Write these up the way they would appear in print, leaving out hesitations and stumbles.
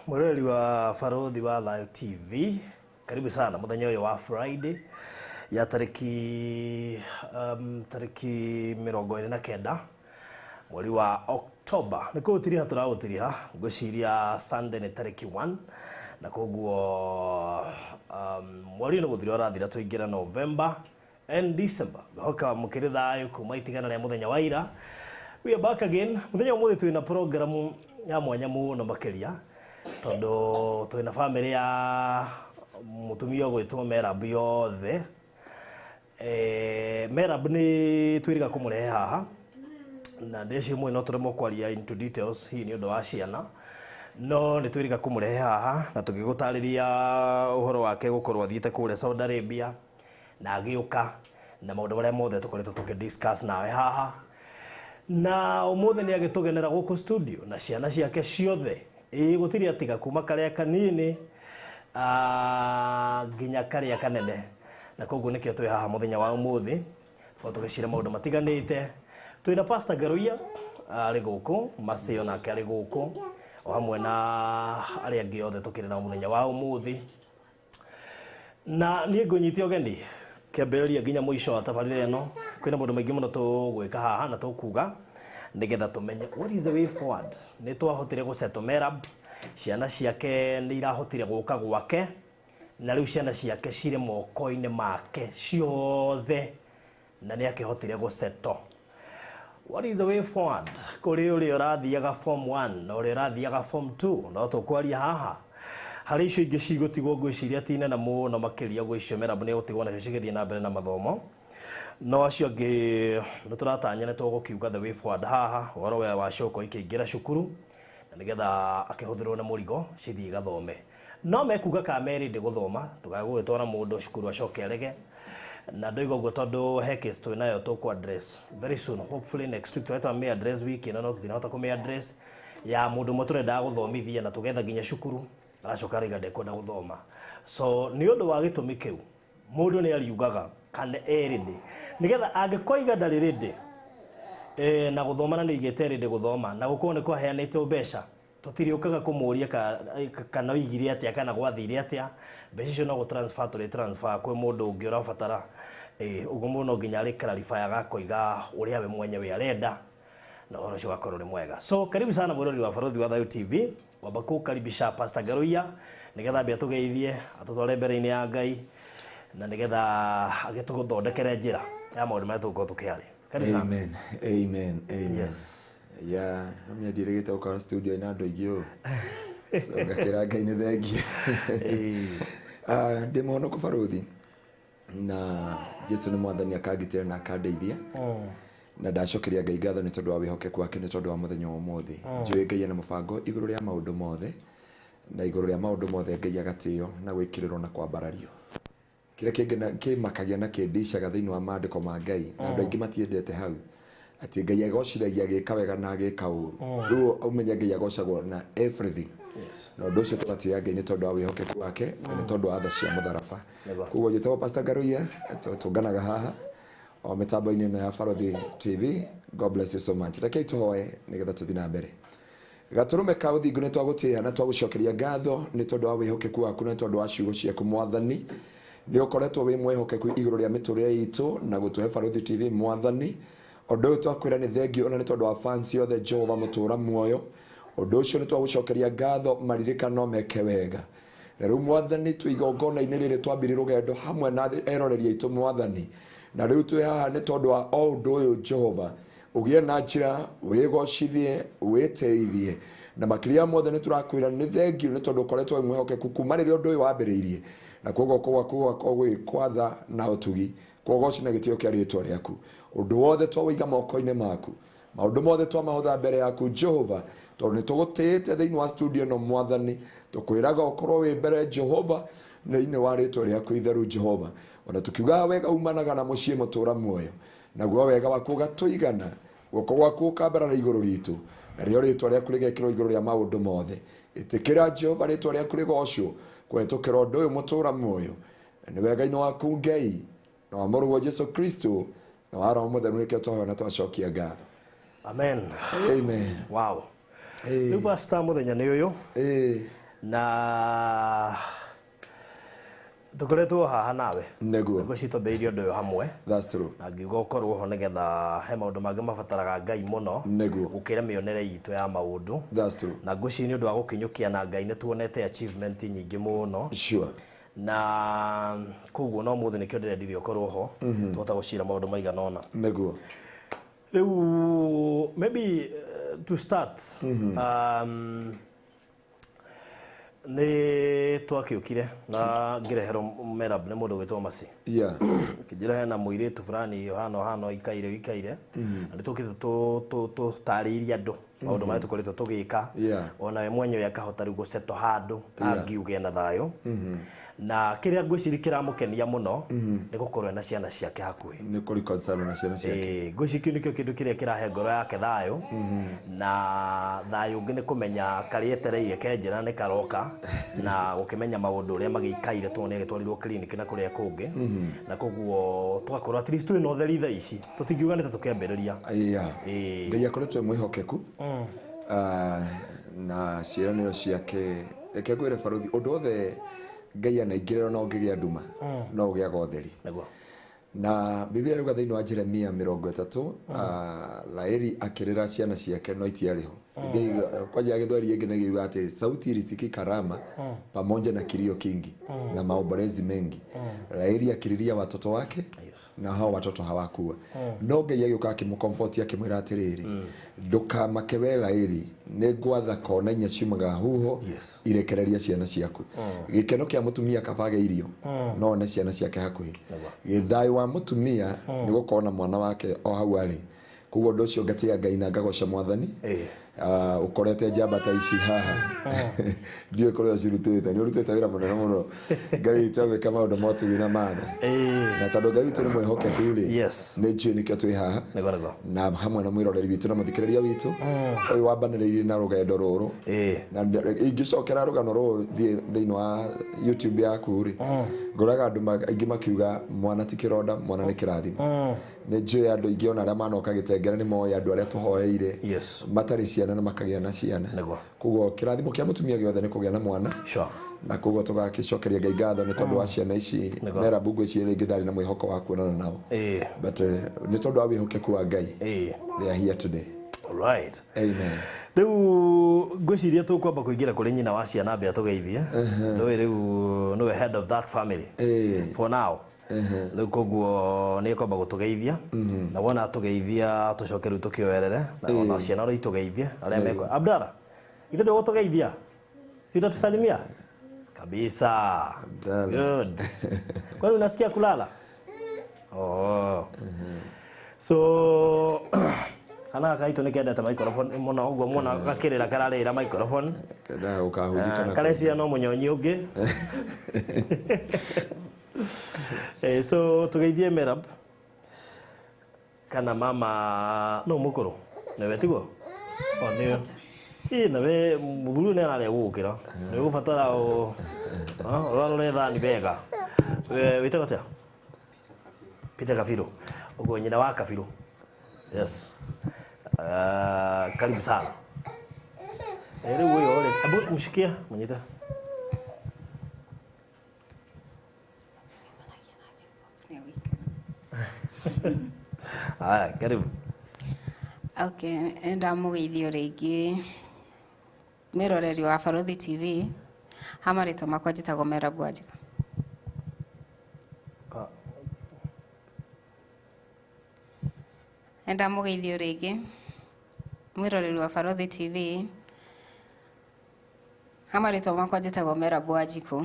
Mwĩroreri wa Barothi wa Thayo TV, karibu sana muthenya ũyũ wa Friday ya tarĩki tarĩki 29 mweri wa October. Nĩ kũũtiriha tũraũtiriha, ngwĩciria Sunday nĩ tarĩki 1, na koguo mweri nĩ gũthira ũrathira tũingĩra November and December. Ngĩhoka mũkĩrĩ thayũ kuma itigana rĩa mũthenya wa ira. We are back again. Mũthenya ũmũthĩ twĩna programu ya mwanya mũno makĩria, tondũ twĩna bamĩrĩ ya mũtumia ũgwĩtwo Merab yothe. Merab nĩ twĩrĩga kũmũrehe haha, na ndĩcio mwe no tũremwo kwaria into details hihi nĩ ũndũ wa ciana, no nĩ twĩrĩga kũmũrehe haha na tũgĩgũtarĩria ũhoro wake gũkorwo athiĩte kũrĩa Saudi Arabia na agĩũka na maũndũ marĩa mothe tũkoretwo tũkĩ-discuss nawe haha. Na ũmũthĩ nĩ agĩtũgenera gũkũ studio na ciana ciake ciothe, ĩĩ gũtirĩ atiga, kuma karĩa kanini nginya karĩa kanene, na koguo nĩkĩo twĩ haha mũthenya wa ũmũthĩ tũkorwo tũgĩcira maũndũ matiganĩte. Twĩna Pastor Ngaruiya arĩ gũkũ, Maceo nake arĩ gũkũ, o hamwe na arĩa angĩ othe tũkĩrĩ nao mũthenya wa ũmũthĩ. Na niĩ ngũnyite ũgeni kĩambĩrĩria nginya mũico wa tabarĩra ĩno. Kwĩna maũndũ maingĩ mũno tũgwĩka haha na tũkuga nĩgetha tũmenye what is the way forward. Nĩ twahotire gũsettle Merab, ciana ciake nĩ irahotire gũka gwake, na rĩu ciana ciake cirĩ moko-inĩ make ciothe, na nĩ akĩhotire gũsettle. What is the way forward kũrĩ ũrĩa ũrathiaga form 1 na ũrĩa ũrathiaga form 2? No tũkwaria haha. Harĩ icio ingĩ cigũtigwo, ngwĩciria ti nene mũno makĩria, gwĩ icio Merab nĩ egũtigwo nacio cigĩthiĩ na mbere na mathomo, no acio angĩ nĩ tũratanya nĩ tũgũkiuga the way forward haha, ũhoro wa wacoka ikĩingĩra cukuru na nĩgetha akĩhũthĩrwo na mũrigo cithiĩ igathome. No mekuga ka merĩ ndĩ gũthoma, ndũkae gũgĩtwara mũndũ cukuru acoke arege. Na ndoiga ũguo tondũ he case twĩ nayo tũkũ address very soon, hopefully next week. Tũretwa mĩ address wiki ĩno, no tũtinahota kũmĩ address, ya mũndũ ũmwe tũrendaga gũthomithia na tũgetha nginya cukuru, aracoka arauga ndekwenda gũthoma. So nĩ ũndũ wa gĩtũmi kĩu, mũndũ nĩ ariugaga kana e ready, nĩgetha angĩkoiga ndarĩ ready na gũthoma, na nĩ oigĩte ready gũthoma na gũkorwo nĩ kwaheanĩtwo mbeca, tũtirĩũkaga kũmũria kana oigire atĩa kana gwathire atĩa. Mbeca icio no gũ-transfer tũrĩ transfer kwĩ mũndũ ũngĩ ũrabatara. Ũguo mũndũ no nginya arĩ clarify agakoiga ũrĩa we mwenyewe arenda, na ũhoro ũcio ũgakorwo ũrĩ mwega. So karibu sana mwĩrori wa Barothi wa Thayo TV. Wamba kũkaribisha Pastor Ngaruiya nĩgetha ambe atũgeithie, atũtware mbere-inĩ ya Ngai, na nĩgetha agĩtũthondekere njĩra ya maũndũ marĩa tũgũkorwo tũkĩaria. Karibu sana. Amen, amen, amen. Yes. Yeah, no mĩandirĩgĩte gũkorwo studio ina andũ aingĩ ũũ, so ngakĩra Ngai nĩ thengiũ. Ah, ndĩ mũhonoku barothi, na Jesu nĩ mwathani, akangitĩra na akandeithia, na ndacokeria Ngai ngatho nĩ tondũ wa wĩhokeku wake, nĩ tondũ wa mũthenya wa ũmũthĩ. Njũĩ Ngai ena mũbango igũrũ rĩa maũndũ mothe, na igũrũ rĩa maũndũ mothe Ngai agatĩo na gwĩkĩrĩrwo na kwambarario. Kĩrĩa kĩngĩ kĩmakagia na kĩndicaga thĩinĩ wa maandĩko ma Ngai, na andũ aingĩ matiendete hau, atĩ Ngai agocithagia agĩka wega na agĩka ũru. Rĩu ũmenye Ngai agocagwo na everything. Na ũndũ ũcio tũgatĩĩa Ngai nĩ tondũ wa wĩhokeku wake na nĩ tondũ wa tha cia mũtharaba. Koguo njĩtagwo Pastor Ngaruiya, tũnganaga haha o mĩtambo-inĩ ĩno ya Barothi TV. God bless you so much. Rekei tũhoe nĩgetha tũthiĩ na mbere. Gatũrũme ka ũthingu, nĩ twagũtĩĩa na twagũcokeria ngatho nĩ tondũ wa wĩhokeku waku na nĩ tondũ wa ciugo ciaku. Mwathani, nĩ ũkoretwo wĩ mwĩhokeku igũrũ rĩa mĩtũrĩre itũ na gũtũhe Barothi TV. Mwathani, ũndũ ũyũ twakwĩra nĩ thengiũ, ona nĩ tondũ wa fans yothe. Jehova mũtũra muoyo, ũndũ ũcio nĩ twagũcokeria ngatho, maririkano meke wega. Na rĩu Mwathani, twĩ igongona-inĩ rĩrĩ twambire rũgendo hamwe na eroreri aitũ, Mwathani, na rĩu twĩ haha nĩ tondũ wa o ũndũ ũyũ. Jehova, ũgĩe na njĩra wĩgocithie, wĩtĩithie, na makĩria mothe nĩ tũrakwĩra nĩ thengiũ nĩ tondũ ũkoretwo wĩ mwĩhokeku kuma rĩrĩa ũndũ ũyũ wambĩrĩirie, na koguo gwaku gũgakorwo gwĩ kwatha na ũtugi kwogoci na gĩtĩo kĩa rĩtwa rĩaku. Ũndũ wothe twawĩiga moko-inĩ maku, maũndũ mothe twamahotha mbere yaku Jehova, tondũ nĩ tũgũtĩĩte thĩinĩ wa studio ĩno. Mwathani, tũkwĩraga ũkorwo wĩ mbere Jehova, thĩinĩ wa rĩtwa rĩaku itheru Jehova. Ona tũkiugaga wega umanaga na mũciĩ mũtũra muoyo, naguo wega waku ũgatũigana, guoko gwaku ũkambarara igũrũ ritũ, narĩo rĩtwa rĩaku rĩgekĩrwo igũrũ rĩa maũndũ mothe. Ĩtĩkĩra Jehova rĩtwa rĩaku rĩgocwo kũhetũkĩra ũndũ ũyũ mũtũra muoyo, na nĩ wega-inĩ waku Ngai na wa mũrũguo Jesu Kristo na wa Roho Mũtheru nĩkĩo twahoya na twacokia ngatho. Amen. Amen. Wow. Rĩu pastor, mũthenya nĩ ũyũ na tũkoretwo haha nawe. Nĩguo. Ngwĩciria twambĩrĩirie ũndũ ũyũ hamwe. That's true. Na ngiuga ũkorwo ho nĩgetha he maũndũ mangĩ mabataraga Ngai mũno Nĩguo. gũkĩra mĩonere itũ ya maũndũ. That's true. Na ngwĩciria nĩ ũndũ wa gũkinyũkia na Ngai nĩ tuonete achievement nyingĩ mũno. Sure. Na koguo no mũthĩ nĩkĩo ndĩrendire ũkorwo ho tũhote gũcira maũndũ maigana ũna. Nĩguo. Rĩu maybe to start, nĩ twakĩũkire na ngĩreherwo Merab nĩ mũndũ ũgwĩtwo Masi. Kĩnjĩra hena mũirĩtu fulani ũhana ũhana ũikaire ũikaire, na nĩ tũkĩte tũtarĩirie andũ maũndũ marĩa tũkoretwo tũgĩka. Ona we mwenyewe akahota rĩu gũceto handũ angiuge na thayũ. Na kĩrĩa ngwĩciria kĩramũkenia mũno nĩ gũkorwo ena ciana ciake hakuhĩ. Nĩ kũreconcile na ciana ciake. Ĩĩ, ngwĩciria kĩu nĩkĩo kĩndũ kĩrĩa kĩrahe ngoro yake thayũ. Na thayũ ũngĩ nĩ kũmenya karĩa etereire ke njĩra nĩ karoka, na gũkĩmenya maũndũ ũrĩa magĩikaire tondũ nĩ agĩtwarirwo clinic na kũrĩa kũngĩ. Na koguo tũgakorwo at least twĩna ũtheri thaa ici, tũtingiuga nĩ ta tũkĩambĩrĩria. Ĩĩ. Ngai akoretwo e mwĩhokeku. Na ciĩranĩro ciake, reke ngwĩre barothi, ũndũ wothe Ngai anaingĩrĩra no ũngĩgĩa nduma, no ũgĩaga ũtheri. Nĩguo. Na Biblia ĩrauga thĩinĩ wa Jeremia 30, Laeli akĩrĩra ciana ciake no itiarĩ ho. Kwanja gĩthweri ĩngĩ nĩ gĩuga atĩ sauti ilisikika Rama pamoja na kilio kingi na maombolezi mengi. Laeli akililia watoto wake na hao watoto hawakuwa. No Ngai agĩũka akĩmũcomfort akĩmwĩra atĩrĩrĩ, ndũkamake we Laeli, nĩ ngwatha kona inya ciumaga huho irekereria ciana ciaku. Gĩkeno kĩa mũtumia kabage irio no one ciana ciake hakuhĩ. Gĩthayũ wa mũtumia nĩ gũkorwo na mwana wake o hau arĩ. Koguo ũndũ ũcio ngatĩa Ngai na ngagoca mwathani. Ũkorete njamba ta ici haha. Ndiũĩ kũrĩa ũcirutĩte, nĩ ũrutĩte wĩra mũnene mũno. Ngai witũ agwĩka maũndũ ma ũtugi na matha. Na tondũ Ngai witũ nĩ mwĩhokeku rĩ, nĩ njũĩ nĩkĩo twĩ haha. Nĩguo, nĩguo. Na hamwe na mwĩroreri witũ na mũthikĩrĩria witũ, ũyũ wambanĩrĩirie na rũgendo rũrũ. Na ingĩcokera rũgano rũrũ thiĩ thĩinĩ wa YouTube yaku rĩ, ngoraga andũ aingĩ makiuga mwana ti kĩronda, mwana nĩ kĩrathimo. Nĩ njũĩ andũ aingĩ ona arĩa manoka gĩtengere nĩ moĩ andũ arĩa tũhoeire matarĩ ciana na makagĩa na ciana. Koguo kĩrathimo kĩa mũtumia gĩothe nĩ kũgĩa na mwana. Na koguo tũgagĩcokeria Ngai ngatho nĩ tondũ wa ciana ici. Mera Mungu ici rĩngĩ ndarĩ na mwĩhoko wa kuonana nao. But nĩ tondũ wa wĩhokeku wa Ngai. They are here today. All right. Amen. Rĩu ngwĩciria tũkwamba kũingĩra kũrĩ nyina wa ciana ambe atũgeithie. Nĩwe rĩu nĩwe head of that family. For now. Rĩu koguo nĩ ekwamba gũtũgeithia. Na wona atũgeithia tũcoke rĩu tũkĩoerere. Na ona ciana rĩu itũgeithie arĩa mekwa. Abdara, ithe ndũgũtũgeithia? Si utatusalimia? Kabisa. Abdala. Good. Kwani unasikia kulala? Oh. So kana kaitũ nĩ kendete microphone mũno ũguo muona gakĩrĩra kararĩra microphone. Kendaga gũkahunjika na Kareciria no mũnyonyi ũngĩ. So tũgeithie Merab kana mama no mũkũrũ nĩwe tiguo? O nĩwe. Ĩ nawe mũthuri nĩ ararĩa gũgũkĩra. Nĩ ũgũbatara ũrarore thani wega. Wĩtagwo atĩa? Peter Kabiru. Ũguo nyina wa Kabiru. Yes. Karibu sana. Rĩu ũyũ rĩ, hebu mshikie, mnyite. Haya, karibu. Okay, ndamũgeithio rĩngĩ mwĩroreri wa Barothi TV. Ha marĩtwa makwa njĩtagwo Merab Wanjikũ. Ndamũgeithio rĩngĩ mwĩroreri wa Barothi TV. Ha marĩtwa makwa njĩtagwo Merab Wanjikũ.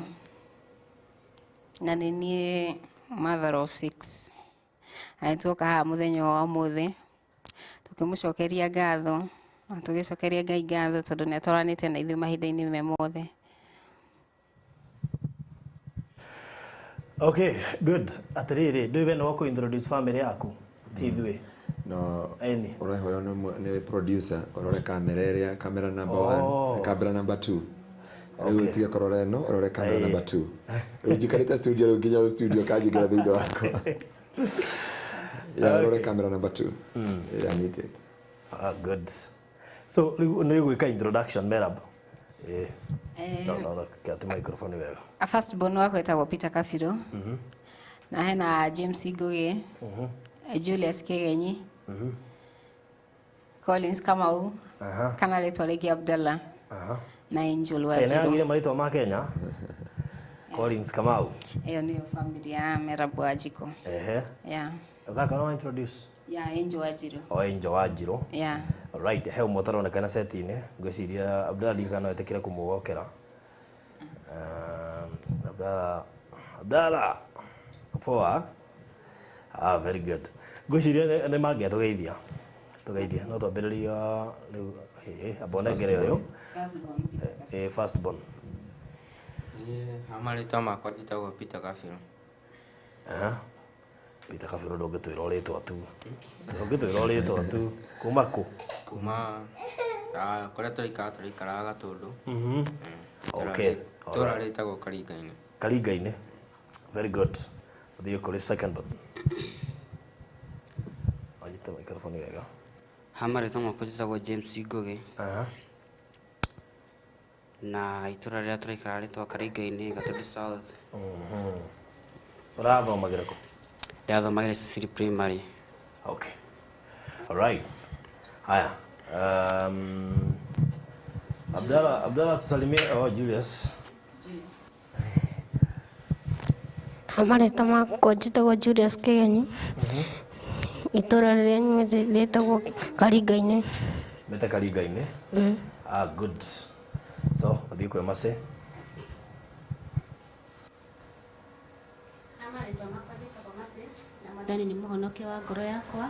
Na nĩ niĩ mother of 6. Na nĩtuoka haha mũthenya wa ũmũthĩ tũkĩmũcokeria ngatho na tũgĩcokeria Ngai ngatho tondũ nĩ atwaranĩte na ithuĩ mahinda-inĩ me mothe. Okay, good. Atĩrĩrĩ, ndũĩ we nĩ wa kũ-introduce family yaku ti ithuĩ. No, Eni. ũrehoywo nĩ producer, ũrore kamera ĩrĩa, kamera number 1, kamera number 2. Rĩu tige kũrora ĩno, ũrore kamera number 2. Rĩu njikarĩte studio rĩu nginya studio kanjingĩra thĩinĩ wakwa. Ya, ũrore kamera number 2. Ĩrĩa nyitĩte. Good. So rĩu nĩ gwĩka introduction Merab. No no no kĩate microphone wega. A first born wakwa etagwo Peter Kabirũ. Na hena James Ngugi, Julius Kigenyi, Collins Kamau, kana rĩtwa rĩngĩ Abdallah, na Angel Kenya Wanjiru. yagire marĩtwa ma Kenya. Collins Kamau. Ĩyo nĩyo family ya Merab Wanjikũ. Ehe. Yeah. Gaka no introduce. Yeah, Angel Wanjiru. O Angel Wanjiru. Yeah. Right, he ũmwe ũtaronekana set-inĩ. Ngwĩciria Abdallah ndiũĩ kana no etĩkĩre kũmũgokera. Abdallah, Abdallah. Poa. Ah, very good. Ngwĩciria nĩ mangĩatũgeithia. Tũgeithia. No twambĩrĩria rĩu amba ũnengere ũyũ. First born Peter. First born. Niĩ ha marĩtwa makwa njĩtagwo Peter Kabirũ. Aha. Peter Kabirũ ndũngĩtwĩra ũrĩtwa tu. Ndũngĩtwĩra ũrĩtwa tu. Kuma kũ? Kuma kũrĩa tũraikara tũraikaraga Gatũndũ. Okay. Itũũra rĩtagwo Karinga-inĩ. Karinga-inĩ. Very good. Ũthiĩ kũrĩ second born. Anyite microphone wega. Ha marĩtwa makwa njĩtagwo James Ngugi. Aha. Na itũũra rĩrĩa tũraikara rĩtwa Karinga-inĩ, Gatũndũ South. Ũrathomagĩra kũ? Ndĩrathomagĩra Cecily Primary. Okay. All right. Haya. Abdallah, Abdallah tusalimie. Oh, Julius. Marĩtwa makwa njĩtagwo Julius Kigenyi. Itũũra rĩrĩa nyumĩte rĩtagwo Karinga-inĩ. Mete Karinga-inĩ. Ah, good. So, ũthiĩ kwĩ Mercy. Marĩtwa makwa njĩtagwo Mercy na Mwathani nĩ mũhonokia wa ngoro yakwa.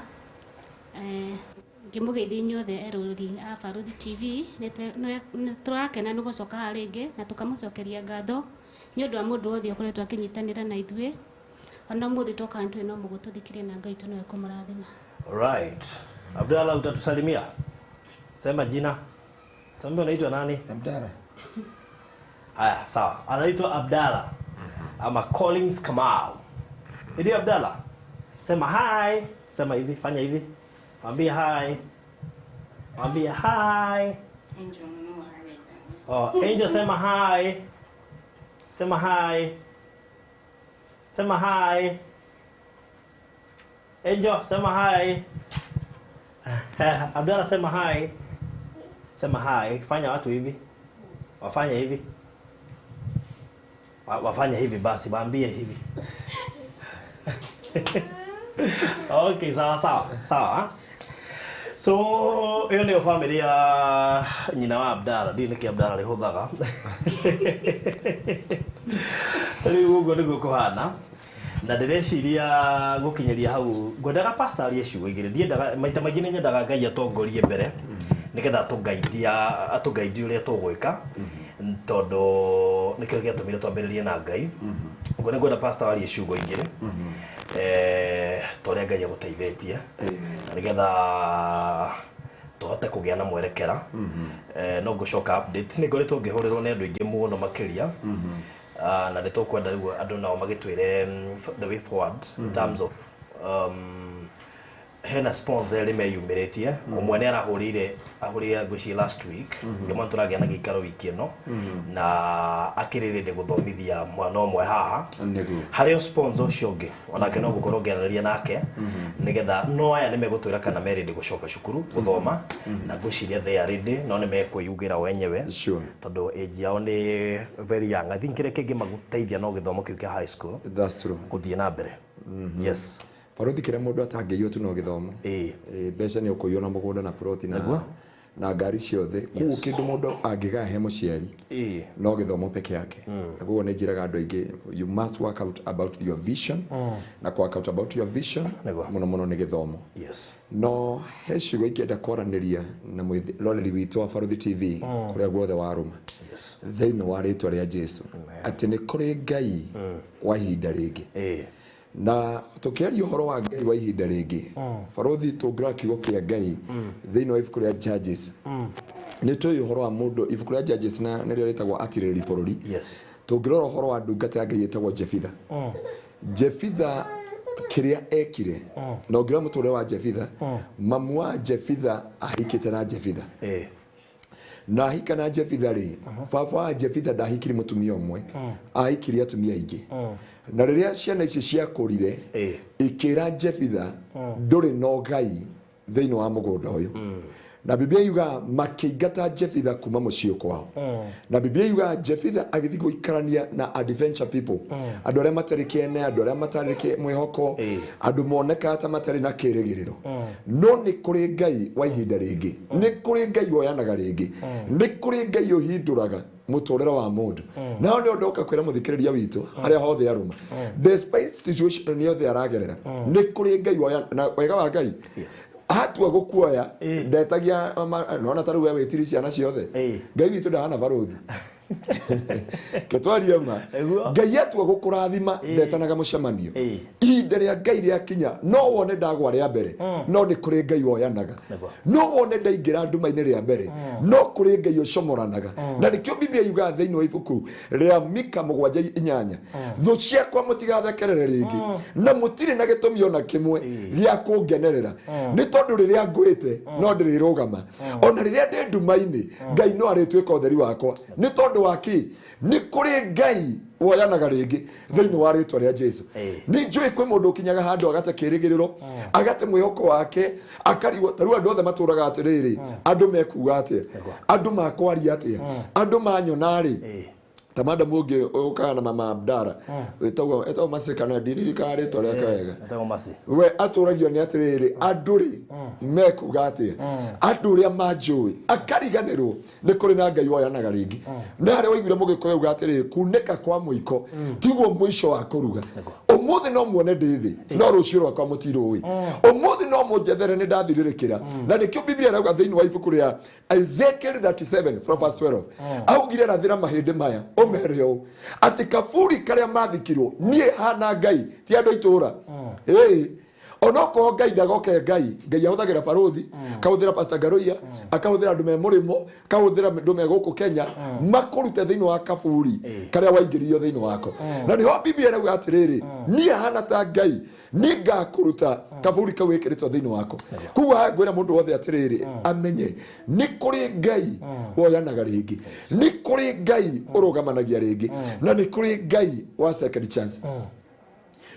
Ngĩmũgeithia inyuothe eroreri a Barũthi TV, nĩ tũrakena nĩ gũcoka haha rĩngĩ na tũkamũcokeria ngatho nĩ ũndũ wa mũndũ wothe ũkoretwo akĩnyitanĩra na ithuĩ. Ona ũmũthĩ twoka nĩ tũĩ no mũgũtũthikĩrĩria na Ngai witũ nĩwe kũmũrathima. Right. Abdallah utatusalimia. Sema jina. Tuambie unaitwa nani? Abdalla. Haya, sawa. Anaitwa Abdalla. Ama Collins Kamau. Si ndio Abdalla? Sema hi. Sema hivi, fanya hivi. Mwambie hi. Mwambie hi. Angel no arageithania. Oh, Angel sema hi. Sema hi. Sema hi. Angel sema hi. Abdalla sema hi. Sema hi. Fanya watu hivi. Wafanye hivi. Wafanye hivi basi, waambie hivi. Okay, sawa sawa. Sawa. So, ĩyo nĩyo family ya nyina wa Abdalla. Ndiũĩ nĩkĩ Abdalla rĩhũthaga. Rĩu ũguo nĩguo kũhana. Na ndĩreciria gũkinyĩria hau ngwendaga pastor arie ciugo igĩrĩ. Ndiendaga maita maingĩ nĩ nyendaga Ngai atongorie mbere nĩgetha atũgaidie ũrĩa tũgwĩka tondũ nĩkĩo gĩatũmire twambĩrĩrie na Ngai. Ũguo nĩ ngwenda pastor arie ciugo igĩrĩ ta ũrĩa Ngai agũteithĩtie na nĩgetha tũhote kũgĩa na mwerekera. No ngũcoka update nĩ ngoretwo ngĩhũrĩrwo nĩ andũ aingĩ mũno makĩria. Na nĩ tũkwenda rĩu andũ nao magĩtwĩre the way forward in terms of hena sponsor erĩ meyumĩrĩtie. Ũmwe nĩ arahũrĩire ahũrĩire ngwĩciria last week ngĩmwĩra tũragĩa na gĩikaro wiki ĩno na akĩrĩrĩria gũthomithia mwana ũmwe haha. Nĩguo. Harĩ o sponsor ũcio ũngĩ onake no gũkorwo ngĩaranĩria nake nĩgetha no aya nĩ megũtwĩra kana me ready gũcoka cukuru gũthoma na ngwĩciria they are ready no nĩ mekwĩyugĩra o enyewe. Sure. Tondũ age yao nĩ very young. I think kĩrĩa kĩngĩmateithia no gĩthomo kĩu kĩa high school. That's true. Gũthiĩ na mbere. Yes. Barũthi kĩrĩa mũndũ atangĩiywo tu no gĩthomo. Mbeca nĩ ũkũiywo na mũgũnda na ploti na ngari ciothe. Koguo kĩndũ mũndũ angĩgaya he mũciari no gĩthomo peke yake. Koguo nĩ njĩraga andũ aingĩ you must work out about your vision na work out about your vision mũno mũno nĩ gĩthomo. Yes. No he ciugo ingĩenda kwaranĩria na mwĩroreri witũ wa Barũthi TV kũrĩa guothe warũma. Yes. Thĩinĩ wa rĩtwa rĩa Jesu atĩ nĩ kũrĩ Ngai wa ihinda rĩngĩ. Na tũkĩaria ũhoro wa Ngai wa ihinda rĩngĩ Barũthi tũngĩrora kiugo kĩa Ngai thĩinĩ wa ibuku rĩa Judges nĩ tũĩ ũhoro wa mũndũ ibuku rĩa Judges na nĩrĩo rĩtagwo atirĩrĩri bũrũri. Yes. Tũngĩrora ũhoro wa ndungata ya Ngai ĩtagwo Jefitha. Jefitha Kĩrĩa ekire na ũngĩrora mũtũrĩre wa Jefitha, mamu wa Jefitha ahikĩte na Jefitha. Na ahika na Jefitha rĩ, baba wa Jefitha ndahikire mũtumia ũmwe, ahikirie atumia aingĩ. Na rĩrĩa ciana icio ciakũrire, ikĩra Jefitha ndũrĩ na ũgai thĩinĩ wa mũgũnda ũyũ. Na Biblia yuga makĩingata Jefitha kuma mũciĩ kwao. Na Biblia yuga Jefitha agĩthiĩ gũikarania na adventure people, andũ arĩa matarĩ kĩene, andũ arĩa matarĩ mwĩhoko, andũ monekaga ta matarĩ na kĩrĩgĩrĩro. No nĩ kũrĩ Ngai wa ihinda rĩngĩ, nĩ kũrĩ Ngai woyanaga rĩngĩ, nĩ kũrĩ Ngai ũhindũraga mũtũrĩre wa mũndũ. Nao nĩ ũndũ ũka kwĩra mũthikĩrĩria witũ harĩa hothe arũma, despite situation yothe aragerera, nĩ kũrĩ Ngai woyana. Na wega wa Ngai, hatua gũkuoya ndetagia nona ta rĩu we wĩtiri ciana ciothe. Ngai witũ ndahana barũthi ketwarie ma. Ngai atua gũkũrathima ndetanaga mũcemanio. Ihinda rĩa Ngai rĩakinya, no wone ndagwa rĩa mbere, no nĩ kũrĩ Ngai woyanaga. No wone ndaingĩra nduma-inĩ rĩa mbere, no kũrĩ Ngai ũcomoranaga. Na nĩkĩo Biblia yugaga thĩinĩ wa ibuku rĩa Mika 7:8, thũ ciakwa mũtigathekerere rĩngĩ, na mũtirĩ na gĩtũmi ona kĩmwe gĩa kũngenerera, nĩ tondũ rĩrĩa ngwĩte no ndĩrĩrũgama, ona rĩrĩa ndĩ nduma-inĩ Ngai no arĩtuĩka ũtheri wakwa. Nĩ tondũ wa kĩ? Nĩ kũrĩ Ngai woyanaga rĩngĩ thĩinĩ wa rĩtwa rĩa Jesu. Nĩ njũĩ kwĩ mũndũ ũkinyaga handũ agate kĩrĩgĩrĩro, agate mwĩhoko wake, akarigwo. Ta rĩu andũ othe matũraga atĩrĩrĩ, andũ mekuga atĩa, andũ makwaria atĩa, andũ manyona rĩ. Ta madam ũngĩ ũkaga na mama Abdara wĩtagwo Masika, na ndirikanaga rĩtwa rĩake wega. Etagwo Masi. We atũragio nĩ atĩrĩrĩ, andũ rĩ mekuga atĩa, andũ ũrĩa manjũĩ, akariganĩrwo nĩ kũrĩ na Ngai woyanaga rĩngĩ. Nĩ harĩa waiguire mũgĩkũyũ auga atĩrĩrĩ, kunĩka kwa mũiko tiguo mũico wa kũruga. Ũmũthĩ no muone ndĩ thĩ, no rũciũ rwakwa mũtirũĩ. Ũmũthĩ no mũnjethere nĩ ndathirĩrĩkĩra. Na nĩkĩo Biblia ĩrauga thĩinĩ wa ibuku rĩa Ezekiel 37 from verse 12, augire rathĩra mahĩndĩ maya ũmere ũũ atĩ kaburi karĩa mathikirwo niĩ hana Ngai ti andũ a itũũra. Ĩĩ, onokorwo Ngai ndagoke, Ngai Ngai ahũthagĩra barũthi, akahũthĩra Pastor Ngaruiya, akahũthĩra andũ me mũrĩmo, akahũthĩra andũ me gũkũ Kenya, makũrute thĩinĩ wa kaburi karĩa waingĩrio thĩinĩ wako. Na nĩho Biblia ĩrauga atĩrĩrĩ, niĩ hana ta Ngai nĩngakũruta kaburi kau wĩkĩrĩtwo thĩinĩ wako. Koguo haha ngwĩra mũndũ wothe atĩrĩrĩ, amenye nĩ kũrĩ Ngai woyanaga rĩngĩ, nĩ kũrĩ Ngai ũrũgamanagia rĩngĩ, na nĩ kũrĩ Ngai wa second chance.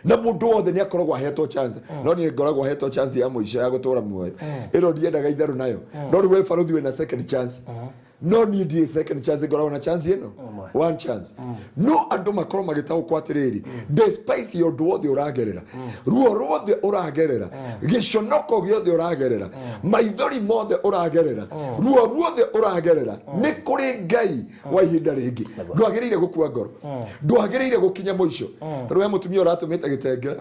Na mũndũ wothe nĩ akoragwo ahetwo chance, no niĩ ngoragwo ahetwo chance ya mũico ya gũtũra muoyo ĩno, ndiendaga itherũ nayo. No rĩu we barũthi wĩna second chance, no niĩ ndirĩ second chance, ngoragwo na chance ĩno, one chance. No andũ makorwo magĩtaũkwo atĩrĩrĩ, despite ya ũndũ wothe ũragerera, ruo ruothe ũragerera, gĩconoko gĩothe ũragerera, maithori mothe ũragerera, ruo ruothe ũragerera, nĩ kũrĩ Ngai wa ihinda rĩngĩ. Ndwagĩrĩire gũkua ngoro, ndwagĩrĩire gũkinya mũico. Tondũ we mũtumia ũratũmĩte gĩtengera,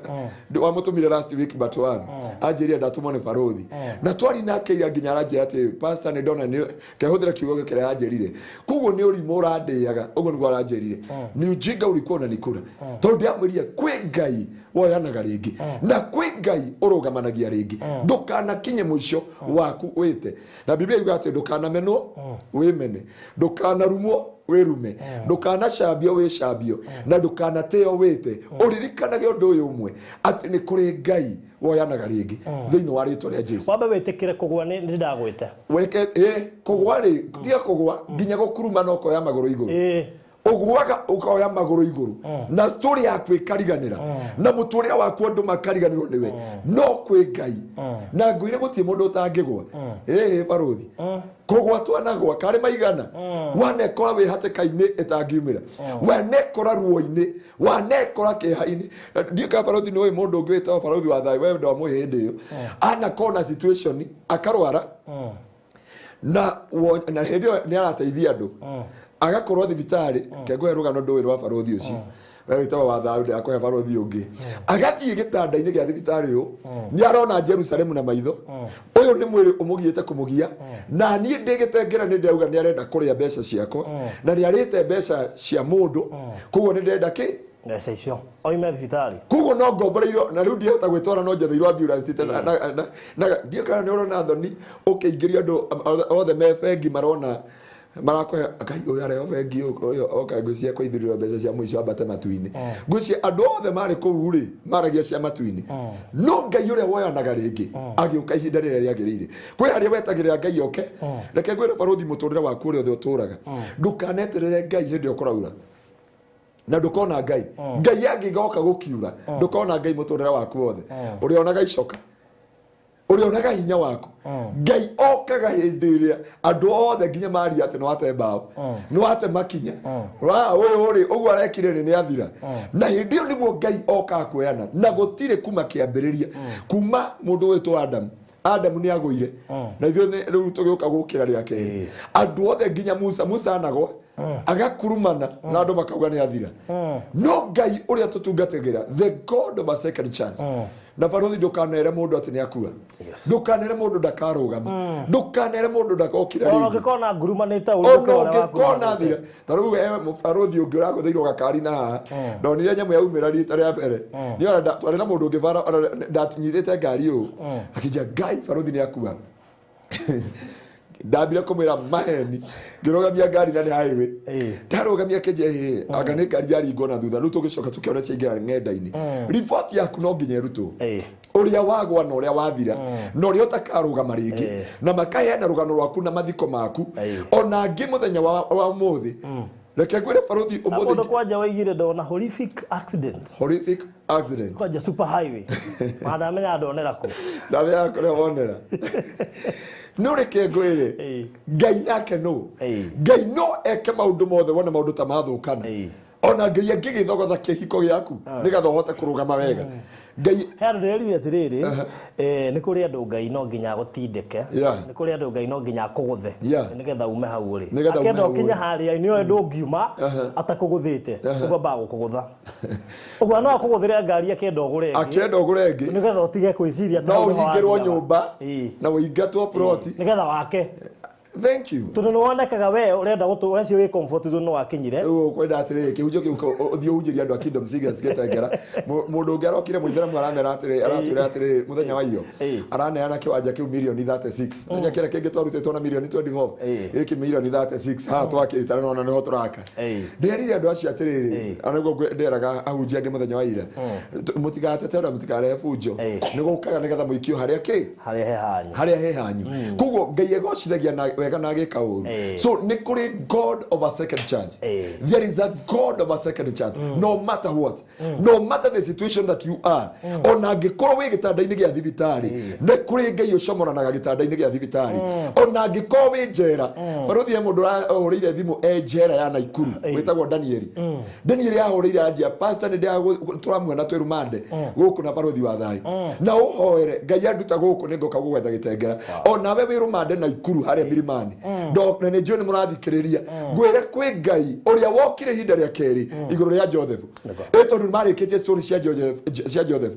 wamũtũmire last week but one, anjĩrire ndatũmwo nĩ barũthi na twari nake ira nginya aranjĩra atĩ pastor nĩ ndona nĩ kehũthĩra kiugo gĩkĩ anjĩrire, koguo nĩ ũrimũ ũrandĩaga. Ũguo nĩguo aranjĩrire, ni ujinga ulikuwa unanikula, tondũ ndĩramwĩrire kwĩ Ngai woyanaga rĩngĩ na kwĩ Ngai ũrũgamanagia rĩngĩ. Ndũkanakinye mũico waku wĩte. Na Biblia yuga atĩ ndũkanamenwo wĩmene, ndũkanarumwo wĩrume, ndũkanacambio wĩcambio, na ndũkanatĩo wĩte. Ũririkanage ũndũ ũyũ ũmwe, atĩ nĩ kũrĩ Ngai woyanaga rĩngĩ thĩinĩ wa rĩtwa rĩa Jesu. Wambe wĩtĩkĩre kũgwa nĩ ndagwĩte. Weke ĩ kũgwa rĩ, tiga kũgwa nginya gũkuruma no koya magũrũ igũrũ. Ũguaga ũkoya magũrũ igũrũ na story yaku ĩkariganĩra na mũtũrĩre waku andũ makariganĩrwo nĩwe, no kwĩ Ngai. Na ngwĩre gũtirĩ mũndũ ũtangĩgwa. Ĩĩ barũthi, kũgwa twanagwa karĩ maigana. Wanekora wĩ hatĩka-inĩ ĩtangiumĩra, wanekora ruo-inĩ, wanekora kĩeha-inĩ. Ndiũ ka barũthi nĩ ũĩ mũndũ ũngĩ wĩtagwo barũthi wa thayũ, we ndwamũĩ hĩndĩ ĩyo anakona situation akarwara na hĩndĩ ĩyo nĩ arateithia andũ, agakorwo thibitarĩ. Kengũhe rũgano ndũĩ rwa barũthi ũcio we wĩtagwo wa thayũ, ndĩrakũhe barũthi ũngĩ. Agathiĩ gĩtanda-inĩ gĩa thibitarĩ, ũyũ nĩ arona Jerusalemu na maitho, ũyũ nĩ mwĩrĩ ũmũgiĩte kũmũgia. Na niĩ ndĩ gĩtengera nĩ ndĩrauga nĩ arenda kũrĩa mbeca ciakwa na nĩ arĩte mbeca cia mũndũ, koguo nĩ ndĩrenda kĩ? Mbeca icio oime thibitarĩ. Koguo no ngomboreirwo na rĩu ndiahota gwĩtwara, no njetheirwo ambulance ndiũ kana nĩ ũrona thoni ũkĩingĩria andũ othe me bengi marona. Marakũhe Ngai ũyũ arehwo bengi ũyũ oka ngwĩciria kũithurĩrwo mbeca cia mũico ambate matu-inĩ. Ngwĩciria andũ othe marĩ kũu rĩ maragia cia matu-inĩ. No Ngai ũrĩa woyanaga rĩngĩ agĩũka ihinda rĩrĩa rĩagĩrĩire. Kwĩ harĩa wetagĩrĩra Ngai oke. Reke ngwĩre barũthi mũtũrĩre waku ũrĩa othe ũtũraga. Ndũkaneterere Ngai hĩndĩ ĩyo kũraura. Na ndũkona Ngai. Ngai angĩgoka gũkiura ndũkona Ngai mũtũrĩre waku wothe. Ũrĩonaga icoka. Ũrĩonaga hinya waku. Ngai okaga hĩndĩ ĩrĩa andũ othe nginya maria atĩ nĩwate mbaũ, nĩwate makinya, ũyũ rĩ ũguo arekire rĩ nĩathira. Na hĩndĩ ĩyo nĩguo Ngai okaga kuoyana na gũtirĩ kuma kĩambĩrĩria kuma mũndũ wĩtwo Adamu. Adamu nĩ agũire na ithuĩ rĩu tũgĩũka gũkĩra rĩa kerĩ. Andũ othe nginya Musa anagwa agakurumana na andũ makauga nĩ athira. No Ngai ũrĩa tũtungatagĩra, the God of a second chance. Na barũthi ndũkanere mũndũ atĩ nĩ akua. Ndũkanere mũndũ ndakarũgama. Ndũkanere mũndũ ndakokĩra Ona rĩngĩ. ũngĩkona ngurumanĩte ũru Ona ũkĩona ũngĩkona waku. thira. Ta rĩu mũbarũthi ũngĩ ũragũthĩirwo gakari na haha. Ndonire nyamũ yaumĩra rita rĩa mbere. Nĩ ona twarĩ na mũndũ ũngĩ bara ona ndanyitĩte ngari ũũ. Akĩnjĩra Ngai barũthi nĩ akua. Ndambire kũmwĩra maheni ngĩrũgamia ngari na nĩ highway. Ndarũgamia kĩnjia hĩ anga nĩ ngari yaringwo na thutha rĩu tũgĩcoka tũkĩona ciaingĩra ng'enda-inĩ. Riboti yaku no nginya ĩrutwo. Ũrĩa wagwa na ũrĩa wathira na ũrĩa ũtakarũgama rĩngĩ na makaheana rũgano rwaku na mathiko maku ona angĩ mũthenya wa ũmũthĩ. Reke ngwĩre barũthi ũmũthĩ Mũndũ kwanja waigire ndona horrific accident. Horrific accident. Kwanja super highway. Mandamenya ndonera kũ. Ndamenya kũrĩa wonera. No reke ngwĩre Ngai nake no. Ngai no eke maũndũ mothe wone maũndũ ta mathũkana. Ona Ngai angĩgĩthogotha kĩhiko gĩaku nĩgetha ũhote kũrũgama wega. Ngai he andũ ndĩrerire atĩrĩrĩ, nĩ kũrĩ andũ Ngai no nginya agũtindĩke. Nĩ kũrĩ andũ Ngai no nginya akũgũthe nĩgetha ume hau ũrĩ. Nĩgetha ume Akĩenda hau ũkinye ũrĩ. harĩa nĩ oĩ ndũngiuma atakũgũthĩte. Ũguo ambaga gũkũgũtha. Ũguo no akũgũthĩre ngari akĩenda ũgũre ĩngĩ. Akĩenda ũgũre ĩngĩ. Nĩgetha ũtige kwĩciria No ũhingĩrwo nyũmba na ũingatwo ploti. Nĩgetha wake. Thank you. Tondũ nĩ wonekaga we ũrenda gũtũ ũreciria wĩ comfort zone no wakinyire. Rĩu ũkwenda atĩrĩrĩ kĩhunjio kĩu ũthiĩ ũhunjĩrie andũ a Kingdom Singers Gĩtengera. Mũndũ ũngĩ arokire mũithĩramu aramera atĩrĩrĩ, aratwĩra atĩrĩrĩ mũthenya wa iyo. Araneana kĩwanja kĩu mirioni 36. Mũthenya kĩrĩa kĩngĩ twarutĩtwo na mirioni 24. Gĩkĩ mirioni 36 haha twakĩte na ona nĩho tũraka. Ndĩrerire andũ acio atĩrĩrĩ, ona nĩguo ndĩraga ahunjia angĩ mũthenya wa ira. Mũtigatete ona mũtikarehe bunjo. Nĩ gũkaga nĩgetha mũikio harĩa kĩ? Harĩa he hanyu. Harĩa he hanyu. Koguo Ngai egocithagia na wega na agĩka ũru. So nĩ kũrĩ God of a second chance. There is a God of a second chance. No matter what. No matter the situation that you are. Ona angĩkorwo wĩ gĩtanda-inĩ gĩa thibitarĩ, nĩ kũrĩ Ngai ũcomoranaga gĩtanda-inĩ gĩa thibitarĩ. Ona angĩkorwo wĩ njera, barũthi he mũndũ ũrahũrĩire thimũ e njera ya Naikuru, wĩtagwo Danieli. Danieli ahũrĩire anjia, pastor nĩ tũramuona twĩ rumande gũkũ na barũthi wa thayũ. Na ũhoere Ngai anduta gũkũ nĩ ngoka gũgwetha gĩtengera. Onawe wĩ rumande Naikuru harĩa Milimani. Na nĩ njũĩ nĩ mũrathikĩrĩria. Ngwĩre kwĩ Ngai ũrĩa wokire ihinda rĩa kerĩ igũrũ rĩa Joseph. Ĩ tondũ nĩmarĩkĩtie story cia Joseph.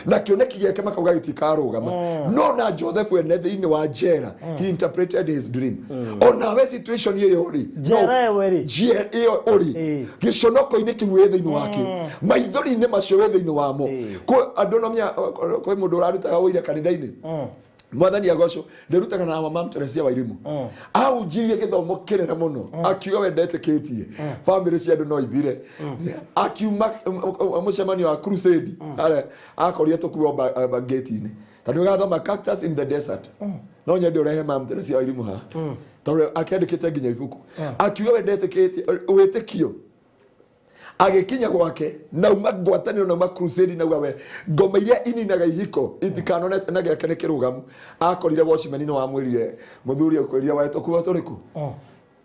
Na kĩoneki gĩake makauga gĩtikarũgama. No na Joseph ene thĩinĩ wa njera, he interpreted his dream. Onawe situation ĩyo rĩ, Njera ĩyo rĩ. Njera ĩyo ũrĩ. Gĩconoko-inĩ kĩu wĩ thĩinĩ wakĩo. Maithori-inĩ macio wĩ thĩinĩ wamo. Kwĩ andũ no menya, kwĩ mũndũ ũrarutaga ũira kanitha-inĩ. Mwathani agocwo ndĩrutaga na mama Teresia wa Irimu. Ahunjirie gĩthomo kĩnene mũno akiuga we ndetĩkĩtie bamĩrĩ cia andũ no ithire. Akiuma mũcemanio wa crusade harĩa akorire tũkuo gate-inĩ. Tondũ ũgathoma Cactus in the Desert. No nyende ũrehe mama Teresia wa Irimu haha. Tondũ akĩandĩkĩte nginya ibuku. Akiuga we ndetĩkĩtie wĩtĩkio. Agĩkinya gwake na uma ngwatanĩro na uma crusade na uga we ngoma iria ininaga ihiko itikanone na gĩake nĩ kĩrũgamu. Akorire watchman nĩ wamwĩrire mũthuri ũkwĩrire we tũkuo tũrĩkũ?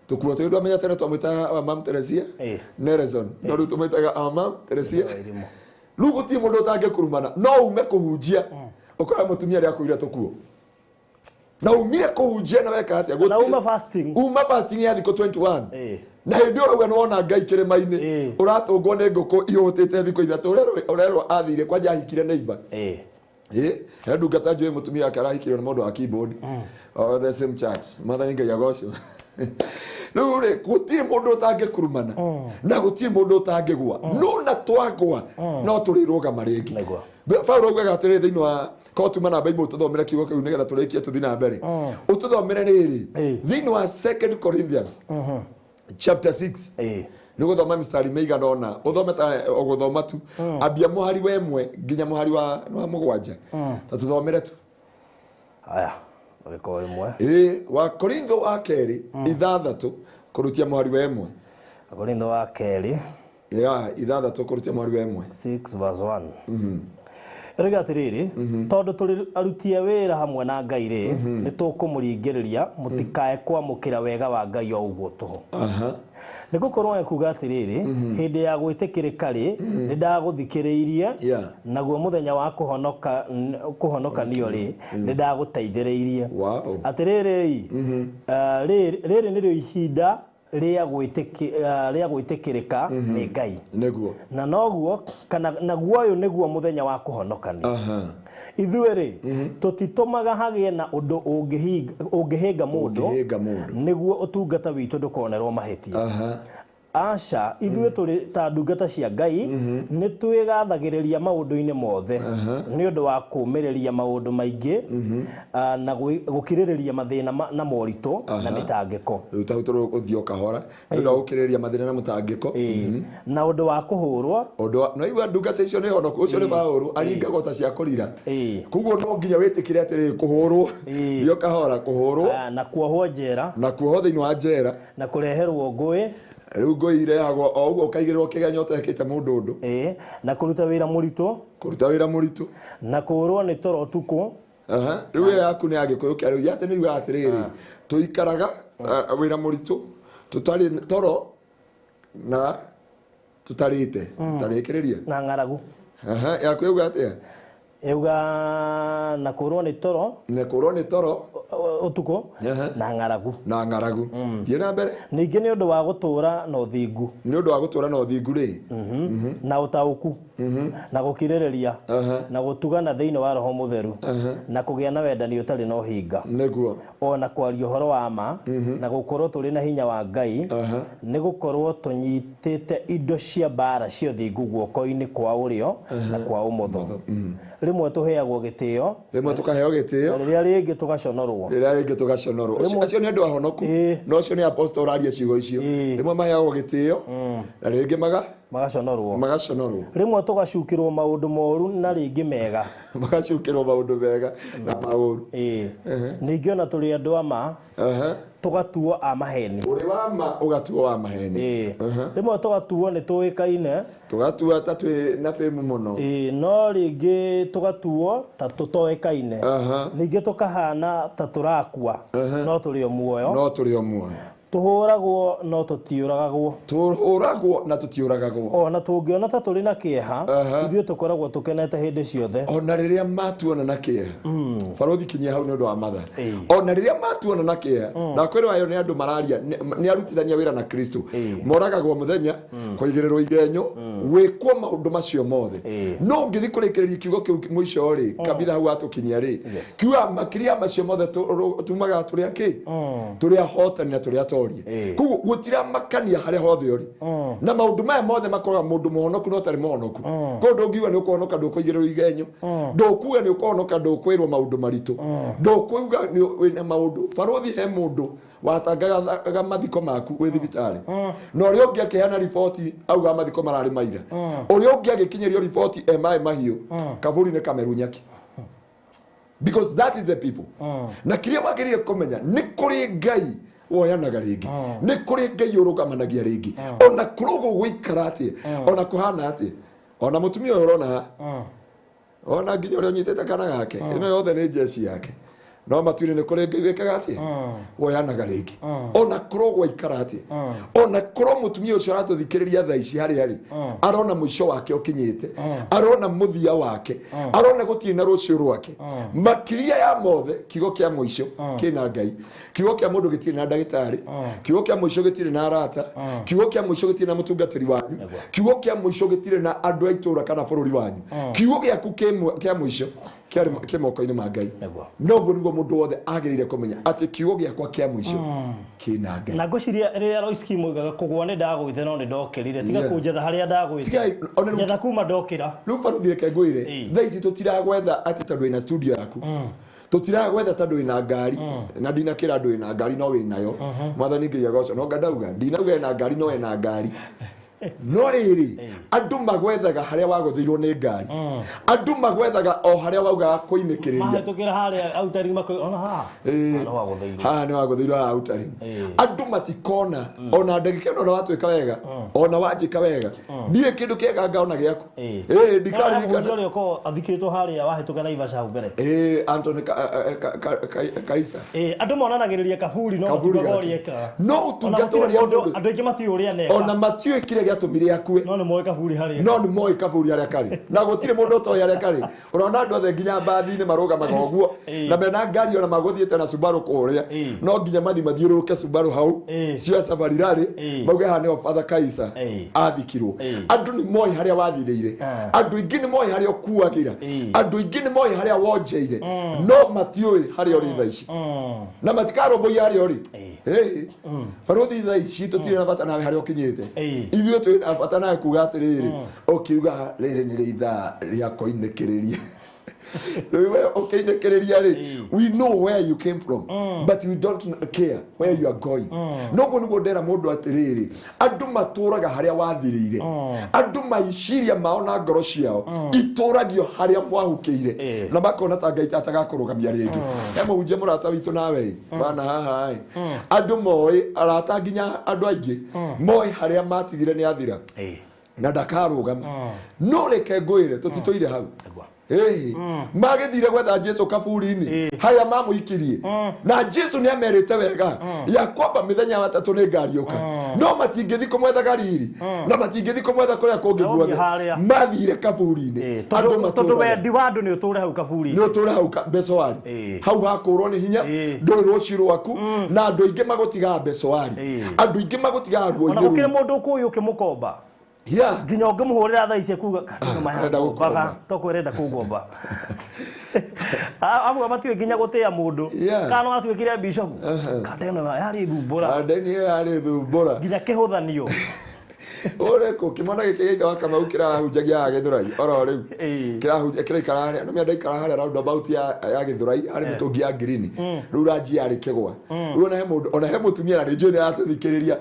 Tũkuo tũrĩ ndwamenya tene twamwĩtaga wa Mam Teresia Nelson. No rĩu tũmwĩtaga wa Mam Teresia. Rĩu gũtirĩ mũndũ ũtangĩkurumana no ume kũhunjia ũkore mũtumia arĩa akuire tũkuo. Na umire kũhunjia na weka atĩa? Na uma fasting. Uma fasting ya thikũ 21. Na hĩndĩ ĩyo ũrauga nĩwona Ngai kĩrĩma-inĩ ũratũngwo nĩ ngũkũ ihũtĩte thikũ ithatũ ũrerwo athire kwanja ahikire neighbor. He ndungata njũĩ mũtumia wake arahikirwo nĩ mũndũ wa keyboard. Oh, the same church. Mwathani Ngai agocwo. Rĩu rĩ gũtirĩ mũndũ ũtangĩkurumana na gũtirĩ mũndũ ũtangĩgwa. No na twagwa no tũrĩrũgama rĩngĩ. Paulo augaga atĩrĩ thĩinĩ wa Ko tuma na Bible tũthomere kiugo kĩu nĩgetha tũrĩkie tũthiĩ na mbere. Ũtũthomere rĩrĩ thĩinĩ wa 2 Corinthians chapter 6. Nĩ gũthoma mĩstari mĩigana ũna, ũthome ta ũgũthoma tu, ambia mũhari wa 1 nginya mũhari wa 7. Ta tũthomere tu. Aya, ũgĩkorwo 1. Wa Korintho wa kerĩ 6 kũrutia mũhari wa 1. Korintho wa kerĩ ya 6 kũrutia mũhari wa 1. 6 verse 1. Ĩroiga atĩrĩrĩ, tondũ tũrĩ aruti a wĩra hamwe na Ngai rĩ, nĩ tũkũmũringĩrĩria mũtikae kwamũkĩra wega wa Ngai o ũguo tũhũ. Nĩ gũkorwo ekuga atĩrĩrĩ, hĩndĩ ya gwĩtĩkĩrĩka rĩ, nĩ ndagũthikĩrĩirie, naguo mũthenya wa kũhonokanio rĩ, nĩ ndagũteithĩrĩirie. Atĩrĩrĩ, rĩrĩ nĩrĩo ihinda rĩa gwĩtĩkĩrĩka nĩ Ngai. Nĩguo. Na noguo kana naguo ũyũ nĩguo mũthenya wa kũhonokania. Ithuĩ rĩ, tũtitũmaga hagĩe na ũndũ ũngĩhĩnga mũndũ, nĩguo ũtungata witũ ndũkonerwo mahĩtia. Aca, ithuĩ tũrĩ ta ndungata cia Ngai, nĩ twĩgathagĩrĩria maũndũ-inĩ mothe nĩ ũndũ wa kũũmĩrĩria maũndũ maingĩ, na gũkirĩrĩria mathĩna na moritũ na mĩtangĩko. Rĩu ta tũrũgũthiĩ o kahora nĩ ũndũ wa gũkirĩrĩria mathĩna na mũtangĩko. Na ũndũ wa kũhũrwo. Ũndũ wa no igua ndungata icio nĩ honoku, ũcio nĩ Paũlũ aringagwo ta cia kũrira. Koguo no nginya wĩtĩkĩre atĩrĩrĩ, kũhũrwo thiĩ o kahora, kũhũrwo na kuohwo njera, na kuohwo thĩinĩ wa njera, na kũreherwo ngũĩ. Rĩu ngũi irehagwo o ũguo ũkaigĩrĩrwo kĩgenyo ũtekĩte mũndũ ũndũ. Na kũruta wĩra mũritũ. Kũruta wĩra mũritũ. Na kũũrwo nĩ toro ũtukũ. Rĩu ĩyo yaku nĩ ya Gĩkũyũ kĩa rĩu, atĩ nĩ yugaga atĩrĩrĩ, tũikaraga wĩra mũritũ, tũtarĩ toro na tũtarĩte. Tarĩkĩrĩria. Na ng'aragu. Yaku yauga atĩa? Yauga na kũũrwo nĩ toro. Na kũũrwo nĩ toro. Ũtukũ. Na ng'aragu. Na ng'aragu. Thiĩ na mbere. Ningĩ nĩ ũndũ wa gũtũũra na ũthingu. Nĩ ũndũ wa gũtũũra na ũthingu rĩ. Na ũtaũku. Na gũkirĩrĩria. Na gũtugana thĩinĩ wa Roho Mũtheru. Na kũgĩa na wendani ũtarĩ na ũhinga. Nĩguo. O na kwaria ũhoro wa ma. Na gũkorwo tũrĩ na hinya wa Ngai. Nĩ gũkorwo tũnyitĩte indo cia mbaara cia ũthingu guoko-inĩ kwa ũrĩo na kwa ũmotho. Rĩmwe tũheagwo gĩtĩo, rĩmwe tũkaheo gĩtĩo, na rĩrĩa rĩngĩ tũgaconorwo. Rĩrĩa rĩngĩ tũgaconorwo. Acio nĩ andũ ahonoku, no acio nĩ apostle ũraria ciugo icio. Rĩmwe maheagwo gĩtĩo, na rĩngĩ magaconorwo. Magaconorwo. Rĩmwe tũgacukĩrwo maũndũ moru na rĩngĩ mega. Magacukĩrwo maũndũ mega na maũru. Ningĩ ona tũrĩ andũ a ma, tũgatuo a maheni. Ũrĩ wa ma ũgatuo wa maheni. Rĩmwe tũgatuo nĩ tũĩkaine, tũgatua ta twĩ na fame mũno. No rĩngĩ tũgatuo ta tũtoĩkaine. Ningĩ tũkahana ta tũrakua, no tũrĩ o muoyo. No tũrĩ o muoyo. Tũhũragwo no tũtiũragagwo. Tũhũragwo na tũtiũragagwo. Ona tũngĩona ta tũrĩ na kĩeha, ithuĩ tũkoragwo tũkenete hĩndĩ ciothe. Ona rĩrĩa matuona na kĩeha. Barothi kinyia hau nĩ ũndũ wa matha. Ona rĩrĩa matuona na kĩeha, na kwĩrwo ayo nĩ andũ mararia, nĩ arutithania wĩra na Kristo. Moragagwo mũthenya, kũigĩrĩrwo igenyo, gwĩkwo maũndũ macio mothe. No ũngĩthiĩ kũrĩkĩrĩria kiugo kĩu mũico rĩ, kabitha hau atũkinyia rĩ, kiuga makĩria macio mothe tumaga tũrĩ akĩ? Tũrĩ ahotani na tũrĩ atoria. Koguo gũtiramakania harĩa hothe ũrĩ. Na maũndũ maya mothe makoraga mũndũ mũhonoku na ũtarĩ mũhonoku. Koguo ndũngiuga nĩ ũkũhonoka ndũkũigĩrĩrwo igenyo. Ndũkuga nĩ ũkũhonoka ndũkwĩrwo maũndũ maritũ. Ndũkuga nĩ wĩna maũndũ. Barothi he mũndũ watangathaga mathiko maku wĩ thibitarĩ. Na ũrĩa ũngĩ akĩheana riboti auga mathiko mararĩ maira. Ũrĩa ũngĩ agĩkinyĩrio riboti e maĩ mahiũ, kaburi nĩ kameru nyaki. Because that is the people. Na kĩrĩa wagĩrĩire kũmenya nĩ kũrĩ Ngai woyanaga rĩngĩ, nĩ kũrĩ Ngai ũrũgamanagia rĩngĩ, ona kũrũgũ gũikara atĩa, ona kũhana atĩa, ona mũtumia ũyũ ũrona, ona nginya ũrĩa ũnyitĩte kana gake, ĩno yothe nĩ jeshi yake. No matuire nĩ kũrĩ Ngai wĩkaga atĩa, woyanaga rĩngĩ, ona kũrũgũ gũikara atĩa, ona kũrũ mũtumia ũcio aratũthikĩrĩria thaa ici harĩa arĩ, arona mũico wake ũkinyĩte, arona mũthia wake, arona gũtirĩ na rũciũ rwake. Makĩria ya mothe, kiugo kĩa mũico kĩna Ngai, kiugo kĩa mũndũ gĩtirĩ na ndagĩtarĩ, kiugo kĩa mũico gĩtirĩ na arata, kiugo kĩa mũico gĩtirĩ na mũtungatĩri wanyu, kiugo kĩa mũico gĩtirĩ na andũ a itũũra kana bũrũri wanyu. Kiugo gĩaku kĩa mũico Kĩ moko-inĩ ma Ngai. Noguo nĩguo mũndũ wothe agĩrĩire kũmenya atĩ kiugo gĩakwa kĩa mũico kĩna Ngai. Na ngwĩciria rĩrĩa Royce Kim oigaga kũgũa nĩ ndagũite no nĩ ndokĩrire, tiga kũnjetha harĩa ndagũite, njetha kuma ndokĩra. Rĩu baruthi reke ngwĩre, thaa ici tũtiragwetha atĩ tondũ wĩna studio yaku, tũtiragwetha tondũ wĩna ngari, na ndinakĩra andũ wĩna ngari no wĩnayo, mwathani Ngai agocwo, no ngandauga ndinauga ena ngari no ena ngari. No rĩrĩ, andũ magwethaga harĩa wagũthĩirwo nĩ ngari, andũ magwethaga o harĩa waugaga kũinĩkĩrĩria, mahĩtũkĩra harĩa outering ona haha haha nĩ wagũthĩirwo haha outering. Andũ matikona ona ndagĩka ĩno ona watuĩka wega ona wanjĩka wega, ndirĩ kĩndũ kĩega ngaona gĩaku. Ndikaririkana ũrĩa ũkorwo athikĩtwo harĩa wahĩtũka Naivasha hau mbere. Anthony Kaisa. Andũ monanagĩrĩria kaburi no matiugaga ũrĩa ekaga. No ũtungata ũrĩa andũ aingĩ matiũĩ ũrĩa neka, ona matiũĩ kĩrĩa gĩatũmire akue, no nĩ moĩ kaburi harĩa, no nĩ moĩ kaburi harĩa karĩ, na gũtirĩ mũndũ ũtoĩ harĩa karĩ. Ũrona andũ othe nginya mbathi-inĩ marũgamaga ũguo na mena ngari ona magũthiĩte na Subaru kũrĩa, no nginya mathi mathiũrũrũke Subaru hau cio safari rally, mauge haha nĩho Father Kaisa athikirwo. Andũ nĩ moĩ harĩa wathirĩire, andũ aingĩ nĩ moĩ harĩa ũkuagĩra, andũ aingĩ nĩ moĩ harĩa wonjeire, no matiũĩ harĩa ũrĩ thaa ici, na matikarũmbũiya harĩa ũrĩ. Baruthi thaa ici tũtirĩ na bata nawe harĩa ũkinyĩte, ithuĩ twĩ na bata nawe kuga atĩrĩrĩ, ũkiuga rĩrĩ nĩ ithaa rĩa kũinĩkĩrĩria. Rĩu we ũkĩinĩkĩrĩria rĩ, we know where you came from, but we don't care where you are going. Noguo nĩguo ndera mũndũ atĩrĩrĩ, andũ matũraga harĩa wathirĩire, andũ maiciria mao na ngoro ciao itũragio harĩa mwahukĩire, na makona ta Ngai atagakũrũgamia rĩngĩ. He mũhunjia mũrata witũ nawe bana haha ĩ, andũ moĩ arata nginya andũ aingĩ moĩ harĩa matigire nĩ athira na ndakarũgama. No reke ngwĩre tũtitũire hau. Magĩthire gwetha Jesu kaburi-inĩ harĩa mamũikirie, na Jesu nĩ amerite wega ya kwamba mĩthenya ya gatatũ nĩ ngariũka, no matingĩthi kũmwetha Galili na matingĩthi kũmwetha kũrĩa kũngĩ guothe, mathire kaburi-inĩ. Tondũ wendi wa andũ nĩ ũtũre hau kaburi-inĩ, nĩ ũtũre hau mbecoari, hau hakũrwo nĩ hinya, ndũĩ rũciũ rwaku, na andũ aingĩ magũtigaga mbecoari, andũ aingĩ magũtigaga ruo-inĩ. Ona gũkĩrĩ mũndũ ũkũĩ ũkĩmũkomba, nginya ũngĩmũhũrĩra thaa ici kuga kandu tokwĩrenda kũngomba, amuga matiũĩ nginya gũtĩa mũndũ, kana no atuĩkire bishop, kanda ĩno yarĩ thumbũra, kanda ĩno yarĩ thumbũra nginya kĩhũthanio. Ũrĩkũ kĩmwana gĩkĩ gĩa ithe wa Kamau kĩrahunjagia haha Gĩthũrai oro rĩu, kĩraikara harĩa, no mĩanda ikara harĩa roundabout ya Gĩthũrai harĩ mĩtũngi ya ngirini, rĩu ranji yarĩ kĩgwa. Rĩu ona he mũndũ, ona he mũtumia na nĩ njũĩ nĩ aratũthikĩrĩria,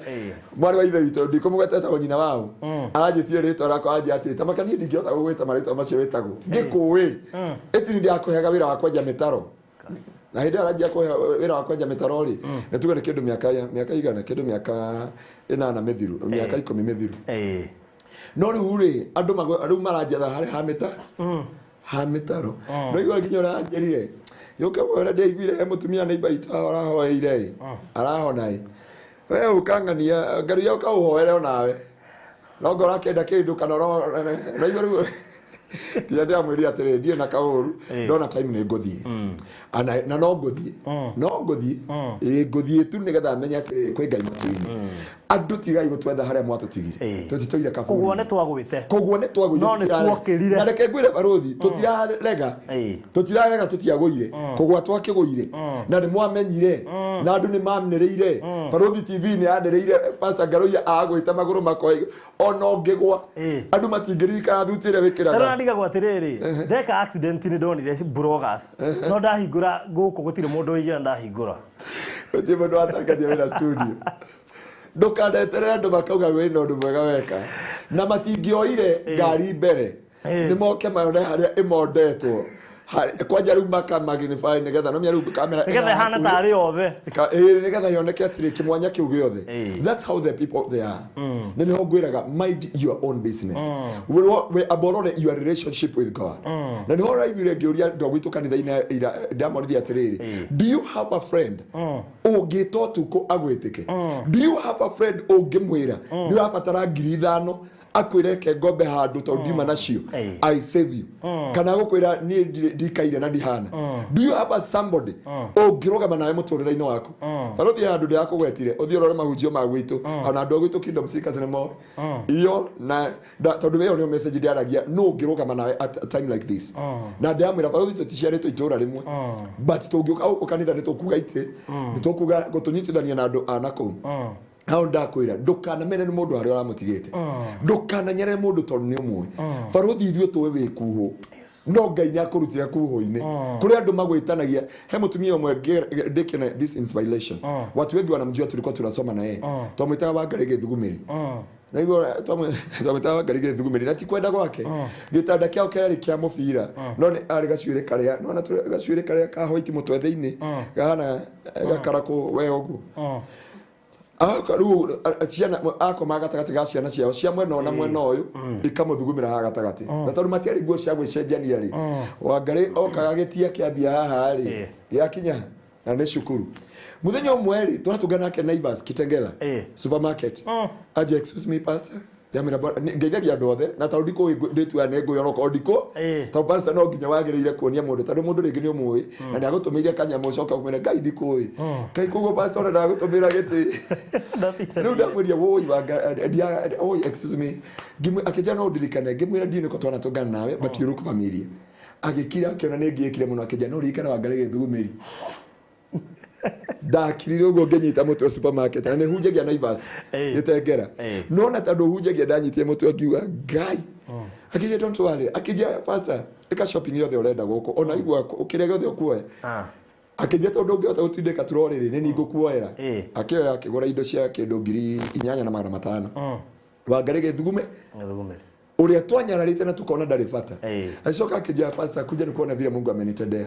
mwarĩ wa ithe witũ ndikũmũgweta etagwo nyina wao, aranjĩtire rĩtwa rĩakwa anjĩra atĩrĩ, ta maka niĩ ndingĩhota gũgwĩta marĩtwa macio wĩtagwo, ngĩkũĩ ĩtini ndĩrakũheaga wĩra wa kwenja mĩtaro. Na hĩndĩ ĩyo aranjia kũhe wĩra wa kwenja mĩtaro rĩ, nĩ tuge nĩ kĩndũ mĩaka igana, kĩndũ mĩaka 8 mĩthiru, mĩaka 10 mĩthiru. No rĩu rĩ, andũ rĩu maranjetha harĩa ha mĩtaro. No igua nginya ũranjĩrire, yũke wone ndiaiguire he mũtumia neighbor itũ arahoeire ĩ, arahona ĩ. We ũkang'ania, Ngai ũka ũhoere onawe. No ngoro akĩenda kĩndũ kana no igua rĩu nginya ndĩramwĩrire atĩrĩrĩ, ndirĩ na kaũru, ndona time nĩ ngũthiĩ. Na no ngũthiĩ, no ngũthiĩ, ĩ ngũthiĩ tu nĩgetha menye atĩrĩrĩ kwĩ Ngai matu-inĩ. Andũ tigai gũtwetha harĩa mwatũtigire, tũtitũire kaburi. Kũguo nĩ twagwĩte, kũguo nĩ twagwĩte, no nĩ tuokĩrire. Na reke ngwĩre baruthi, tũtirarega, tũtirarega, tũtiagũire, kũgũa twakĩgũire, na nĩ mwamenyire, na andũ nĩ manĩrĩire. Baruthi TV nĩ yanĩrĩire Pastor Ngaruiya agwĩte magũrũ makwa ona ũngĩgwa, andũ matingĩririkana thuti ĩrĩa wĩkĩraga. Rĩu ndigagwo atĩrĩrĩ, ndeka accident nĩ ndonire bloggers, no ndahingũra gũkũ gũtirĩ mũndũ ũigĩra ndahingũra. Gũtirĩ mũndũ watangathia wĩna studio. Ndũkaneterere andũ makauga wĩna ũndũ mwega weka, na matingĩoire ngari mbere, nĩ moke mayone harĩa ĩmondetwo. Kwanja rĩu maka magnify nĩgetha no rĩu kamera nĩgetha ĩhane tarĩ yothe, nĩgetha yoneke atĩrĩ kĩmwanya kĩu gĩothe. That's how the people they are. Nĩ nĩho ngwĩraga mind your own business, we aborore your relationship with God. Na nĩho ũraiguire ngĩũria andũ a gwitũ kanitha-inĩ, ndamoririe atĩrĩrĩ, do you have a friend ũngĩta ũtukũ agwĩtĩke? Do you have a friend ũngĩmwĩra nĩ ũrabatara 5,000 Akwĩre ke ngombe handũ tondũ ndiuma nacio, I save you. Kana gũkwĩra niĩ ndikaire na ndihana. Do you have a somebody ũngĩrũgama nawe mũtũrĩre-inĩ waku? Barũthi, handũ ndĩrakũgwetire, ũthiĩ ũrore mahunjio ma gwitũ, ona andũ a gwitũ Kingdom Seekers nĩ moĩ iyo na tondũ ĩyo nĩyo message ndĩaragia. Nũ ũngĩrũgama nawe at a time like this? Na ndĩramwĩra, barũthi, tũticiarĩtwo itũũra rĩmwe, but tũngĩũka gũkũ kanitha nĩ tũkuga itĩ, nĩ tũkuga gũtũnyitithania na andũ a nakũu hau. Ndakwĩra, ndũkanamene nĩ mũndũ harĩa ũramũtigĩte, ndũkananyere mũndũ tondũ nĩ ũmũĩ. Barũthi, ithuĩ tũĩ wĩ kuhũ, no Ngai nĩ akũrutire kuhũ-inĩ. Kũrĩ andũ magwĩtanagia. He mũtumia ũmwe ndĩkĩne this inspiration, watu wengi wanamjua, tulikuwa tunasoma na yeye, twamwĩtaga Wangarĩ Gĩthugumĩri. Naigua twamwĩtaga Wangarĩ Gĩthugumĩri na ti kwenda gwake. Gĩtanda kĩao kĩarĩ kĩa mũbira, no nĩ arĩ gacuĩrĩ karĩa nona gacuĩrĩ karĩa ka hoiti mũtwe thĩinĩ gahana gakarakũ we ũguo. Rĩu ciana akoma gatagatĩ ga ciana ciao cia mwena ũyũ na mwena ũyũ, ikamũthugumĩra haha gatagatĩ, na tondũ matiarĩ nguo cia gwĩcenjania rĩ, Wangarĩ okaga gĩtia kĩambia haha rĩ, gĩakinya na nĩ cukuru. Mũthenya ũmwe rĩ, tũratũngana nake Naivas Kitengela supermarket, aje, "Excuse me, pastor." Ndamwĩra, "Ngeithagia andũ othe na tondũ ndikũĩ ndĩtuaga nĩ ngũĩ onokorwo ndikũ tondũ pastor no nginya wagĩrĩire kuonia mũndũ, tondũ mũndũ rĩngĩ nĩ ũmũĩ na nĩ agũtũmĩire kanyamũ, ũcoka ũmwĩre Ngai ndikũĩ Ngai, koguo pastor ona ndagũtũmĩra gĩtĩ." Rĩu ndamwĩria, "Woi woi, excuse me." Akĩnjĩra no ndirikane. Ngĩmwĩra, "Ndiũ nĩko twanatũngana nawe, but you look familiar." Agĩkira, akĩona nĩ ngĩkire mũno, akĩnjĩra, "No ririkana Wangarĩ Gĩthugumĩri?" Ndakirire ũguo ngĩnyita mũtwe supermarket, na nĩ hunjagia Naivas Gĩtengera, no na tondũ hunjagia ndanyitire mũtwe ngiuga Ngai. Akĩnjĩra, "Don't worry." Akĩnjĩra, "Pastor, ĩka shopping yothe ũrenda gũkũ, ona igua kĩrĩa gĩothe ũkuoya." Akĩnjĩra, "Tondũ ũngĩhota gũtindĩka trolley rĩ, nĩ niĩ ngũkuoera." Akĩoya, akĩgũra indo cia kĩndũ 8500. Wangarĩ Gĩthugume Gĩthugumĩri. Ũrĩa twanyararĩte na tukona ndarĩ bata. Agĩcoka akĩnjĩra, "Pastor, kuja nikuona vile Mungu amenitendea."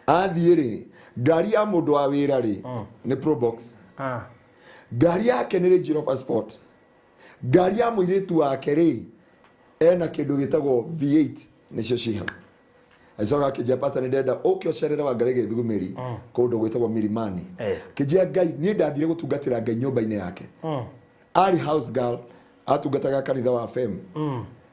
Athiĩ rĩ, ngari ya mũndũ wa wĩra rĩ nĩ Probox, ngari yake nĩ Range Rover Sport, ngari ya mũirĩtu wake rĩ ena kĩndũ gĩtagwo V8, nĩcio ci hau. Agĩcoka akĩnjĩra, "Pastor, nĩ ndĩrenda ũke ũcerere Wangarĩ Gĩthugumĩri kũndũ gwĩtagwo Milimani." Akĩnjĩra, "Ngai, niĩ ndathire gũtungatĩra Ngai nyũmba-inĩ yake, arĩ house girl, atungataga kanitha wa FM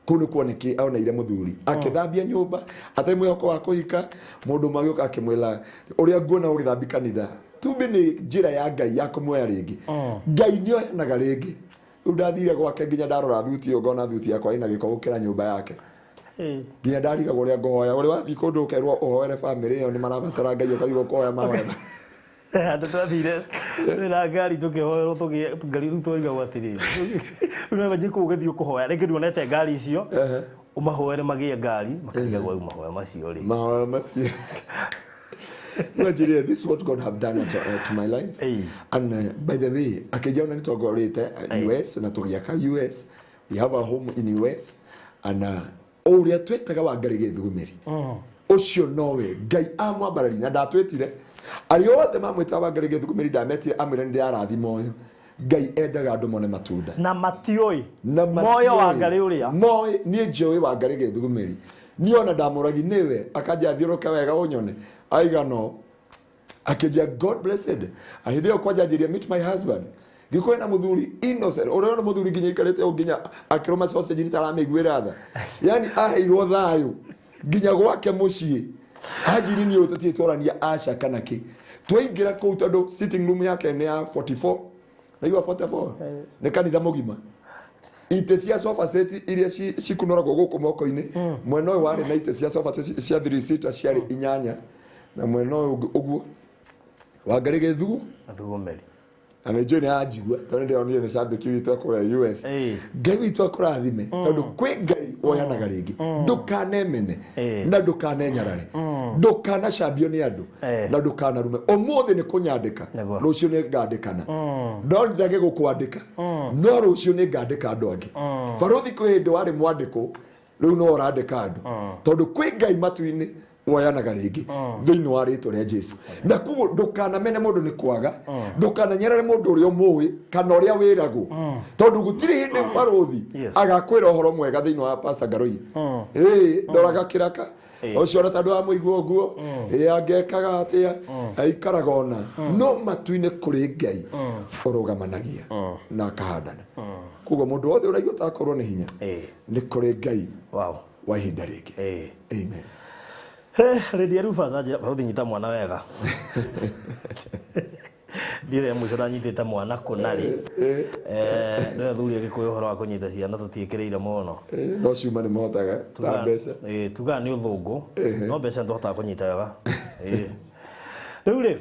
kũu nĩ kuoneki oneire mũthuri akĩthambia nyũmba atarĩ mwĩhoko wa kũhika. Mũndũ ũmwe agĩũka akĩmwĩra, 'Ũrĩa nguona ũgĩthambia kanitha tumbi nĩ njĩra ya Ngai ya kũmuoya rĩngĩ. Ngai nĩ oheanaga rĩngĩ.' Rĩu ndathire gwake, nginya ndarora thuti ĩyo ngona thuti yakwa ĩna gĩko gũkĩra nyũmba yake, nginya ndarigagwo ũrĩa ngũhoya. Ũrĩa wathiĩ kũndũ ũkerwo ũhoere bamĩrĩ ĩyo nĩ marabatara Ngai, ũkarigwo kũhoya mahoya. Andũ twathire na ngari tũkĩhoerwo, tũgĩ ngari rĩu twarigagwo atĩrĩrĩ, rĩu no imagine kũu ũgĩthiĩ ũkũhoya rĩngĩ nduonete ngari icio, ũmahoere magĩe ngari, makarigagwo rĩu mahoya macio rĩ. Mahoya macio. Nigeria, this is what God have done to my life. And by the way, akĩnjĩra nĩ twagũrĩte US na tũgĩaka US. We have a home in US. And o ũrĩa twĩtaga Wangarĩ Gĩthugumĩri, ũcio nowe Ngai amwambarari na ndatwĩtire. Arĩa othe mamwĩtaga Wangarĩ Gĩthugumĩri ndametire amwĩra nĩ ndĩrarathima ũyũ. Ngai endaga andũ mone matunda. Na matiũĩ na moyo matiũĩ. Wangarĩ ũrĩa moĩ niĩ njũĩ Wangarĩ Gĩthugumĩri, niĩ ona ndamũragi nĩwe akanja thiũrũke wega ũnyone aigano. Akĩnjia, "God blessed." Hĩndĩ ĩyo kwanja anjĩria, "Meet my husband." Ngĩkorwo na mũthuri innocent, ũrĩa ona mũthuri nginya aikarĩte ũũ nginya akĩrũma sausage nĩ taramĩiguĩra tha, yani aheirwo thayũ nginya gwake mũciĩ. Anjiri niĩ ũyũ tũtirĩ twarania aca kana kĩ. Twaingĩra kũu, tondũ sitting room yake nĩ ya 44, naigua 44 nĩ kanitha mũgima, itĩ cia sofa set iria cikunoragwo gũkũ moko-inĩ, mwena ũyũ warĩ na itĩ cia sofa set cia 3 seater ciarĩ inyanya, na mwena ũyũ ũngĩ ũguo. Wangarĩ Gĩthugu Gĩthugumĩri. Na nĩ njũĩ nĩ anjigua tondũ ndĩronire nĩ cambĩki witũ akũrĩa US. Ngai witũ akũrathime, tondũ kwĩ Ngai woyanaga rĩngĩ. Ndũkanemene na ndũkanenyarare, ndũkanacambio nĩ andũ na ndũkanarume. Ũmũthĩ nĩ kũnyandĩka, rũciũ nĩ ngandĩkana. No ndage gũkwandĩka, no rũciũ nĩ ngandĩka andũ angĩ. Barũthi, kwĩ hĩndĩ warĩ mwandĩkwo, rĩu no ũrandĩka andũ, tondũ kwĩ Ngai matu-inĩ woyanaga rĩngĩ thĩinĩ wa rĩtwa rĩa Jesu. Na koguo ndũkanamene mũndũ nĩ kwaga, ndũkananyerere mũndũ ũrĩa ũmũĩ kana ũrĩa wĩragwo, tondũ gũtirĩ hĩndĩ barũthi agakwĩra ũhoro mwega thĩinĩ wa Pastor Ngarũi. Ĩĩ, ndoraga kĩraka ũcio ona tondũ wamũigua ũguo, ĩ angekaga atĩa aikaraga ona no matu-inĩ kũrĩ Ngai ũrũgamanagia na akahandana. Koguo mũndũ wothe ũraigua takorwo nĩ hinya nĩ kũrĩ Ngai wa ihinda rĩngĩ. Amen. Lady Rufus anjĩra baruthi nyita mwana wega. Ndire mũico ndanyitĩte mwana kũna rĩ. Nĩ athuri Agĩkũyũ ũhoro wa kũnyita ciana tũtiĩkĩrĩire mũno. No ciuma nĩ mahotaga na mbeca. Tugaga nĩ ũthũngũ no mbeca nĩtũhotaga kũnyita wega. Rĩu rĩ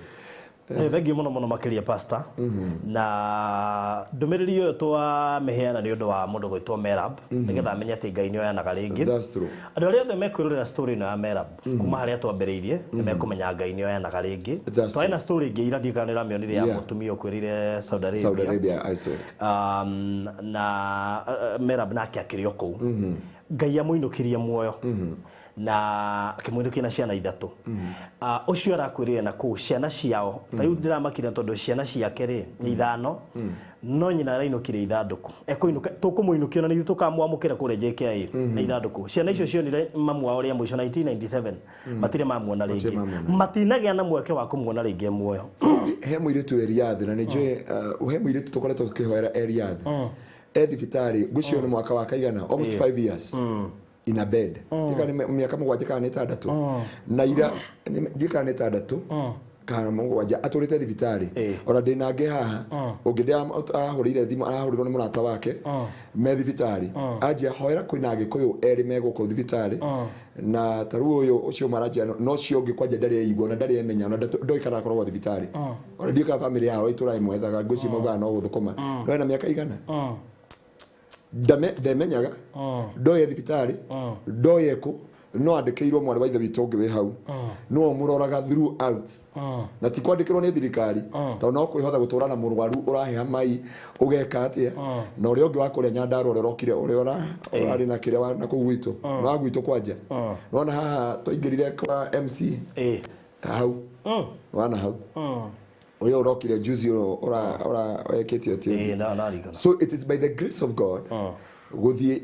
thengiũ mũno mũno makĩria pastor na ndũmĩrĩri ĩyo twamĩheana nĩ ũndũ wa mũndũ gwĩtwo Merab nĩgetha amenye atĩ Ngai nĩoyanaga rĩngĩ. Andũ arĩa othe mekwĩrorera story ĩno ya Merab kuma harĩa twambĩrĩirie nĩ mekũmenya Ngai nĩoyanaga rĩngĩ. Twarĩ na story ĩngĩ ira ndiũĩ kana nĩũramĩonire ya mũtumia ũkwĩrĩire Saudi Arabia. Saudi Arabia, I saw it. Na Merab nake akĩrĩ o kũu. Ngai amũinũkirie muoyo na akĩmũinũkia na ciana ithatũ. Ũcio arakwĩrire na kũu ciana ciao ta rĩu ndĩramakire tondũ ciana ciake rĩ nĩ ithano no nyina arainũkire ithandũkũ ekũinũka tũkũmũinũkia na ithuĩ tũkamwamũkĩra kũrĩa JKIA na ithandũkũ. Ciana icio cionire mamu wao rĩa mũico 1997 matirĩ mamuona rĩngĩ, matinagĩa na mweke wa kũmuona rĩngĩ muoyo. He mũirĩtu wĩ Riyadh na nĩ njũĩ he mũirĩtu tũkoretwo tũkĩhoera e Riyadh e thibitarĩ ngwĩciria nĩ mwaka wa kaigana almost 5 years in a bed. Ndika ni miaka mũgwanja kana nĩ ĩtandatũ na ira ndika nĩ ĩtandatũ kana mũgwanja atũrĩte thibitarĩ ona ndĩ nangĩ haha ũngĩ ndĩ ahũrĩire thimũ arahũrĩrwo nĩ mũrata wake me thibitarĩ anjia hoera kwĩna Agĩkũyũ erĩ me gũkũ thibitarĩ na ta rĩu ũyũ ũcio maranjia no ũcio ũngĩ kwanja ndarĩ eigua na ndarĩ emenya ona ndoĩ kana akoragwo thibitarĩ ona ndiũĩ kana bamĩrĩ yao ĩtũra ĩmwethaga ngwĩciria maugaga no gũthũkũma no ena mĩaka igana ndemenyaga ndoĩ thibitarĩ ndoĩ kũ no andĩkĩirwo mwarĩ wa ithe witũ ũngĩ wĩ hau no mũroraga throughout na ti kwandĩkĩrwo nĩ thirikari tondũ no kwĩhotha gũtũra na mũrwaru ũraheha mai ũgeka atĩa na ũrĩa ũngĩ wa kũrĩa Nyandarua ũrĩa ũrokire ũrĩa ũrarĩ na kĩrĩa na kũu gwitũ na gwitũ kwanja nona haha twaingĩrire kwa MC hau wana hau ũrĩa ũrokire juzi ũra wekĩte atĩa. So it is by the grace of God gũthiĩ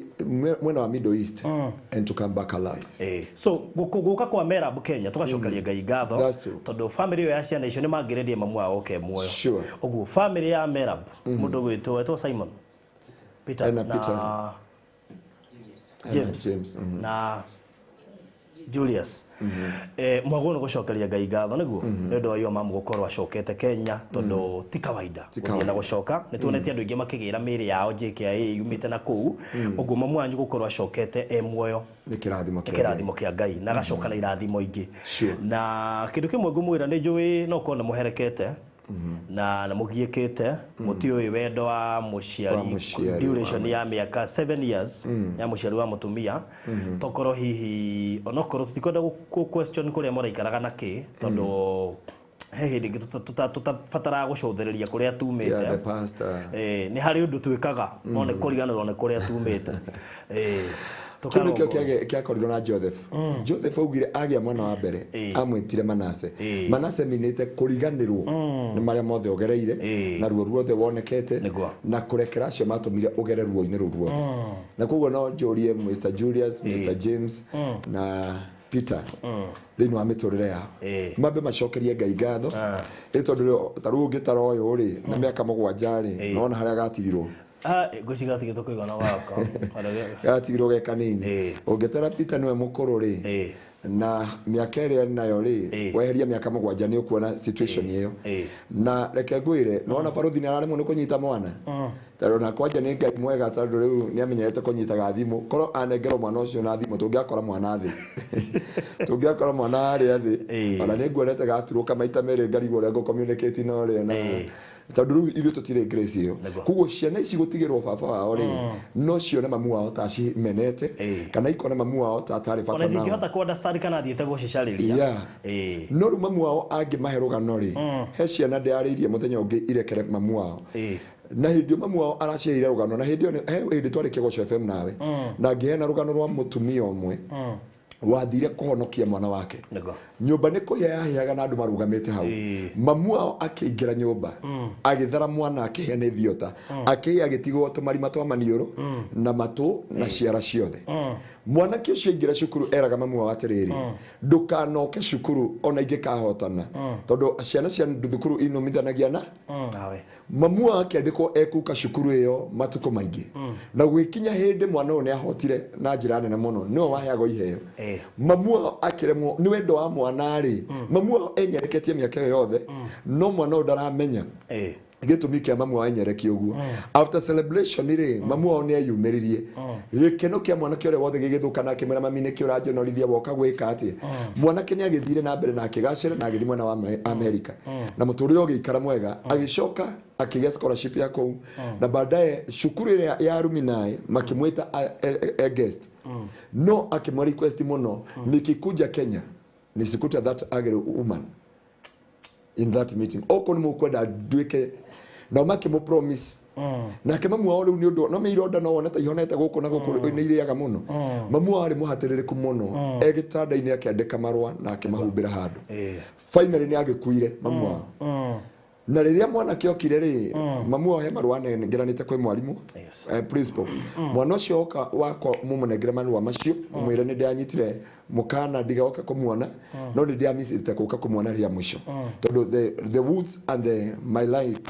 mwena wa Middle East and to come back alive. So gũka kwa Merab Kenya tũgacokeria Ngai ngatho tondũ family ĩyo ya ciana icio nĩ mangĩrĩrie mamu wao oke muoyo. Ũguo family ya Merab mũndũ gwĩtwo etwo Simon Peter na James na Julius mwagwo nĩ gũcokeria Ngai ngatho nĩguo nĩ ũndũ wa iyo mamu gũkorwo acokete Kenya tondũ ti kawaida gũthiĩ na gũcoka nĩ tuonete andũ aingĩ makĩgĩra mĩĩrĩ yao JKIA yumĩte na kũu ũguo mamu wanyu gũkorwo acokete e muoyo nĩ kĩrathimo kĩa Ngai na agacoka na irathimo ingĩ. Na kĩndũ kĩmwe ngũmwĩra nĩ njũĩ no korwo nĩ mũherekete na mũgiĩkĩte mũtiũĩ wendo wa mũciari duration ya mĩaka 7 years ya mũciari wa mũtumia tokorwo hihi onokorwo tũtikwenda gũ question kũrĩa mũraikaraga na kĩ tondũ he hĩndĩ ĩngĩ tũtabataraga gũcũthĩrĩria kũrĩa tumĩte nĩ harĩ ũndũ twĩkaga no nĩ kũriganĩrwo nĩ kũrĩa tumĩte. Kĩu nĩkĩo kĩakorirwo na Joseph. Joseph augire agĩa mwana wa mbere amwĩtire Manase. Manase minĩte kũriganĩrwo nĩ marĩa mothe ũgereire na ruo ruothe wonekete na kũrekera acio matũmire ũgere ruo-inĩ rũu ruothe. Na koguo no njũrie Mr Julius, Mr James na Peter thĩinĩ wa mĩtũrĩre yao mambe macokerie Ngai ngatho ĩ tondũ ta rĩu ũngĩtara ũyũ rĩ na mĩaka mũgwanja rĩ nona harĩa gatigirwo ngwĩciria kũigana gaka gatigirwo ge kanini ũngĩtara Peter nĩwe mũkũrũ rĩ na mĩaka ĩrĩa nayo rĩ weheria mĩaka mũgwanja nĩ ũkuona situation ĩyo na reke ngwĩre nĩwona baruthi nĩ araremwo nĩ kũnyita mwana tondũ na kwanja nĩ Ngai mwega tondũ rĩu nĩ amenyerete kũnyitaga thimũ korwo anengerwo mwana ũcio na thimũ tũngĩakora mwana thĩ tũngĩakora mwana harĩa thĩ ona nĩ nguonete gaturũka maita merĩ ngarigwo ũrĩa ngũ-communicate na ũrĩa na tondũ rĩu ithuĩ tũtirĩ grace ĩyo koguo ciana ici gũtigĩrwo baba wao rĩ no cione mamu wao ta cimenete kana ikone mamu wao ta atarĩ bata nao ona ndingĩhota kũ understand kana athiĩte gũcicarĩria no rĩu mamu wao angĩmahe rũgano rĩ he ciana ndĩarĩirie mũthenya ũngĩ irekere mamu wao na hĩndĩ ĩyo mamu wao araciheire rũgano na hĩndĩ ĩyo he hĩndĩ twarĩ Kĩgoco FM nawe na ngĩheana rũgano rwa mũtumia ũmwe wathire kũhonokia mwana wake nyũmba nĩ kũhĩa yahĩaga na andũ marũgamĩte hau mamu wao akĩingĩra nyũmba agĩthara mwana akĩhĩa nĩ thiota akĩhĩa agĩtigwo tũmarima twa maniũrũ na matũ na ciara ciothe mwanake ũcio aingĩra cukuru eraga mamu wao atĩrĩrĩ ndũkanoke cukuru ona ingĩkahotana tondũ ciana cia thukuru inumithanagia na Mamu akĩandĩkwo ekuka cukuru ĩyo matukũ maingĩ na gwĩkinya hĩndĩ mwana ũyũ nĩahotire na njĩra nene mũno nĩwe waheagwo iheo. Mamu wao akĩremwo nĩ wendo wa mwana rĩ, mamu wao enyereketie mĩaka ĩyo yothe no mwana ũyũ ndaramenya gĩtũmi kĩa mamu wao enyerekie ũguo. After celebration rĩ, mamu wao nĩeyumĩririe gĩkeno kĩa mwanake ũrĩa wothe gĩgĩthũka na akĩmwĩra mami nĩkĩ ũranjonorithia woka gwĩka atĩa. Mwanake nĩagĩthire na mbere na akĩgacĩra na agĩthiĩ mwena wa Amerika na mũtũrĩre ũgĩikara mwega. Agĩcoka akĩgĩa scholarship ya kũu na baadaye cukuru ĩrĩa ya Ruminae makĩmwĩta a guest no akĩmwa request mũno, nikikuja Kenya nisikuta that ugly woman in that meeting, okorwo nĩ mũkwenda nduĩke nao makĩmũ promise. Nake mamu wao rĩu nĩ ũndũ no mĩironda no wone ta ihonete gũkũ na gũkũ nĩ irĩaga mũno. Mamu wao arĩ mũhatĩrĩrĩku mũno e gĩtanda-inĩ akĩandĩka marũa na akĩmahumbĩra handũ. Finally nĩ agĩkuire mamu wao na rĩrĩa mwanake okire rĩ, mamu wao he marũa anengeranĩte kwĩ mwarimũ, principal. Mwana ũcio oka wakwa mũmũnengere marũa macio mũmwĩre nĩ ndĩranyitire mũkana ndigoke kũmuona no nĩ ndĩramicĩte gũka kũmuona rĩa mũico tondũ the woods and my life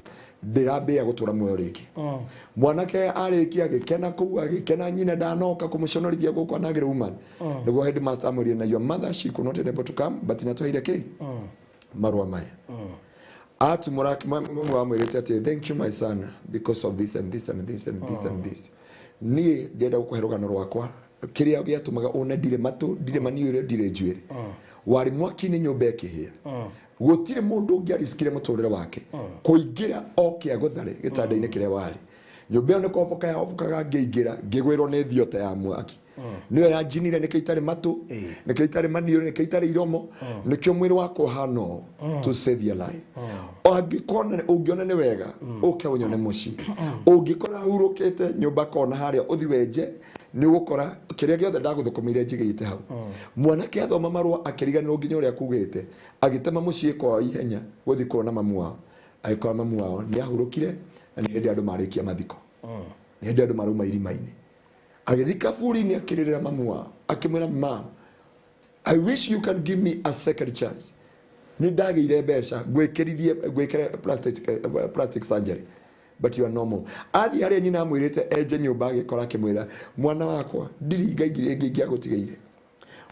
ndĩrambĩĩa gũtũra muoyo rĩngĩ. Mwanake arĩkia agĩkena kũu agĩkena nyina ndanoka kũmũconorithia gũkũ anagĩrĩ woman nĩguo headmaster amwĩrire na your mother she could not able to come but nĩatũheire kĩ marũa maya. Atumũra mamu amwĩrĩte atĩ thank you my son because of this and this and this and this and this. Niĩ ndĩrenda gũkũhe rũgano rwakwa kĩrĩa gĩatũmaga one ndirĩ matũ ndirĩ maniũrĩ ndirĩ njuĩrĩ warĩ mwaki-inĩ nyũmba ĩkĩhĩa gũtirĩ mũndũ ũngĩariskire mũtũrĩre wake kũingĩra oke agũthare gĩtanda-inĩ kĩrĩa warĩ. Nyũmba ĩyo nĩ koboka yahobokaga ngĩingĩra ngĩgwĩrwo nĩ thiota ya mwaki nĩyo yanjinire nĩkĩo itarĩ matũ nĩkĩo itarĩ maniũrĩ nĩkĩo itarĩ iromo nĩkĩo mwĩrĩ wakwa ũhana ũũ to save your life. Angĩkona ũngĩona nĩ wega ũke ũnyone mũciĩ ũngĩkora hurũkĩte nyũmba kona harĩa ũthi wenje nĩ ũgũkora kĩrĩa gĩothe ndagũthũkũmĩire njigĩte hau. Mwanake athoma marũa akĩriganĩrwo nginya ũrĩa kugĩte agĩtema mũciĩ kwao ihenya gũthiĩ kuona mamu wao agĩkora mamu wao nĩ ahurũkire na nĩ hĩndĩ andũ marĩkia mathiko nĩ hĩndĩ andũ marauma irima-inĩ. Agĩthiĩ kaburi-inĩ akĩrĩrĩra mamu wao akĩmwĩra mam I wish you can give me a second chance. Nĩ ndagĩire mbeca ngwĩkĩrithie ngwĩkĩre plastic surgery but you are normal. Athiĩ harĩa nyina amwĩrĩte enje nyũmba agĩkora akĩmwĩra mwana wakwa ndiringa ingĩ rĩngĩ ingĩagũtigĩire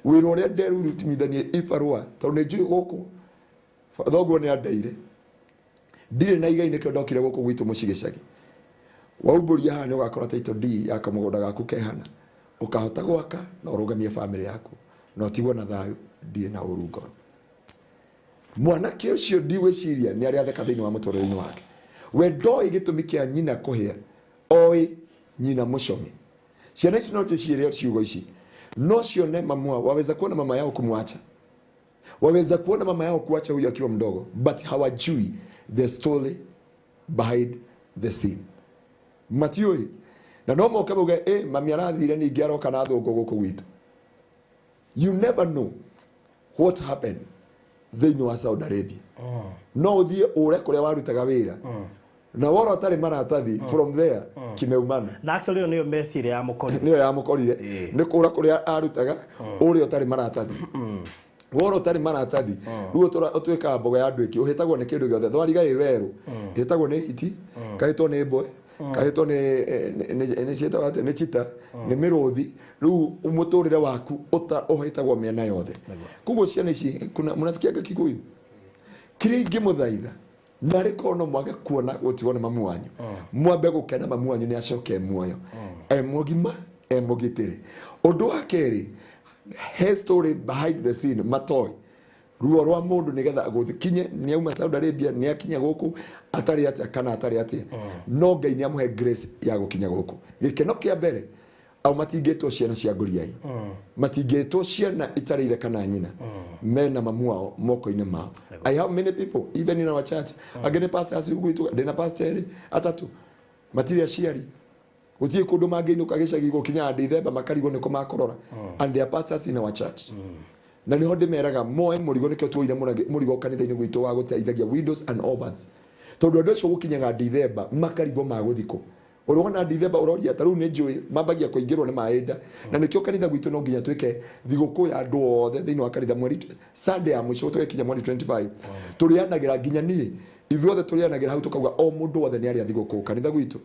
wĩra ũrĩa nderurumithanie ibarũa tondũ nĩ njũĩ gũkũ thoguo nĩ andeire ndirĩ na igai nĩkĩo ndokire gũkũ gwitũ mũciĩ gĩcagi waumbũria haha nĩ ũgakora title D ya kamũgũnda gaku kehana ũkahota gwaka na ũrũgamie famĩlĩ yaku na ũtigwo na thayũ ndirĩ na ũru ngoro. Mwanake ũcio ndigwĩciria nĩ arĩa atheka thĩinĩ wa mũtũrĩre-inĩ wake we ndoĩ gĩtũmi kĩa nyina kũhĩa oĩ nyina mũcomi. Ciana ici no ndĩciĩre ciugo ici no cione mamu wao waweza kuona mama yao kumwacha waweza kuona mama yao kuacha huyu akiwa mdogo but hawajui the story behind the scene matiũĩ na no moke mauge mami arathire ningĩ aroka na thũngũ gũkũ gwitũ. You never know what happened thĩinĩ wa Saudi Arabia. No ũthiĩ ũre kũrĩa warutaga wĩra na wora ũtarĩ maratathi from there kimeumana. Na actually ĩyo nĩyo meciria ya mũkorire nĩyo yamũkorire nĩ kũra kũrĩa arutaga ũrĩa ũtarĩ maratathi wora ũtarĩ maratathi rĩu ũtuĩkaga mbogo ya andũ ĩkĩ ũhĩtagwo nĩ kĩndũ gĩothe thwariga ĩ werũ ĩhĩtagwo nĩ hiti kahĩtwo nĩ mbwe kahĩtwo nĩ ciĩtagwo atĩa nĩ chita nĩ mĩrũthi rĩu mũtũrĩre waku ũhĩtagwo mĩena yothe. Koguo ciana ici mũnasikiaga Kikuyu kĩrĩa ingĩmũthaitha narĩ korwo no mwage kuona gũtigwo nĩ mamu wanyu mwambe gũkena mamu wanyu nĩ acoke muoyo e mũgima e mũgitĩre. Ũndũ wa kerĩ he story behind the scene matoĩ ruo rwa mũndũ nĩgetha gũkinye nĩ auma Saudi Arabia nĩ akinya gũkũ atarĩ atĩa kana atarĩ atĩa no Ngai nĩ amũhe grace ya gũkinya gũkũ. Gĩkeno kĩa mbere au matingĩtwo ciana cia ngũriai matingĩtwo ciana itarĩ ithe kana nyina mena mamu wao moko-inĩ mao. I have many people even in our church angĩ nĩ pastors gwitũ ndĩna pastor erĩ atatũ matirĩ aciari gũtirĩ kũndũ mangĩinũka gĩcagi gũkinya Dithemba makarigwo nĩkũ makũrora and they are pastors in our church. Na nĩho ndĩmeraga moe mũrigo nĩkĩo tuoire mũrigo kanitha-inĩ gwitũ wa gũteithagia widows and orphans tondũ andũ acio gũkinyaga Dithemba makarigwo magũthiĩ kũ. Ũrona Dithemba ũroria ta rĩu nĩ njũĩ mambagia kũingĩrwo nĩ maĩ nda na nĩkĩo kanitha gwitũ no nginya twĩke thigũkũ ya andũ othe thĩinĩ wa kanitha mweri Sunday ya mũico tũgĩkinya mweri 25 tũrĩanagĩra nginya niĩ Ithuothe tũrĩanagĩra hau tũkauga o mũndũ wothe nĩ arĩa thigũkũ kanitha gwitũ.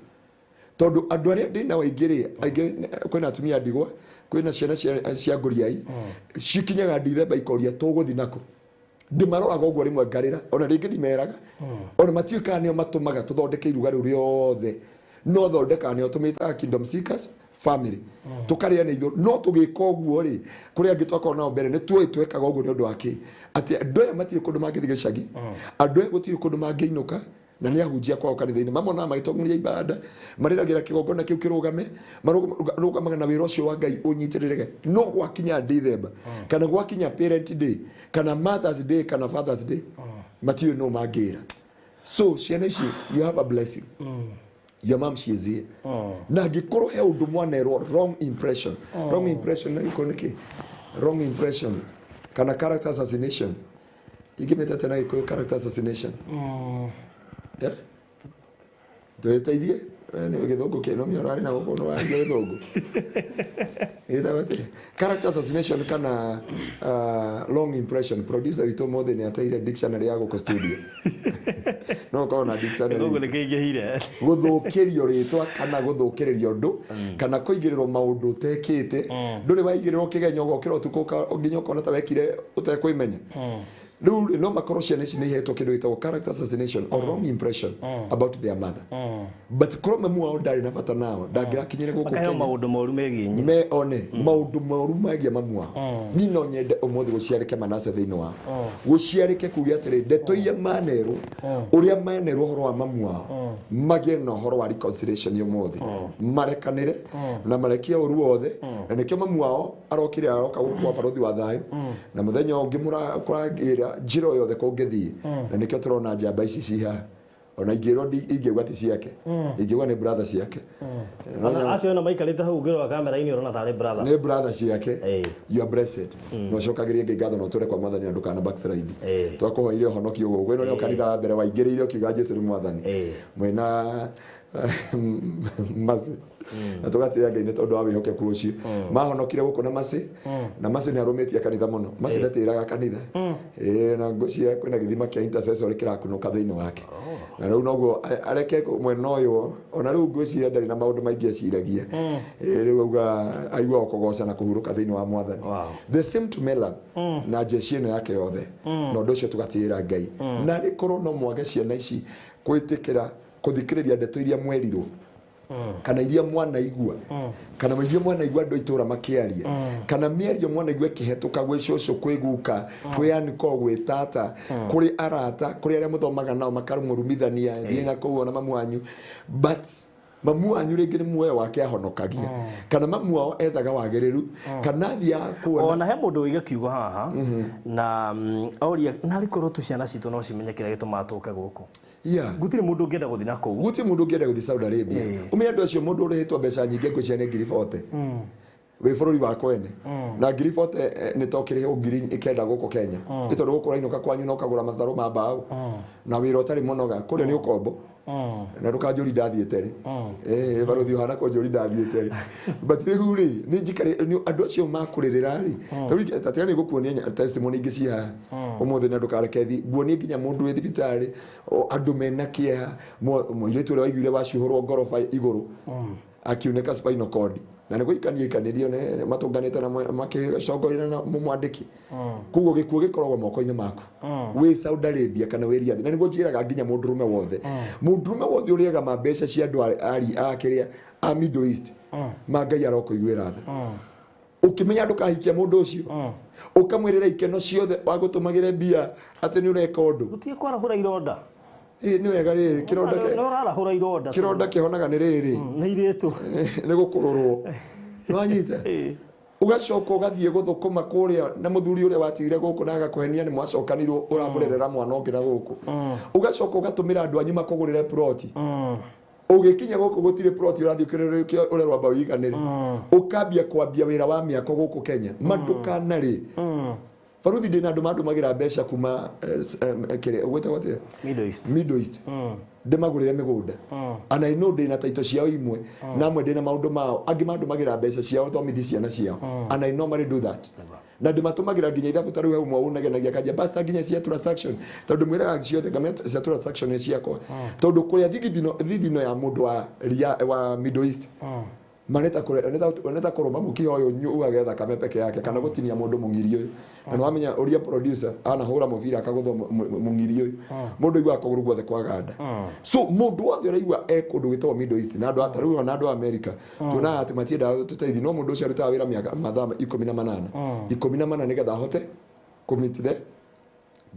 Tondũ andũ arĩa ndĩ nao aingĩ rĩ, aingĩ kwĩna atumia ndigwa, kwĩna ciana cia ngũriai, cikinyaga Ndithemba ikoria tũgũthiĩ nakũ. Ndĩmaroraga ũguo rĩmwe ngarĩra, ona rĩngĩ ndimeraga. Ona matiũĩ kana nĩo matũmaga tũthondeke iruga rĩu rĩothe. No thondekaga nĩo tũmĩtaga Kingdom Seekers Family. Tũkarĩana ithuĩ, no tũgĩka ũguo rĩ, kũrĩ angĩ twakorwo nao mbere, nĩ tuoĩ twekaga ũguo nĩ ũndũ wa kĩ? Atĩ andũ aya matirĩ kũndũ mangĩthiĩ gĩcagi, andũ aya gũtirĩ kũndũ mangĩinũka, na nĩ ahunjia kwao kanitha-inĩ. Mamonaga magĩtongoria ibada, marĩragĩra kĩgongona kĩu kĩrũgame, marũgamaga na wĩra ũcio wa Ngai ũnyitĩrĩrĩge. No gwakinya Ndithemba, kana gwakinya Parent Day, kana Mother's Day, kana Father's Day, matiũĩ nũ mangĩra. So ciana ici, you have a blessing. Your mom, she is here. Na angĩkorwo he ũndũ mwanerwo wrong impression. Wrong impression na gĩkũyũ nĩ kĩ? Wrong impression kana character assassination. Ingĩmĩta atĩa na gĩkũyũ character assassination? Yeah? Twĩteithie nĩ gĩthũngũ kĩnomia ũrarĩ na gũkũ nĩwaria gĩthũngũ. Gĩtagwo atĩa? Character assassination kana wrong impression. Producer witũ ũmũthĩ nĩ ateire dictionary ya gũkũ studio. No ũkorwo na dictionary. Gĩthũngũ nĩ kĩingĩhire. Gũthũkĩrio rĩtwa kana gũthũkĩrĩrio ũndũ kana kũigĩrĩrwo maũndũ ũtekĩte. Ndũrĩ waigĩrĩrwo kĩgenyo ũgokĩra ũtukũ nginya ũkona ta wekire ũtekwĩmenya. Rĩu rĩ, no makorwo ciana ici nĩ ihetwo kĩndũ gĩtagwo character assassination or wrong impression about their mother. But korwo mamu wao ndarĩ na bata nao, ndangĩrakinyire gũkũ Makaheo Kenya. maũndũ moru megiĩ nyina. Me one maũndũ moru megiĩ mamu wao. Niĩ no nyende ũmũthĩ gũciarĩke Manase thĩinĩ wao. Gũciarĩke kuga atĩrĩ, ndeto iria manerwo, ũrĩa manerwo ũhoro wa mamu wao, magĩe na ũhoro wa reconciliation ũmũthĩ. Marekanĩre na marekie ũru wothe. Na nĩkĩo mamu wao arokire aroka gũkũ kwa barothi wa thayũ. Na mũthenya ũngĩ kũragĩra njĩra o yothe kũngĩthiĩ. Na nĩkĩo tũrona njamba ici ci haha. Ona ingĩrwo ingĩuga ti ciake. Ingĩuga nĩ brother ciake. Ona acio ena maikarĩte hau ũngĩrora kamera-inĩ ũrona tarĩ brother. Nĩ brother ciake. You are blessed. Na ũcokagĩrie Ngai ngatho na ũtũre kwa mwathani na ndũkana backslide. Twakũhoire ũhonokio gũkũ. Ĩno nĩyo kanitha wa mbere waingĩrĩire ũkiuga Jesu nĩ mwathani. Mwĩna Mercy. Na tũgatĩĩa Ngai nĩ tondũ wa wĩhokeku ũcio. Mahonokire gũkũ na Mercy. Na Mercy nĩ arũmĩtie kanitha mũno. Mercy ndatĩraga kanitha. Na ngwĩciria kwĩna gĩthima kĩa intercessory kĩrakunũka thĩinĩ wake. Na rĩu noguo areke mwena ũyũ, ona rĩu ngwĩciria ndarĩ na maũndũ maingĩ eciragia. Rĩu auga aigua kũgoca na kũhurũka thĩinĩ wa mwathani. The same to Mela na jeshi ĩno yake yothe. Na ũndũ ũcio tũgatĩĩra Ngai. Na rĩkorwo no mwage ciana ici gwĩtĩkĩra kũthikĩrĩria ndeto iria mwerirwo. Kana iria mwanaigua. Kana iria mwanaigua andũ a itũũra makĩaria. Kana mĩario mwanaigua ĩkĩhetũka gwĩ cũcũ, kwĩ guka, kwĩ anko, gwĩ tata, kũrĩ arata, kũrĩ arĩa mũthomaga nao makamũrumithania, thiĩ na kũu ona mamu wanyu. But mamu wanyu rĩngĩ nĩ muoyo wake ahonokagia. Kana mamu wao ethaga wagĩrĩru, kana athiaga kuona. Ona he mũndũ ũiga kiugo haha, na oria, narĩ korwo tu ciana citũ no cimenye kĩrĩa gĩtũmaga tũke gũkũ. Gũtirĩ mũndũ ũngĩenda gũthiĩ na kũu. Gũtirĩ mũndũ ũngĩenda gũthiĩ Saudi Arabia. Ũmenye andũ acio mũndũ ũrĩhĩtwo mbeca nyingĩ ngwĩciria nĩ ngiri 40. Wĩ bũrũri wa kwene. Na ngiri 40 nĩ ta ũkĩrĩhwo ngiri 9 gũkũ Kenya. Nĩ tondũ gũkũ ũrainũka kwanyu na ũkagũra matharũ ma mbaũ. Na wĩra ũtarĩ mũnoga. Kũrĩa nĩ ũkombo. Na ndũkanjũri ndathiĩte rĩ. Barothi ũhana kũnjũri ndathiĩte rĩ. But rĩu rĩ, nĩ njikare, nĩ andũ acio makũrĩrĩra rĩ. Ta rĩu, ta tiga nĩ ngũkuonia testimony ingĩ ci haha. Ũmũthĩ na ndũkareke thiĩ. Nguonie nginya mũndũ wĩ thibitarĩ, andũ mena kĩeha, mũirĩtu ũrĩa waiguire wacuhũrwo ngoroba igũrũ. Akiunĩka spinal cord. Na nĩ gũikania ikanĩrio nĩ matũnganĩte na makĩcongoria na mwandĩki. Koguo gĩkuũ gĩkoragwo moko-inĩ maku. Wĩ Saudi Arabia kana wĩ Riyadh. Na nĩguo njĩraga nginya mũndũrũme wothe. Mũndũrũme wothe ũrĩaga ma mbeca cia andũ a kĩrĩa, a Middle East. Ma Ngai arokũiguĩra tha. Ũkĩmenya ndũkahikia mũndũ ũcio. Ũkamwĩrĩra ikeno ciothe wagũtũmagĩre mbia atĩ nĩ ũreka ũndũ. Gũtirĩ kwarahũra ironda. Nĩ wega rĩrĩ, kĩronda Nĩ ũrarahũra ironda. Kĩronda kĩhonaga nĩ rĩrĩ. Nĩ irĩtũ. Nĩ gũkũrũrwo. Nĩwanyita? Ũgacoka ũgathiĩ gũthũkũma kũrĩa na mũthuri ũrĩa watigire gũkũ na agakũhenia nĩ mwacokanirwo ũramũrerera mwana ũngĩ na gũkũ. Ũgacoka ũgatũmĩra andũ anyu makũgũrĩre ploti. Ũgĩkinya gũkũ gũtirĩ ploti ũrathiĩ ũkĩrĩrĩkia ũrerwo amba ũiganĩre. Ũkambia kwambia wĩra wa mĩako gũkũ Kenya. Mandũkanarĩ. Baruthi ndĩna andũ mandũmagĩra mbeca kuma kĩrĩa ũgwĩtagwo atĩa? Middle East. Middle East. Ndĩmagũrĩre mĩgũnda. And I know ndĩna taito ciao imwe na amwe ndĩna maũndũ mao, angĩ mandũmagĩra mbeca ciao thomithie ciana ciao. And I normally do that. Na ndĩmatũmagĩra nginya ithabu ta rĩu he ũmwe ũnegenagia akanja pastor nginya cia transaction, tondũ mwĩraga ciothe ngamenya cia transaction nĩ ciakwa, tondũ kũrĩa thithino ya mũndũ wa ria, wa Middle East maneta kũrema kũrũma mũkiha ũyũ ugage thakame peke yake kana gũtinia mũndũ mũng'iri ũyũ. Na nĩwamenya ũrĩa producer anahũra mũbira akagũthwo mũng'iri ũyũ, mũndũ aiguaga kũgũrũ guothe kwaganda. So mũndũ wothe ũraigua e kũndũ gwĩtagwo Middle East na andũ ta rĩu na andũ a America tuonaga atĩ matiendaga tũteithie, no mũndũ ũcio arutaga wĩra mĩaka mathaa 18 18 nĩgetha ahote kũ-meet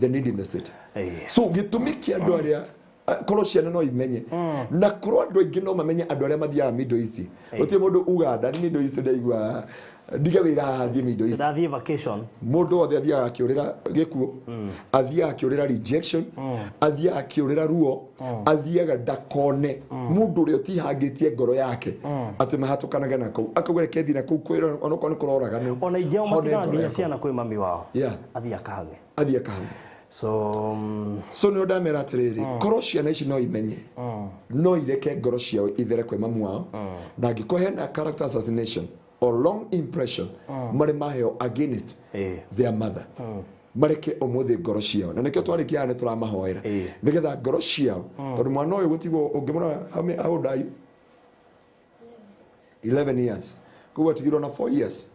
the need in the city. So gĩtũmi kĩa andũ arĩa korwo ciana no imenye na korwo andũ aingĩ no mamenye andũ arĩa mathiaga Middle East, gũtirĩ mũndũ Uganda ni Middle East ndaigua ndige wĩra haha thiĩ Middle East. Ndathiĩ vacation. Mũndũ wothe athiaga akĩũrĩra gĩkuũ, athiaga akĩũrĩra rejection, athiaga akĩũrĩra ruo, athiaga ndakone mũndũ ũrĩa ũtihangĩtie ngoro yake atĩ mahatũkanage na kũu, akauga reke thiĩ na kũu kwĩra onokorwo nĩ kũroraganwo. Ona ingĩ ao hone matigaga ngoro nginya yakwa. ciana kwĩ mami wao. Athiĩ akahang'e. Athiĩ akahang'e. So so nä ndamera atĩrĩrĩ, korwo ciana ici no imenye no ireke ngoro ciao ithere kwĩ mamu wao, na angĩkorwo hena character assassination or long impression marĩ maheo against their mother, mareke ũmũthĩ ngoro ciao, na nĩkĩo twarĩkia haha nĩ tũramahoera nĩgetha ngoro ciao, tondũ mwana ũyũ gũtigwo ũngĩmũrora, how old are you? 11 years. Koguo atigirwo na 4 years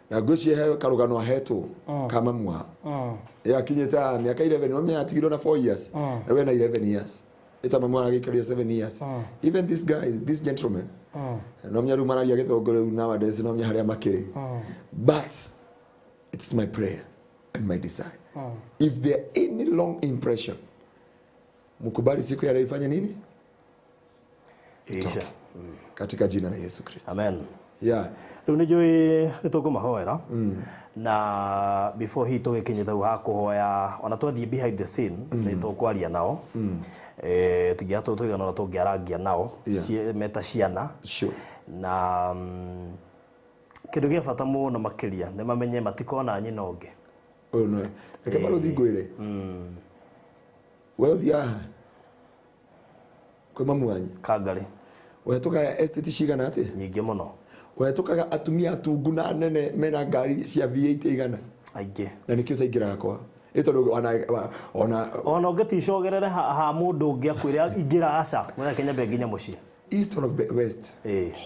na ngwĩciria he karũgano ahetwo ka mamu wao yakinyĩte haha mĩaka 11, no atigirwo na 4 years na we na 11 years ĩta mamu aragĩikaria 7 years. Even this guy, this gentleman, no menya rĩu mararia gĩthũngũ rĩu nowadays, no menya harĩa makĩrĩ, but it's my prayer and my desire, if there any long impression, mkubali siku ya leo ifanye nini? Itoke. Isha. Katika jina la Yesu Kristo. Amen. Yeah. Rĩu nĩ njũĩ nĩ tũkũmahoera na before hi tũgĩkinyĩte hau ha kũhoya, ona twathiĩ behind the scene nĩ tũkwaria nao, tingĩaga tũigana ũrĩa tũngĩarangia nao meta ciana. Na kĩndũ gĩa bata mũno makĩria nĩ mamenye matikona nyina ũngĩ. Ũyũ nĩwe reke barũthi ngwĩre, we ũthiaga kwĩ mamu wanyu Kangarĩ. Ũhetũkaga estate cigana atĩa? Nyingĩ mũno. Ũhetũkaga atumia atungu na anene mena ngari cia V8 igana. Aingĩ. Na nĩkĩo ũtaingĩraga kwao? Ĩ tondũ ona ona ũngĩticogerere ha mũndũ ũngĩ akwĩre ingĩra, aca mwĩreke nyambe nginya mũciĩ. East or west,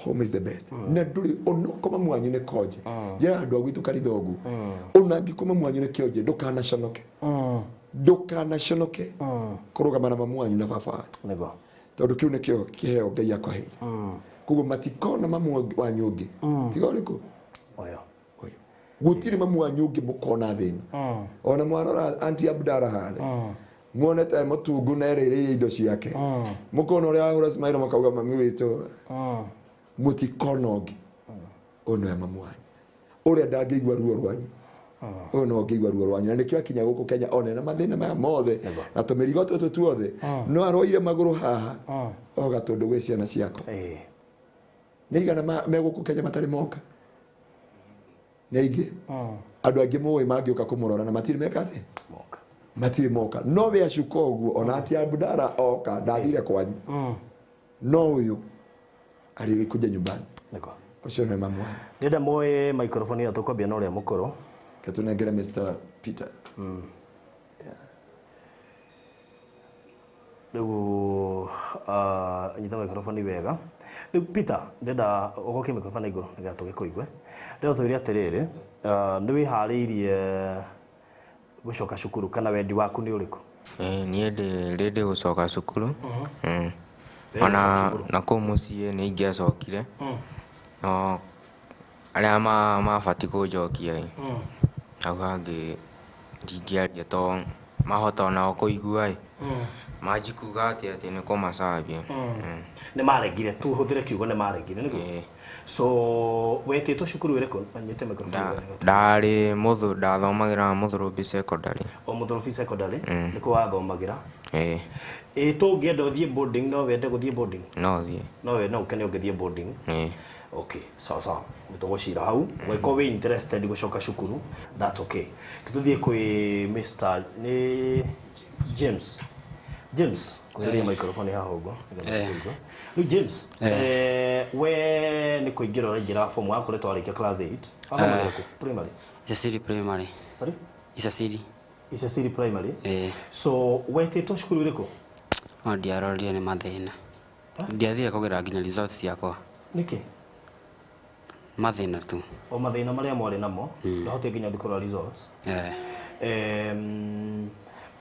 home is the best. Na ndũrĩ onokorwo mamu wanyu nĩ konje, njĩra andũ a gwitũ karitha ũguo, ona angĩkorwo mamu wanyu nĩ kĩonje, ndũkanaconoke, ndũkanaconoke kũrũgama na mamu wanyu na baba wanyu. Nĩguo. Tondũ kĩu nĩkĩo kĩheo Ngai akwaheire. Koguo matikona mamu wanyu ũngĩ tiga ũrĩkũ? Ũyũ. Ũyũ. Gũtirĩ mamu wanyu ũngĩ mũkona thĩ ĩno. Ona mwarora anti Abdara harĩa, muone ta mũtungu na erĩrĩire indo ciake, mũkona ũrĩa ahũra smile, makauga mami witũ. Mũtikona ũngĩ. Ũyũ nĩwe mamu wanyu ũrĩa ndangĩigua ruo rwanyu, ũyũ no ũngĩigua ruo rwanyu, na nĩkĩo akinya gũkũ Kenya one na mathĩna maya mothe na tũmĩrigo tũtũ tuothe, no aroire magũrũ haha oga tondũ gwĩ ciana ciakwa. Nĩ igana me gũkũ Kenya matarĩ moka? Nĩ aingĩ. Andũ angĩ mũĩ mangĩũka kũmũrora na matirĩ meka atĩ moka, matirĩ moka. No we acuka ũguo, ona ati Abdara oka ndathire kwanyu, no ũyũ arĩgĩkuja nyumbani. Nĩguo. Ũcio nĩwe mamu wanyu. Ndĩrenda moe microphone ĩyo, tũkwambia na ũrĩa mũkũrũ. Katũnengere Mr. Peter. Rĩu nyita microphone wega. Rĩu Peter, ndĩrenda ũgokie microphone igũrũ nĩgetha tũgĩkũigue. Ndĩrenda ũtwĩre atĩrĩrĩ, nĩ wĩharĩirie gũcoka cukuru kana wendi waku nĩ ũrĩkũ? Niĩ ndĩ ready gũcoka cukuru. Ready Ona gũcoka cukuru. na kũu mũciĩ nĩ ingĩacokire, no arĩa mabatiĩ kũnjokia ĩ, hau hangĩ ndingĩaria to mahota onao kũigua ĩ, manji kuga atĩ nĩ kũmacambia. Nĩ maregire, tuhũthĩre kiugo nĩ maregire, nĩguo? So wetĩtwo cukuru ĩrĩkũ? Nyite microphone wega. Ndarĩ mũthũ ndathomagĩra Mũthũrũbi Secondary. O Mũthũrũbi Secondary nĩkuo wathomagĩra? Ĩĩ. Ĩ tũngĩenda ũthiĩ boarding, no wende gũthiĩ boarding? No thiĩ. No we no ũkene ũngĩthiĩ boarding? Ĩĩ. Okay, sawa sawa, nĩ tũgũcira hau. Ũngĩkorwo wĩ interested gũcoka cukuru, that's okay. Tũthiĩ kwĩ Mr. nĩ James. James, kuhĩrĩria microphone haha ũguo nĩgetha tũkũigue. Rĩu James, we nĩ kũingĩra ũraingĩra form waku ũrĩa twarĩkia class 8. Wathomagĩra kũ? Primary. Isasiri primary. Sorry? Isasiri. Isasiri primary. Eh. So wetĩtwo cukuru ĩrĩkũ? No ndiarorire nĩ mathĩna. Ndiathire kũgĩra nginya results ciakwa. Nĩkĩ? Mathĩna tu. O mathĩna marĩa mwarĩ namo, ndahotire nginya gũthiĩ kũrora results.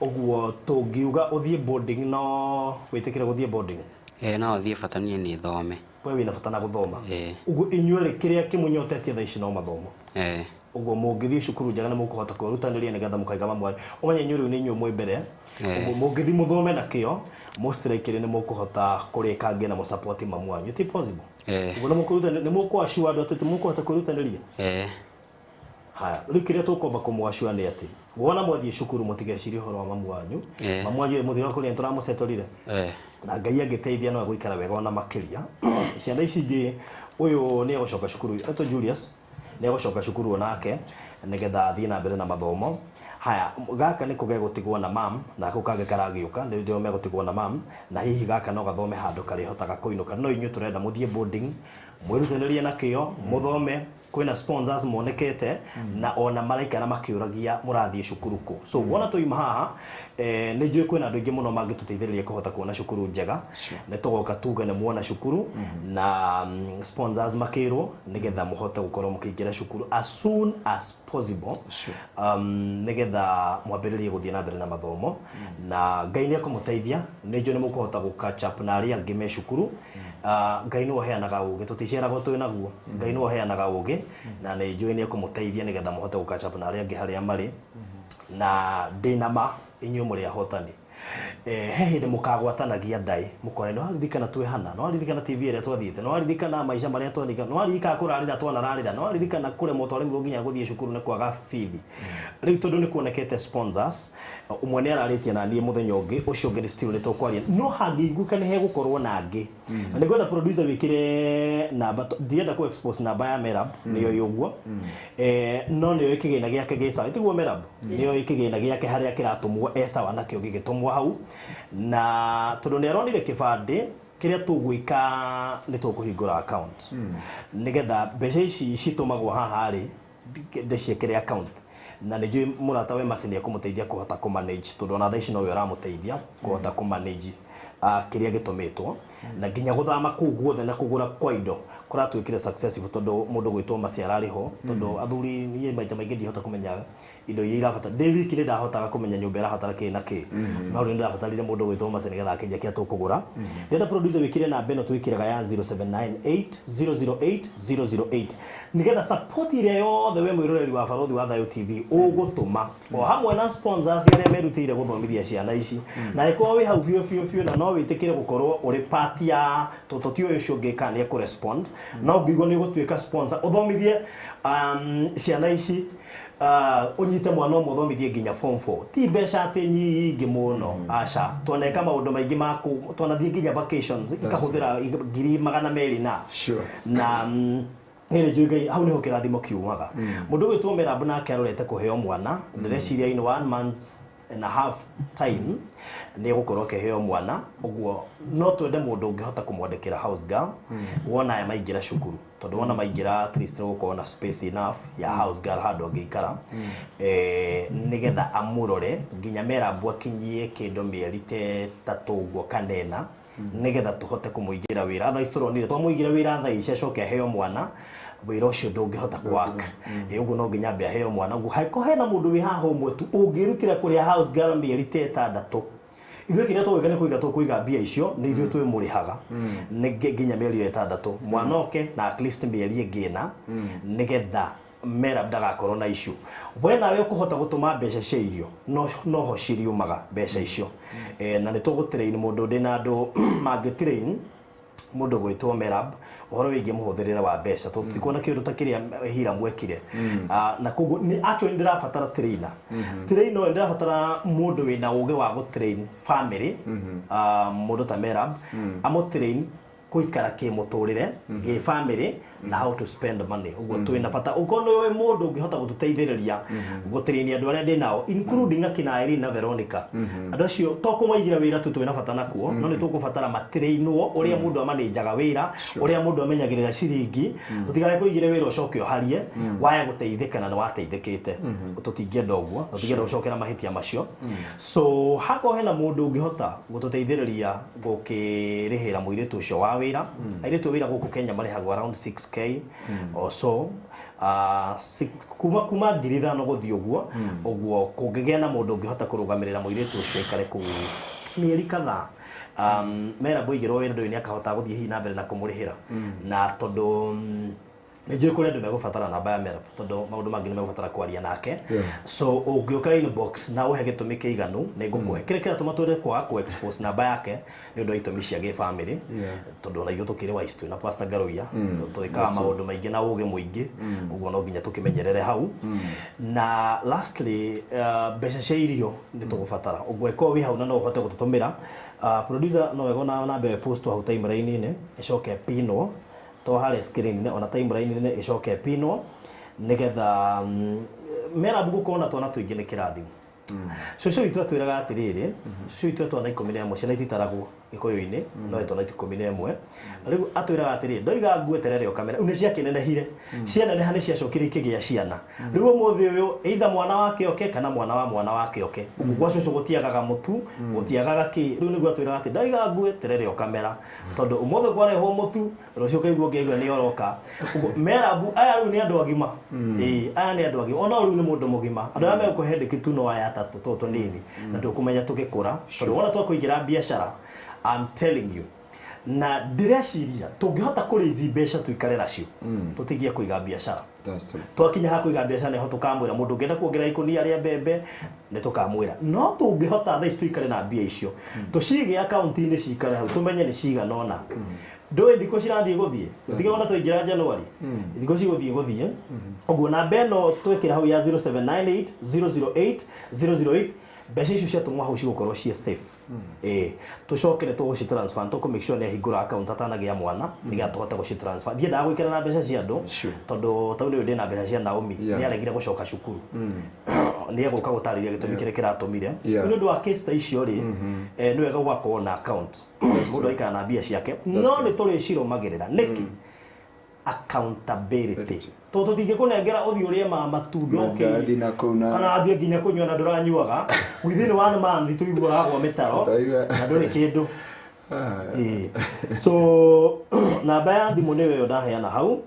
Ũguo tũngiuga ũthiĩ boarding, no wĩtĩkĩre gũthiĩ boarding? No thiĩ, bata niĩ nĩ thome. We wĩna bata na gũthoma. Ũguo inyuerĩ kĩrĩa kĩmũnyotetie thaa ici no mathomo. Ũguo mũngĩthiĩ cukuru njega nĩ mũkũhota kwĩrutanĩria nĩgetha mũkaiga mamu wanyu. Ũmenye inyuĩ rĩu nĩ inyuĩ mwĩ mbere. Ũguo mũngĩthiĩ mũthome na kĩo, most likely nĩ mũkũhota kũrĩkangia na mũsupport mamu wanyu. Ti possible? Ũguo nĩ mũkũassure andũ atĩ mũkũhota kwĩrutanĩria? Haya, rĩu kĩrĩa tũkwamba kũmũassure nĩ atĩ wona mwathiĩ cukuru mũtigecirie ũhoro wa mamu wanyu. Mamu wanyu mũthira kũrĩa nĩtũramũcetorire. Na Ngai angĩteithia no egũikara wega ona makĩria. Ciana ici ingĩ, ũyũ nĩ egũcoka cukuru, etwo Julius, nĩ egũcoka cukuru onake nĩgetha athiĩ na mbere na mathomo. Haya, gaka nĩko gegũtigwo na mam, na kau kangĩ karagĩũka nĩo megũtigwo na mam, na hihi gaka no gathome handũ karĩhotaga kũinũka. No inyuĩ tũrenda mũthiĩ boarding, mwĩrutanĩrie na kĩo, mũthome. Kwĩna sponsors monekete na ona maraikara makĩũragia mũrathiĩ cukuru kũ. So wona tũima haha, nĩ njũĩ kwĩna andũ aingĩ mũno mangĩtũteithĩrĩria kũhota kuona cukuru njega. Nĩ tũgoka tuge nĩ muona cukuru na sponsors makĩrwo nĩgetha mũhote gũkorwo mũkĩingĩra cukuru as soon as possible. Nĩgetha mwambĩrĩrie gũthiĩ na mbere na mathomo. Na Ngai nĩ ekũmũteithia, nĩ njũĩ nĩ mũkũhota gũ catch up na arĩa angĩ me cukuru. Ngai nĩwe ũheanaga ũgĩ, tũticiaragwo twĩ naguo. Ngai nĩwe ũheanaga ũgĩ, na nĩ njũĩ nĩ ekũmũteithia nĩgetha mũhote gũ catch up na arĩa angĩ harĩa marĩ. Na ndĩna ma inyuĩ mũrĩ ahotani. He hĩndĩ mũkagwatanagia ndaĩ, mũkore nĩ waririkana twĩ hana, nĩ waririkana TV ĩrĩa twathiĩte, nĩ waririkana maica marĩa twaririkana, nĩ waririkana kũrarĩra twanararĩra, nĩ waririkana kũremwo twaremirwo nginya gũthiĩ cukuru nĩ kwaga bithi. Rĩu tondũ nĩ kuonekete sponsors, ũmwe nĩ ararĩtie na niĩ mũthenya ũngĩ, ũcio ũngĩ nĩ still nĩ tũkwaria, no hangĩiguĩka nĩ hegũkorwo na angĩ. Na nĩngwenda producer wĩkĩre namba, ndienda kũ expose namba ya Merab, nĩyo ĩ ũguo. No nĩyo kĩgĩna gĩake gĩ sawa, tiguo Merab? Nĩyo kĩgĩna gĩake harĩa kĩratũmwo e sawa nakĩo gĩgĩtũmwo hau. Na tondũ nĩ aronire kĩbandĩ, kĩrĩa tũgwĩka nĩ tũkũhingũra account. Nĩgetha mbeca ici citũmagwo haha rĩ, ndĩciĩkĩre account. Na nĩ njũĩ mũrata we Mercy nĩ ekũmũteithia kũhota kũ manage, tondũ ona thaa ici nowe ũramũteithia kũhota kũ manage kĩrĩa gĩtũmĩtwo. Na nginya gũthama kũu guothe na kũgũra kwa indo kũratuĩkire successful tondũ mũndũ gwĩtwo Mercy ararĩ ho, tondũ athuri niĩ maita maingĩ ndihota kũmenya indo iria irabatara. Ndĩ wiki nĩ ndahotaga kũmenya nyũmba ĩrabatara kĩ na kĩ. No rĩu nĩ ndĩrabatarire mũndũ gwĩtwo Mercy nĩgetha akĩnjia kĩrĩa tũkũgũra. Ndĩrenda producer wĩkĩre namba ĩno twĩkĩraga ya 0798 008 008 nĩgetha support ĩrĩa yothe we mwĩroreri wa Barũthi wa Thayũ TV ũgũtũma, o hamwe na sponsors arĩa merutĩire gũthomithia ciana ici. Na ĩkorwo wĩ hau biũ biũ biũ na no wĩtĩkĩre gũkorwo ũrĩ part ya tũtũ ti ũyũ ũcio ũngĩ kana nĩ ekũrespond, no ũngĩigua nĩ ũgũtuĩka sponsor ũthomithie ciana ici, ũnyite mwana ũmwe ũthomithie nginya form 4. Ti mbeca atĩ nyingĩ mũno, aca. Twaneka maũndũ maingĩ ma twanathiĩ nginya vacations ikahũthĩra 200,000 na. Na nĩ njũĩ Ngai hau nĩho kĩrathimo kiumaga. Mũndũ ũgwĩtwo Merab nake arorete kũheo mwana, ndĩreciria in 1 month and a half time nĩ egũkorwo akĩheo mwana. Ũguo no twende mũndũ ũngĩhota kũmwandĩkĩra house girl wona aya maingĩra cukuru, tondũ wona maingĩra at least nĩgũkorwo na space enough ya house girl handũ angĩikara, nĩgetha amũrore nginya Merab akinyie kĩndũ mĩeri ta ĩtatũ ũguo kana ĩna, nĩgetha tũhote kũmũigĩra wĩra. Thaa ici tũronire twamũigĩra wĩra thaa ici acoke aheo mwana, wĩra ũcio ndũngĩhota kũwaka. Ũguo no nginya ambe aheo mwana. Ũguo hangĩkorwo hena mũndũ wĩ haha ũmwe tu ũngĩrutĩra kũrĩa house girl mĩeri ta ĩtandatũ, ithuĩ kĩrĩa tũgwĩka nĩ kũiga tũkũiga mbia icio, nĩ ithuĩ twĩmũrĩhaga nĩ nginya mĩeri ĩyo ĩtandatũ, mwana oke na at least mĩeri ĩngĩ ĩna, nĩgetha Merab ndagakorwo na issue. We nawe ũkũhota gũtũma mbeca cia irio, no ho ciriumaga mbeca icio. Na nĩ tũgũtrain mũndũ, ndĩna andũ mangĩtrain mũndũ gwĩtwo Merab ũhoro wĩgiĩ mũhũthĩrĩre wa mbeca, tondũ tikuona kĩndũ ta kĩrĩa Hira mwekire. Na koguo nĩ actually ndĩrabatara trainer. Trainer ũyũ ndĩrabatara mũndũ wĩna ũgĩ wa gũtrain family, mũndũ ta Merab amũtrain Kuikara kĩmũtũrĩre, gĩ-family na how to spend money. Ũguo twĩna bata ũkorwo nĩ ũĩ mũndũ ũngĩhota gũtũteithĩrĩria gũtĩrĩnia andũ arĩa ndĩ nao, including akina Irene na Veronica. Andũ acio to kũmaigĩra wĩra tu twĩna bata nakuo, no nĩ tũkũbatara matĩrĩinwo ũrĩa mũndũ amanĩnjaga wĩra, ũrĩa mũndũ amenyagĩrĩra ciringi. Tũtigae kũigĩre wĩra ũcoke ũharie waya gũteithĩka na nĩ wateithĩkĩte. Tũtingĩenda ũguo, tũtingĩenda gũcokera mahĩtia macio. So hakorwo hena mũndũ ũngĩhota gũtũteithĩrĩria gũkĩrĩhĩra mũirĩtu ũcio wa wĩra. Airĩtu a wĩra gũkũ Kenya marĩhagwo around 6K or so, kuma 5,000 gũthiĩ ũguo. Ũguo kũngĩgĩa na mũndũ ũngĩhota kũrũgamĩrĩra mũirĩtu ũcio aikare kũu mĩeri kadhaa, mera mbũigĩrwo wĩra ndũĩ nĩ akahota gũthiĩ hihi na mbere na kũmũrĩhĩra. Na tondũ nĩ njũĩ kũrĩ andũ megũbatara namba ya Merab, tondũ maũndũ mangĩ nĩ megũbatara kwaria nake. So ũngĩũka inbox na ũhe gĩtũmi kĩiganu, nĩ ngũkũhe. Kĩrĩa kĩratũma twende kwaga kũ expose namba yake nĩ ũndũ wa itũmi cia gĩbamĩrĩ, tondũ ona ithuĩ tũkĩrĩ wise, twĩna Pastor Ngaruiya, twĩkaga maũndũ maingĩ na ũgĩ mũingĩ. Ũguo no nginya tũkĩmenyerere hau. Na lastly, mbeca cia irio nĩ tũgũbatara. Ũguo ĩkorwo wĩ hau na no ũhote gũtũtũmĩra, producer, no wega ona namba ĩyo post hau timeline-inĩ, ĩcoke pinwo to harĩa screen-inĩ, ona timeline-inĩ ĩcoke pinwo, nĩgetha Merab gũkorwo na twana tũingĩ nĩ kĩrathimo. Cũcũ witũ atwĩraga atĩrĩrĩ, cũcũ witũ e twana 11. Ciana ititaragwo gĩkũyũ-inĩ, no e twana 11. Rĩu atwĩraga atĩrĩrĩ, ndoiga ngueterere ũkamera. Rĩu nĩ ciakĩnenehire, cianeneha nĩ ciacokire ikĩgĩa ciana. Rĩu ũmũthĩ ũyũ either mwana wake oke kana mwana wa mwana wake oke, ũguo gwa cũcũ gũtiagaga mũtu, gũtiagaga kĩ. Rĩu nĩguo atwĩraga atĩ ndoiga ngueterere ũkamera, tondũ ũmũthĩ kwarehwo mũtu, rũciũ ũkaigua ũngĩaigua nĩ oroka. Ũguo Merabu aya rĩu nĩ andũ agima. Ĩĩ, aya nĩ andũ agima, ona rĩu nĩ mũndũ mũgima. Andũ arĩa megũkũhe ndĩki tu no aya atatũ tũtũ tũnini, na ndũkũmenya tũgĩkũra, tondũ wona twakũigĩra biacara, I'm telling you, na ndĩreciria tũngĩhota kũrĩizi mbeca tuikare nacio, tũtigie kũiga biacara. That's true. Twakinya ha kũiga mbeca nĩho tũkamwĩra mũndũ ũngĩenda kuongerera ikũnia rĩa mbembe nĩ tũkamwĩra. No tũngĩhota thaa ici tuikare na mbia icio, tũcige akaunti-inĩ cikare hau, tũmenye nĩ cigana ũna. Ndũĩ thikũ cirathiĩ gũthiĩ, tũtige ona twaingĩra January, thikũ cigũthiĩ gũthiĩ. Ũguo namba ĩno twĩkĩra hau ya 0798 008 008, mbeca icio ciatũmwo hau cigũkorwo ciĩ safe. Ĩĩ, tũcoke nĩ tũgũci transfer, nĩ tũkũ make sure nĩ ahingũra account atanagĩa mwana, nĩgetha tũhote gũci transfer. Ndiendaga gũikara na mbeca cia andũ, tondũ tau nĩ ndĩna mbeca cia Naomi. Nĩ aregire gũcoka cukuru, nĩ egũka gũtarĩria gĩtũmi kĩrĩa kĩratũmire. Nĩ ũndũ wa case ta icio rĩ, nĩ wega gũgakorwo na account, mũndũ aikara na mbia ciake, no nĩ tũrĩcirũmagĩrĩra. Nĩkĩ? Accountability, tondũ tũtingĩkũnengera ũthiĩ ũrĩe ma matunda. Mandathi na kũu na Kana ambie nginya kũnyua na ndũranyuaga, within one month tũiguaga gwa mĩtaro. Tũraigua. Na ndũrĩ kĩndũ. Ĩĩ. So namba ya thimũ nĩyo ĩyo ndaheana hau.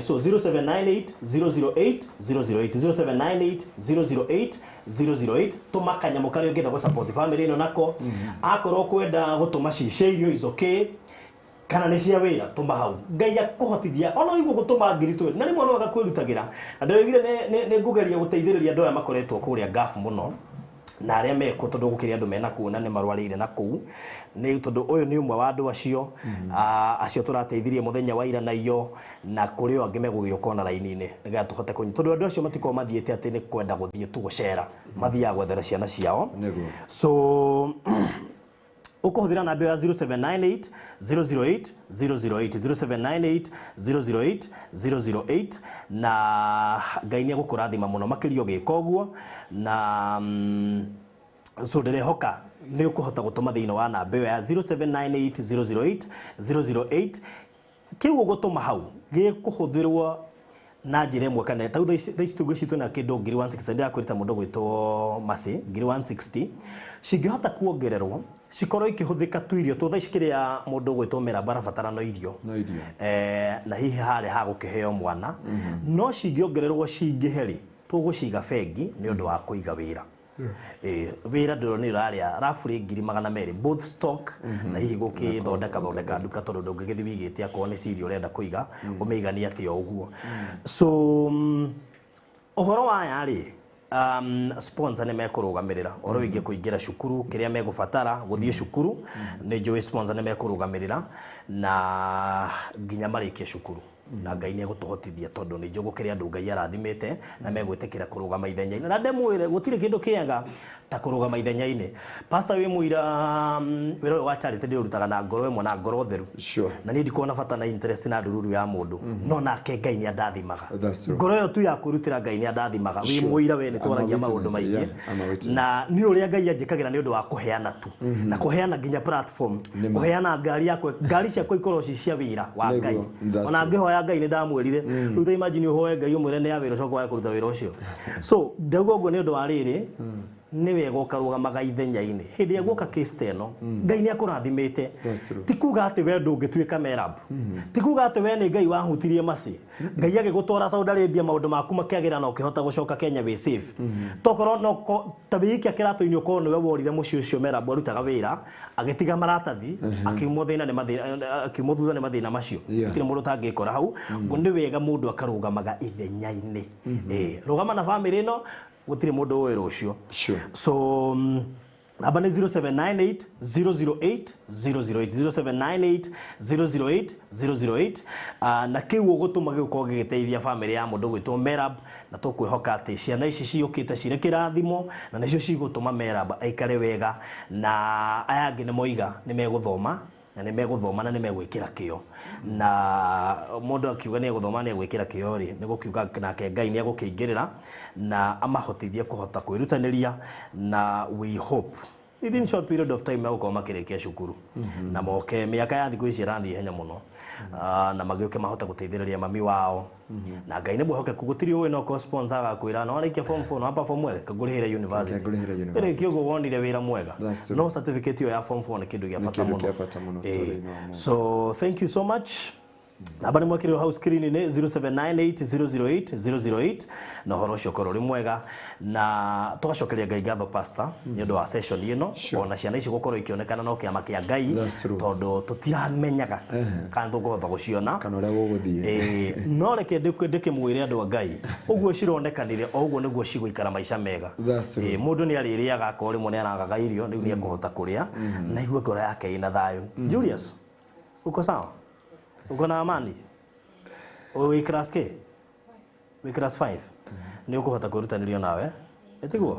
So 0798 008 008, 0798 008 008. Tũma kanyamũ karĩa ũngĩenda gũ support family ĩno nako. Akorwo kwenda gũtũma cicia irio is okay, kana nĩ cia wĩra, tũma hau. Ngai akũhotithia ona ũigua gũtũma ngiri twĩrĩ na rĩmwe no wega kwĩrutagĩra. Na ndĩroigire nĩ ngũgeria gũteithĩrĩria andũ aya makoretwo kũrĩa Gulf mũno na arĩa mekuo, tondũ gũkĩrĩ andũ mena kũu na nĩ marwarĩire na kũu. Nĩ tondũ ũyũ nĩ ũmwe wa andũ acio, acio tũrateithirie mũthenya wa ira na iyo, na kũrĩ o angĩ megũgĩũka ona raini-inĩ, nĩgetha tũhote kũnyita, tondũ andũ acio matikoragwo mathiĩte atĩ nĩ kwenda gũthiĩ tu gũcera, mathiaga gwethera ciana ciao. So ũkũhũthĩra namba ya 0798 008 008, 0798 008 008, na Ngai nĩ egũkũrathima mũno makĩria ũgĩka ũguo. Na so ndĩrehoka nĩ ũkũhota gũtũma thĩinĩ wa namba ĩyo ya 0798 008 008. Kĩu ũgũtũma hau gĩkũhũthĩrwo na njĩra ĩmwe kana tau. Thaa ici tũngĩci twĩna kĩndũ ngiri 160, ndĩrakwĩrĩta mũndũ gwĩtwo Mercy, ngiri 160 cingĩhota kuongererwo cikorwo ikĩhũthĩka tu irio tũ. Thaa ici kĩrĩa mũndũ gwĩtwo Meramba arabatara no irio. No irio. Na hihi harĩa hagũkĩheo mwana no cingĩongererwo cingĩhe rĩ, tũgũciga bengi nĩ ũndũ wa kũiga wĩra. Wĩra ndĩrona nĩ ũrarĩa roughly 200,000, both stock na hihi gũkĩthondeka thondeka nduka, tondũ ndũngĩgĩthiĩ wĩigĩte akorwo nĩ cirio ũrenda kũiga ũmĩiganie atĩa ũguo. So ũhoro wa aya rĩ, sponsor nĩ mekũrũgamĩrĩra ũhoro wĩgiĩ kũingĩra cukuru, kĩrĩa megũbatara gũthiĩ cukuru. Nĩ njũĩ sponsor nĩ mekũrũgamĩrĩra na nginya marĩkie cukuru. Na Ngai nĩ egũtũhotithia tondũ nĩ njũĩ gũkĩrĩ andũ Ngai arathimĩte na megwĩtĩkĩra kũrũgama ithenya-inĩ. Na ndĩmwĩre gũtirĩ kĩndũ kĩega ta kũrũgama ithenya-inĩ. Pastor wĩ mũira, wĩra ũyũ wa charity ndĩũrutaga na ngoro ĩmwe na ngoro theru. Sure. Na niĩ ndikoragwo na bata na interest na ndururu ya mũndũ, no nake Ngai nĩ andathimaga. That's true. Ngoro ĩyo tu ya kwĩrutĩra Ngai nĩ andathimaga. Wĩ mũira we nĩ I'm a twaragia maũndũ witness, maingĩ. yeah, I'm a witness. Na nĩ ũrĩa Ngai anjĩkagĩra nĩ ũndũ wa kũheana tu na kũheana nginya platform, Nĩ ma. kũheana ngari yakwa, ngari ciakwa ikorwo ci cia wĩra wa Nĩguo, Ngai. That's Ona true. ngĩhoya Ngai nĩ ndamwĩrire, rĩu ta imagine ũhoe Ngai ũmwĩre nĩ ya wĩra ũcoke wage kũruta wĩra ũcio. So ndauga ũguo nĩ ũndũ wa rĩrĩ, nĩ wega ũkarũgamaga ithenya-inĩ hĩndĩ ĩrĩa guoka case ta ĩno. Ngai nĩ akũrathimĩte. That's true. Ti kuga atĩ we ndũngĩtuĩka Merab, ti kuga atĩ we nĩ Ngai wahutirie maci, Ngai agĩgũtwara Saudi Arabia, maũndũ maku makĩagĩra na ũkĩhota gũcoka Kenya wĩ safe. Tokorwo no ta wĩikia kĩratũ-inĩ ũkorwo nĩwe worire mũciĩ ũcio Merab arutaga wĩra, agĩtiga maratathi, akiumwo thĩna nĩ mathĩna, akiumwo thutha nĩ mathĩna macio. Gũtirĩ mũndũ ũtangĩkora hau. Ngo nĩ wega mũndũ akarũgamaga ithenya-inĩ. Rũgama na bamĩrĩ ĩno, gũtirĩ mũndũ ũĩ rũciũ. Sure. So namba nĩ 0798 008 008, 0798 008 008. Na kĩu ũgũtũma gĩgũkorwo gĩgĩteithia bamĩrĩ ya mũndũ gwĩtwo Merab, na tũkwĩhoka atĩ ciana ici ciũkĩte cirĩ kĩrathimo na nĩcio cigũtũma Merab aikare wega, na aya angĩ nĩ moiga nĩ megũthoma na nĩ megũthoma na nĩ megwĩkĩra kĩo. Na mũndũ akiuga nĩ egũthoma, nĩ egwĩkĩra kĩo rĩ, nĩ gũkiuga nake Ngai nĩ egũkĩingĩrĩra na amahotithie kũhota kwĩrutanĩria, na we hope within short period of time megũkorwo makĩrĩkia cukuru na moke. Mĩaka ya thikũ ici ĩrathiĩ ihenya mũno. Na magĩũke mahote gũteithĩrĩria mami wao. Na Ngai nĩ mwĩhokeku, gũtirĩ ũĩ no korwo sponsor agakwĩra no warĩkia form 4 no perform wega, kangũrĩhĩre university. Kangũrĩhĩre university. Rĩrĩkia ũguo wonire wĩra mwega. That's true. No certificate ĩyo ya form 4 nĩ kĩndũ gĩa Nĩ bata kĩndũ mũno. Kĩa bata mũno ũtũũro-inĩ wa mũndũ. So thank you so much. Namba nĩ mwekĩrĩrwo hau screen-inĩ, 0798 008 008, na ũhoro ũcio ũkorwo ũrĩ mwega na tũgacokeria Ngai ngatho, pastor, nĩ ũndũ wa session ĩno, ona ciana ici gũkorwo ikĩonekana no kĩama kĩa Ngai. That's true. Tondũ tũtiramenyaga kana tũkũhota gũciona kana ũrĩa gũgũthiĩ. No reke ndĩkĩmwĩre andũ a Ngai, ũguo cironekanire o ũguo nĩguo cigũikara maica mega. That's true. Mũndũ nĩ arĩrĩaga akorwo rĩmwe nĩ aragaga irio, rĩu nĩ ekũhota kũrĩa na igue ngoro yake ĩna thayũ. Julius, uko sawa? Uko na amani? Wĩ class K? Wĩ class 5? Nĩ ũkũhota kwĩrutanĩria nawe, ĩtiguo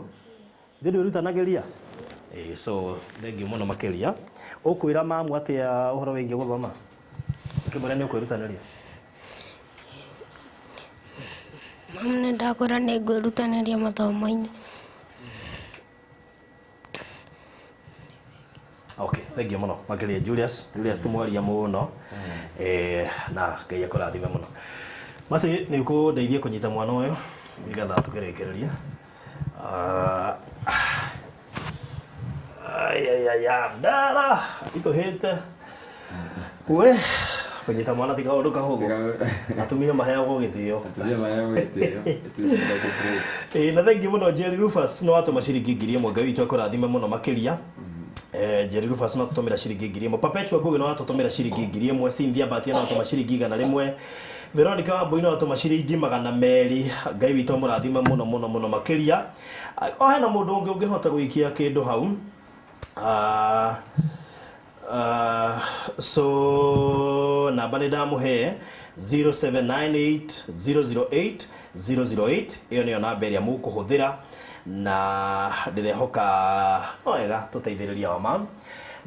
ithuĩ ndwĩrutanagĩria? So thengiũ mũno makĩria. Ũkwĩra mamu atĩa ũhoro wĩgiĩ gũthoma? Ũkĩmwĩra nĩ ũkwĩrutanĩria? Mamu, nĩ ndakwĩra nĩ ngwĩrutanĩria mathomo-inĩ. Okay, thengiũ mũno makĩria, Julius. Julius tũmwaria mũno, na Ngai akũrathime mũno. Maci nĩ ũkũndeithia kũnyita mwana ũyũ nĩgetha tũkĩrĩkĩrĩria. Ai, ai, ai, ai, ndara itũhĩte we kũnyita mwana ti kaũndũ kahũthũ. Atumia maheagwo gĩtĩo. Atumia maheagwo gĩtĩo. It is by the grace. Na thengiũ mũno Jerry Rufus, nĩ watũma ciringi 1000. Ngai witũ akũrathime mũno makĩria. Jerry Rufus no tũtũmĩra ciringi 1000. Perpetua Ngugi no watũtũmĩra ciringi 1000. Cynthia Mbatia no watũma ciringi 100. Veronica Wambui no watũma ciringi 200. Ngai witũ amũrathime mũno mũno mũno makĩria. O hena mũndũ ũngĩ ũngĩhota gũikia kĩndũ hau? So namba nĩ ndamũhe, 0798 008 008. Ĩyo nĩyo namba ĩrĩa mũkũhũthĩra, na ndĩrehoka no wega tũteithĩrĩria wa mam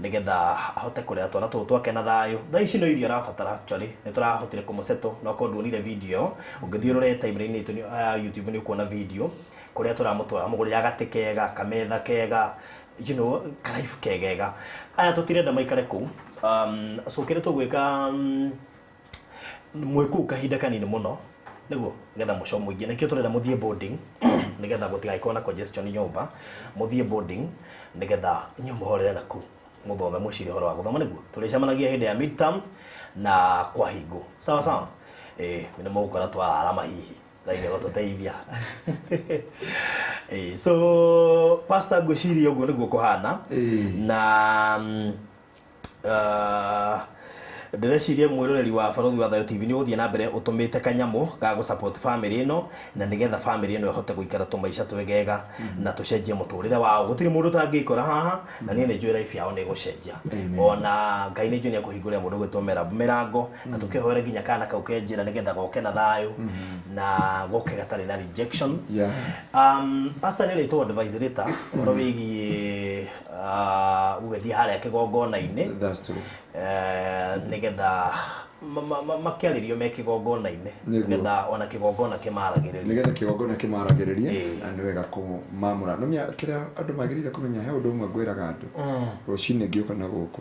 nĩgetha ahote kũrera twana tũtũ twake na thayũ. Thaa ici no irio arabatara. Actually nĩ tũrahotire kũmũsettle, no korwo nduonire video, ũngĩthiĩ ũrore timeline itũ ya YouTube nĩ ũkuona video kũrĩa tũramũtwara, mũgũrĩra gatĩ kega, kametha kega, karaibu kegega. Aya tũtirenda maikare kũu. So kĩrĩa tũgwĩka, mwĩ kũu kahinda kanini mũno nĩguo nĩgetha mũco mũingĩ, nĩkĩo tũrenda mũthiĩ boarding, nĩgetha gũtigagĩkorwo na congestion nyũmba. Mũthiĩ boarding nĩgetha inyuĩ mũhorere na kũu, mũthome, mũcirie ũhoro wa gũthoma, nĩguo tũrĩcemanagia hĩndĩ ya midterm na kwahingwo. Sawa sawa. Nĩ mũgũkora twararama hihi, Ngai nĩ egũtũteithia. So pastor, ngwĩciria ũguo nĩguo kũhana. Na Ndĩreciria mwĩroreri wa Barothi wa Thayo TV nĩ ũgũthiĩ na mbere ũtũmĩte kanyamũ ga gũ support family ĩno, na nĩgetha family ĩno ĩhote gũikara tũmaica twegega na tũcenjie mũtũrĩre wao. Gũtirĩ mũndũ ũtangĩikora haha, na niĩ nĩ njũĩ life yao nĩ ĩgũcenjia. Ona Ngai nĩ njũĩ nĩ ekũhingũrĩra mũndũ ũgwĩtwo Merab mĩrango, na tũkĩhoere nginya kana kau ke njĩra nĩgetha goke na thayũ na goke gatarĩ na rejection. Pastor nĩ rĩtwo advice rĩta ũhoro wĩgiĩ gũgĩthiĩ harĩa kĩgongona-inĩ. That's true. Nĩgetha makĩarĩrio me kĩgongona-inĩ, nĩgetha ona kĩgongona kĩmaragĩrĩrie, nĩgetha kĩgongona kĩmaragĩrĩrie, na nĩ wega kũmamũra. No kĩrĩa andũ magĩrĩire kũmenya, he ũndũ ũmwe ngwĩraga andũ rũcinĩ ngĩũka na gũkũ,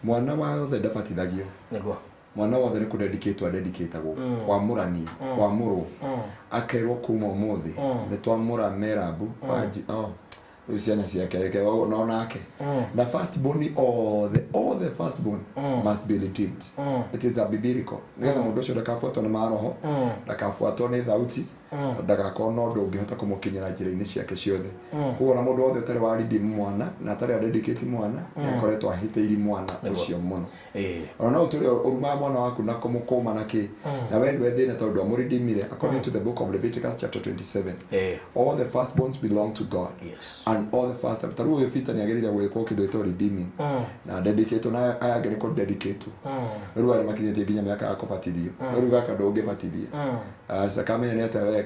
mwana wothe ndabatithagio. Nĩguo. Mwana wothe nĩ kũdedicate adedicatagwo, kwamũrania, kwamũrwo, akerwo kuma ũmũthĩ nĩ twamũra Merabu rĩu ciana ciake reke no nake na first born, all the first born must be redeemed. It is a biblical, nĩgetha mũndũ ũcio ndakabuatwo nĩ maroho, ndakabuatwo nĩ thauti, ndagakorwo na ũndũ ũngĩhota kũmũkinyĩra njĩra-inĩ ciake ciothe. Koguo ona mũndũ wothe ũtarĩ wa redeem mwana na atarĩ adedicate mwana, nĩakoretwo ahĩtĩirie mwana ũcio mũno. Ona no ũtũre ũrumaga mwana waku na kũmũkũma na kĩ, na we nĩwe thĩna tondũ amũredeemire. According to the book of Leviticus chapter 27, all the firstborns belong to God. And all the first, ta rĩu ũyũ Peter nĩagĩrĩire gwĩkwo kĩndũ gĩtagwo redeeming na dedicate, na aya angĩ nĩ kũ-dedicate. Rĩu arĩa makinyĩtie nginya mĩaka ya kũbatithio, rĩu gaka ndũngĩbatithia, aca kamenya nĩ atĩa weka.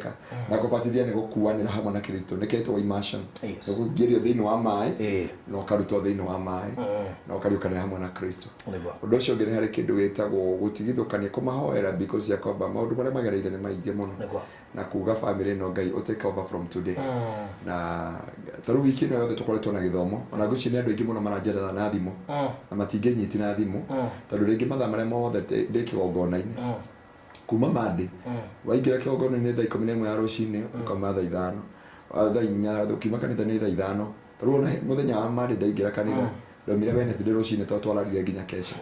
Na kũbatithia nĩ gũkuanĩra hamwe na Kristo, nĩ ketwo immersion, nĩ kũingĩrio thĩinĩ wa maĩ na ũkarutwo thĩinĩ wa maĩ na ũkariũkanĩra hamwe na Kristo. Ũndũ ũcio ũngĩ nĩ harĩ kĩndũ gĩtagwo gũtigithũkania, kũmahoera, because cia kwamba maũndũ marĩa magereire nĩ maingĩ mũno, na kuga family ĩno Ngai ũ take over from today. Na ta rĩu wiki ĩno yothe tũkoretwo na gĩthomo, ona ngwĩciria nĩ andũ aingĩ mũno maranjerera na thimũ, na matingĩnyiti na thimũ tondũ rĩngĩ mathaa marĩa mothe ndĩ kĩgongona-inĩ kuma Monday, waingĩra kĩgongona-inĩ thaa 11 ya rũcinĩ, ũkauma thaa 5, thaa 4, ũkiuma kanitha nĩ thaa 5. Ta rĩu ona mũthenya wa Monday ndaingĩra kanitha, ndaumire Wednesday rũcinĩ tondũ twararire nginya kesha.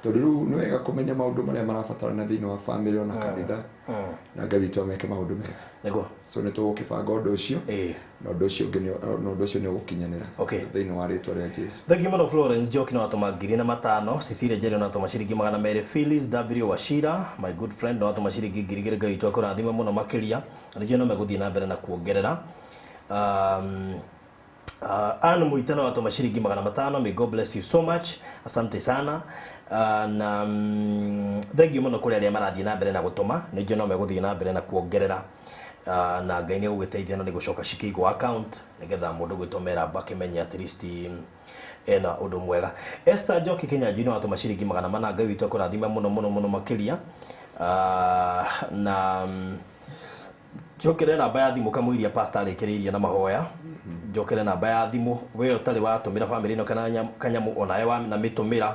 Tondũ rĩu nĩ wega kũmenya maũndũ marĩa marabatarana thĩinĩ wa family ona kanitha, na Ngai witũ ameke maũndũ mega. Nĩguo. So nĩ tũgũkĩbanga ũndũ ũcio, na ũndũ ũcio ũngĩ na ũndũ ũcio nĩ ũgũkinyanĩra thĩinĩ wa rĩtwa rĩa Jesu. Thank you mũno. Florence Njoki no atũma 1005, Cecilia Njeri no atũma ciringi 200, Phyllis W Wachira, my good friend, no atũma ciringi 2000. Ngai witũ akũrathime mũno makĩria, na nĩnjũĩ no megũthiĩ na mbere na kuongerera. Anne Muita no atũma ciringi 500. May God bless you so much, asante sana. Na thank you mũno kũrĩ arĩa marathiĩ na mbere na gũtũma, nĩnjũĩ no megũthiĩ na mbere na kuongerera, na Ngai nĩ egũgĩteithia na nĩ gũcoka cikĩigwo account nĩgetha mũndũ gwĩtwo Merab akĩmenye at least ena ũndũ mwega. Esther Njoki Kĩnyanjui no atũma ciringi 400. Ngai witũ akũrathime mũno mũno mũno makĩria. Na njokere namba ya thimũ kamũiria pastor arĩkĩrĩirie na mahoya. Njokere namba ya thimũ, we ũtarĩ watũmĩra family ĩno kana kanyamũ onawe wa na mĩtũmĩra,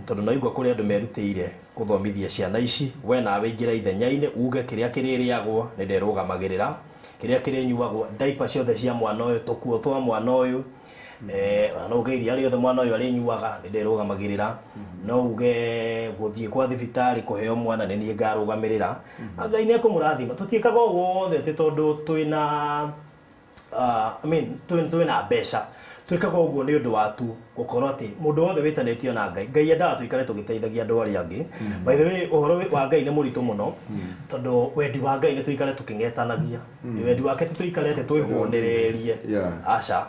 tondũ naigua kũrĩ andũ merutĩire gũthomithia ciana ici, we nawe ingĩra ithenya-inĩ uge kĩrĩa kĩrĩrĩagwo nĩ nderũgamagĩrĩra, kĩrĩa kĩrĩnyuagwo, diaper ciothe cia mwana ũyũ, tũkuo twa mwana ũyũ, ona no uge iria rĩothe mwana ũyũ arĩnyuaga nĩ nderũgamagĩrĩra, no uge gũthiĩ kwa thibitarĩ kũheo mwana nĩ niĩ ngarũgamĩrĩra. Ngai nĩ ekũmũrathima. Tũtiĩkaga ũguo wothe atĩ tondũ twĩna I mean twĩna mbeca, twĩkaga ũguo nĩ ũndũ wa tu gũkorwo atĩ mũndũ wothe wĩtanĩtio na Ngai, Ngai endaga tũikare tũgĩteithagia andũ arĩa angĩ. By the way, ũhoro wa Ngai nĩ mũritũ mũno, tondũ wendi wa Ngai nĩ tũikare tũkĩng'etanagia. Wendi wake ti tũikare atĩ twĩhũnĩrĩrie, aca,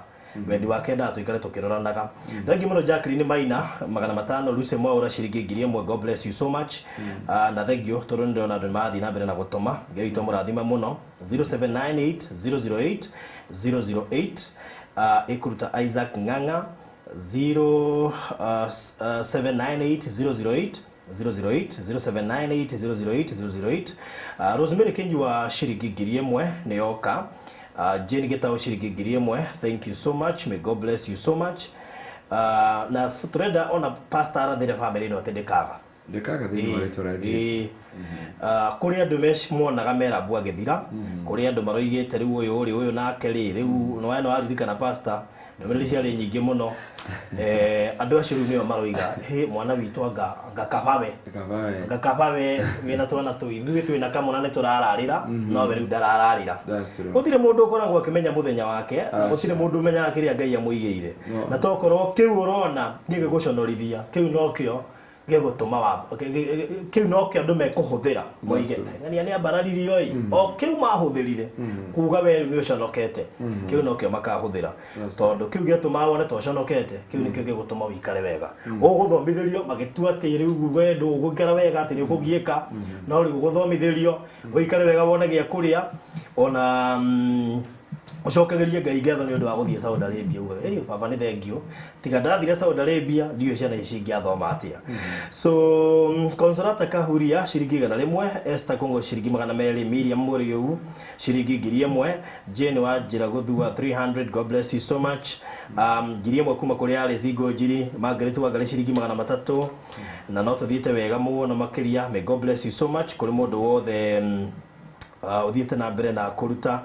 wendi wake endaga tũikare tũkĩroranaga. Thank you mũno. Jacqueline Maina 500, Lucy Mwaura ciringi 1000, God bless you so much. Na thank you tondũ nĩ ndĩrona andũ nĩ marathiĩ na mbere na gũtũma. Ngai witũ amũrathime mũno. 0798 008 008 ĩkũruta Isaac Ng'ang'a. 0798 008 008, 0798 008 008. Rosemary Kinyua ciringi 1000 nĩ yoka. Jane Gitau ciringi 1000, thank you so much, may God bless you so much. Na turenda ona pastor arathire family ĩno atĩ ndĩkaga. Ndĩkaga thĩinĩ wa rĩtwa rĩa Jesu. Kũrĩ andũ monaga Merabu agĩthira, kũrĩ andũ maroigĩte rĩu ũyũ ũrĩ ũyũ nake rĩ, rĩu no no aririkana pastor, ndũmĩrĩri ciarĩ nyingĩ mũno. Andũ acio rĩu nĩo maroiga hĩ mwana witũ anga kabawe anga kabawe wĩna twana tũu ithuĩ twĩna kamwana nĩ tũrararĩra nowe rĩu ndarararĩra. Gũtirĩ mũndũ ũkoragwo akĩmenya mũthenya wake na gũtirĩ mũndũ ũmenyaga kĩrĩa Ngai amũigĩire na tokorwo kĩu ũrona gĩgĩgũconorithia kĩu nokĩo gĩgũtũma wa kĩu nokĩo andũ mekũhũthĩra moige ng'ania nĩ ambararirio ĩ o kĩu mahũthĩrire kuga we rĩu nĩ ũconokete kĩu nokĩo makahũthĩra tondũ kĩu gĩatũma wone to ũconokete kĩu nĩkĩo gĩgũtũma ũikare wega. Ũgũthomithĩrio magĩtua atĩ rĩu we ndũgũikara wega atĩ nĩ ũkũgiĩka no rĩu ũgũthomithĩrio ũikare wega wone gĩa kũrĩa ona ucokegerie Ngai ngatho nĩ ũndũ wa gũthiĩ Saudi Arabia ugaga hey, baba nĩ thengio tiga ndathire Saudi Arabia ndiũĩ ciana ici ingĩathoma atĩa. So Consolata Kahuria ciringi 100, Esther Kongo ciringi 200, Miriam Muriu ciringi 1000, Jane wa Njĩra Gũthua 300, God bless you so much. 1000 kuma kũrĩ Alice Ngũnjiri, Margaret Wangari ciringi 300 na no tũthiĩte wega mũno makĩria. May God bless you so much kũrĩ mũndũ wothe ũthiĩte na mbere na kũruta.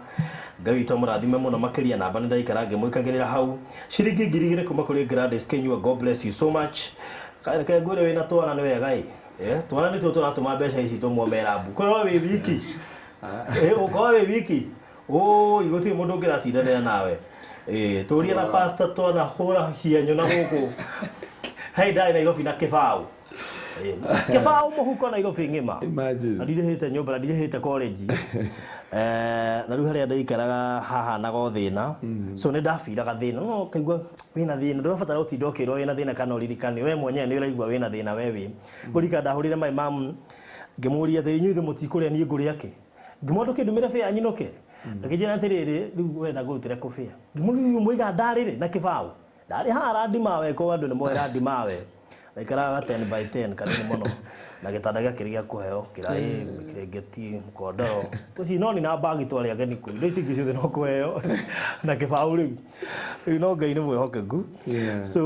Ngai witũ amũrathime mũno makĩria. Namba nĩ ndaikara ngĩmwĩkagĩrĩra hau ciringi 2000 kuma kũrĩ Gladys Kenyua, God bless you so much. Reke ngwĩre wĩna twana nĩ wega ĩ twana nĩtuo tũratũma mbeca ici tũmwo merabu korwo wĩ wiki ũkorwo wĩ wiki ũi gũtirĩ mũndũ ũngĩratindanĩra nawe tũrie na pastor twana hũra hianyo na gũkũ hei ndarĩ Nairobi na kĩbaũ kĩbaũ mũhuko Nairobi ng'ima na ndirĩhĩte nyũmba na ndirĩhĩte college na rĩu harĩa ndaikaraga hahanaga o thĩna so nĩ ndabiraga thĩna no ũkaigua wĩna thĩna ndũrabatara gũtinda ũkĩrwo wĩna thĩna kana ũririkane we mwenyewe nĩ ũraigua wĩna thĩna we wĩ ngũrika ndahũrire my mom ngĩmũria atĩ inyuĩ ithuĩ mũtikũrĩa niĩ ngũrĩa kĩ ngĩmwona ndũkĩndũmĩre bĩa nyinũke akĩnjĩra atĩrĩrĩ rĩu ũrenda ngũrutĩre kũ bĩa ngĩmũria mũiga ndarĩrĩ na kĩbaũ ndarĩ haha randimawe ko andũ nĩ moĩ randimawe ndaikaraga 10 by 10 kanini mũno na gĩtanda gĩakĩrĩ gĩa kũheo kĩraĩ mĩkĩrĩngĩti mũkondoro ũci no ni na mbagi twarĩ ageni kũu indo ici ingĩ ciothe no kũheo na kĩbaũ rĩu rĩu no Ngai nĩ mwĩhokeku. So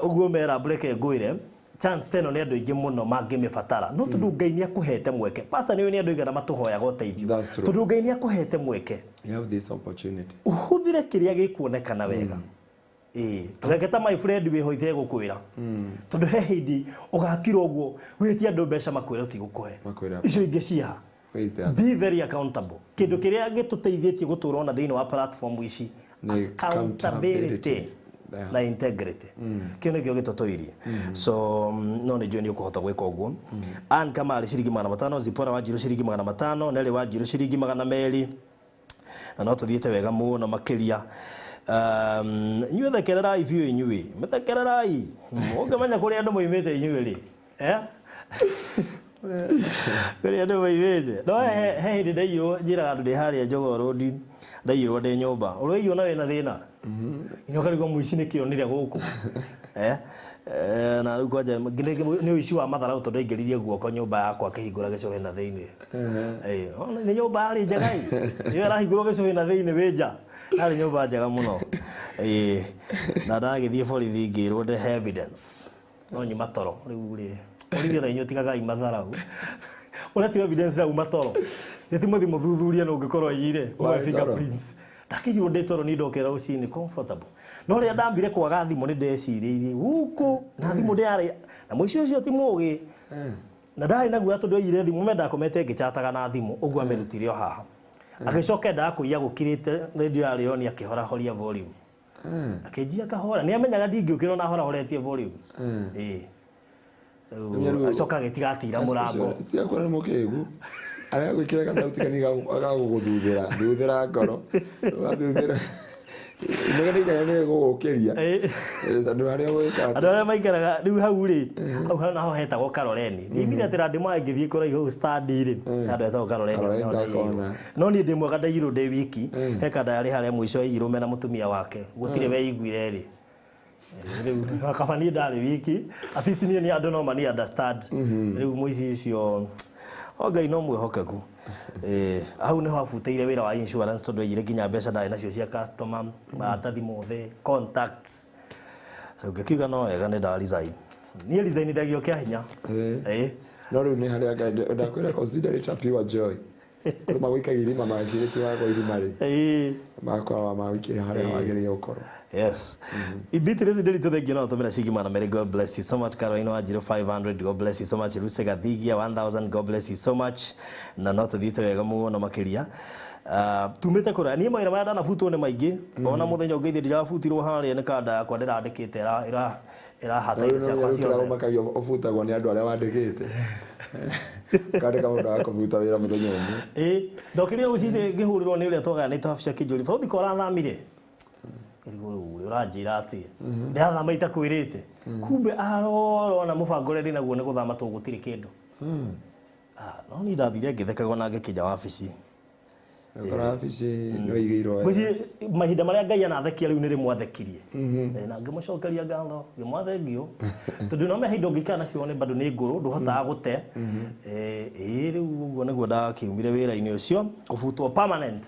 ũguo mera mbureke ngwĩre chance teno nĩ andũ aingĩ mũno mangĩmĩbatara no tondũ Ngai nĩ akũhete mweke pastor nĩ nĩ andũ aigana matũhoyaga ũteithio tondũ Ngai nĩ akũhete mweke. You have this opportunity. Ũhũthĩre kĩrĩa gĩkuonekana wega. Reke ta my friend wĩho itegũkwĩra tondũ he hĩndĩ ũgakira ũguo wĩtie andũ mbeca makwĩre ũtigũkũhe icio ingĩ ciaha. Be very accountable. Kĩndũ kĩrĩa gĩtũteithĩtie gũtũra ona thĩinĩ wa platform ici accountability na integrity kĩu nĩkĩo gĩtũtũirie. So no nĩ njũĩ nĩ ũkũhota gwĩka ũguo. Ann Kamari ciringi 500, Zipora Wanjiru ciringi 500, Nelly Wanjiru ciringi 200 na no tũthiĩte wega mũno makĩria. Inyuĩ thekererai biũ inyuĩ mĩthekererai ũngĩmenya kũrĩa andũ moimĩte inyuĩ rĩ kũrĩa andũ moimĩte no he hĩndĩ ndaiyirwo njĩraga andũ ndĩ harĩa Jogoo Road ndaiyirwo ndĩ nyũmba ũrũiywo na wĩna thĩna nginya ũkarigwo mũici nĩkĩ onire gũkũ na rĩu kwanja nĩ ũici wa matharau tondũ aingĩririe guoko nyũmba yakwa akĩhingũra gĩcũhĩ na thĩinĩ. Nĩ nyũmba yarĩ njega ĩ ĩyo ĩrahingũrwo gĩcũhĩ na thĩinĩ wĩ nja yarĩ nyũmba njega mũno na ndagĩthiĩ borithi ngĩrwo ndehe evidence no nyuma toro rĩu rĩ borithi ona inyuĩ tigagai matharau ũrĩa ti evidence rauma toro gĩti mũthi mũthuthurie no ũngĩkorwo aiyire ũgoe fingerprints ndakĩiywo ndĩ toro ni ndokĩra rũcinĩ comfortable no rĩrĩa ndambire kwaga thimũ nĩ ndecirĩirie gũkũ na thimũ ndĩarĩ na mũici ũcio ti mũgĩ na ndarĩ na guoya tondũ aiyire thimũ me ndakomete ngĩchataga na thimũ ũguo amĩrutire o haha agĩcoka endaga kũiya gũkirĩte radio yarĩ on akĩhorahoria volume akĩnjia kahora nĩ amenyaga ndingĩũkĩra ona ahorahoretie volume acoka agĩtiga atira mũrango tiga kuona nĩ mũkĩgu arĩa gwĩkĩra gathauti kanini gagũgũthuthĩra thuthĩra ngoro ũgathuthĩra inegene inene nĩ gũgũkĩria andũ arĩa gwĩka andũ arĩa maikaraga rĩu hau rĩ hau naho hetagwo Karoreni ndiaimire atĩ randĩ ngĩthiĩ kũraihu hau stand rĩ handũ hetagwo Karoreni no niĩ ndĩ mwega ndaiyirwo ndĩ wiki he kanda yarĩ harĩa mũico aiyirwo mena mũtumia wake gũtirĩ weiguire rĩ rĩu kaba niĩ ndarĩ wiki at least niĩ nĩ andũ no mani understand rĩu mũici icio o Ngai no mwĩhokeku. Hau nĩho abutĩire wĩra wa insurance tondũ aiyire nginya mbeca ndarĩ nacio cia customer maratathi mothe contacts rĩu ngĩkiuga no wega nĩ nda resign niĩ resign ndagio kĩa hinya. No rĩu nĩ harĩa Ngai ndakwĩra consider it a pure joy. Andũ magũikagia irima macirĩtie wagwa irima rĩ. Magakorwo magũikĩria harĩa wagĩrĩire gũkorwo. Yes. Beatrice Nderitu, thank you no tumira ciringi magana merĩ. God bless you so much. Caroline Wanjiru 500, God bless you so much. Lucy Gathigia 1000, God bless you so much. Na no tuthiĩte wega mũno makĩria. Tumĩte kũraya niĩ mawĩra marĩa ndanabutwo nĩ maingĩ ona mũthenya ũngĩ ithe ndirabutirwo harĩa nĩ kanda yakwa ndĩrandĩkĩte ĩrahata indo ciakwa ciothe. Ũmakagia ũbutagwo nĩ andũ arĩa wandĩkĩte. Kandĩka mũndũ agakũbuta wĩra mũthenya ũmwe. Ĩĩ, ndokĩrire rũcinĩ ngĩhũrĩrwo nĩ ũrĩa twagayanĩte wabici akĩnjũria bũrũri ko ũrathamire. Ĩrigũ rĩu ũranjĩra atĩa ndĩrathama itakwĩrĩte kumbe arorona mũbango ũrĩa ndĩnaguo nĩ gũthama tũgũtirĩ kĩndũ. No niĩ ndathire ngĩthekagwo na ngĩkinya wabici. Ũkora wabici nĩ waigĩirwo. Ngwĩciria mahinda marĩa Ngai anathekia rĩu nĩ rĩmwe athekirie. Na ngĩmũcokeria ngatho ngĩmwa thengio tondũ no mahinda ũngĩikara nacio nĩ bado nĩ ngũrũ ndũhotaga gũte. Ĩĩ rĩu ũguo nĩguo ndakiumire wĩra-inĩ ũcio kũbutwo permanent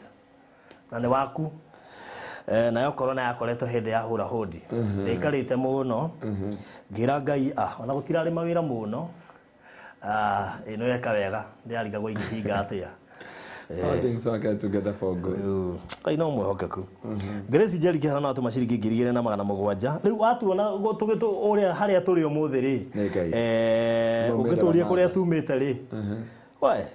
na nĩ waku. Nayo corona yakoretwo hĩndĩ ya hũra hũndi ndĩikarĩte mũno ngĩra Ngai ona gũtirarĩ mawĩra mũno ĩno yeka wega ndĩrarigagwo ingĩhinga atĩa. All things work together for good. Ngai no mwĩhokeku. Grace Njeri Kĩhara no atũma ciringi 2700. Rĩu watuona ũrĩa harĩa tũrĩ ũmũthĩ rĩ, ũngĩtũria kũrĩa tumĩte rĩ, we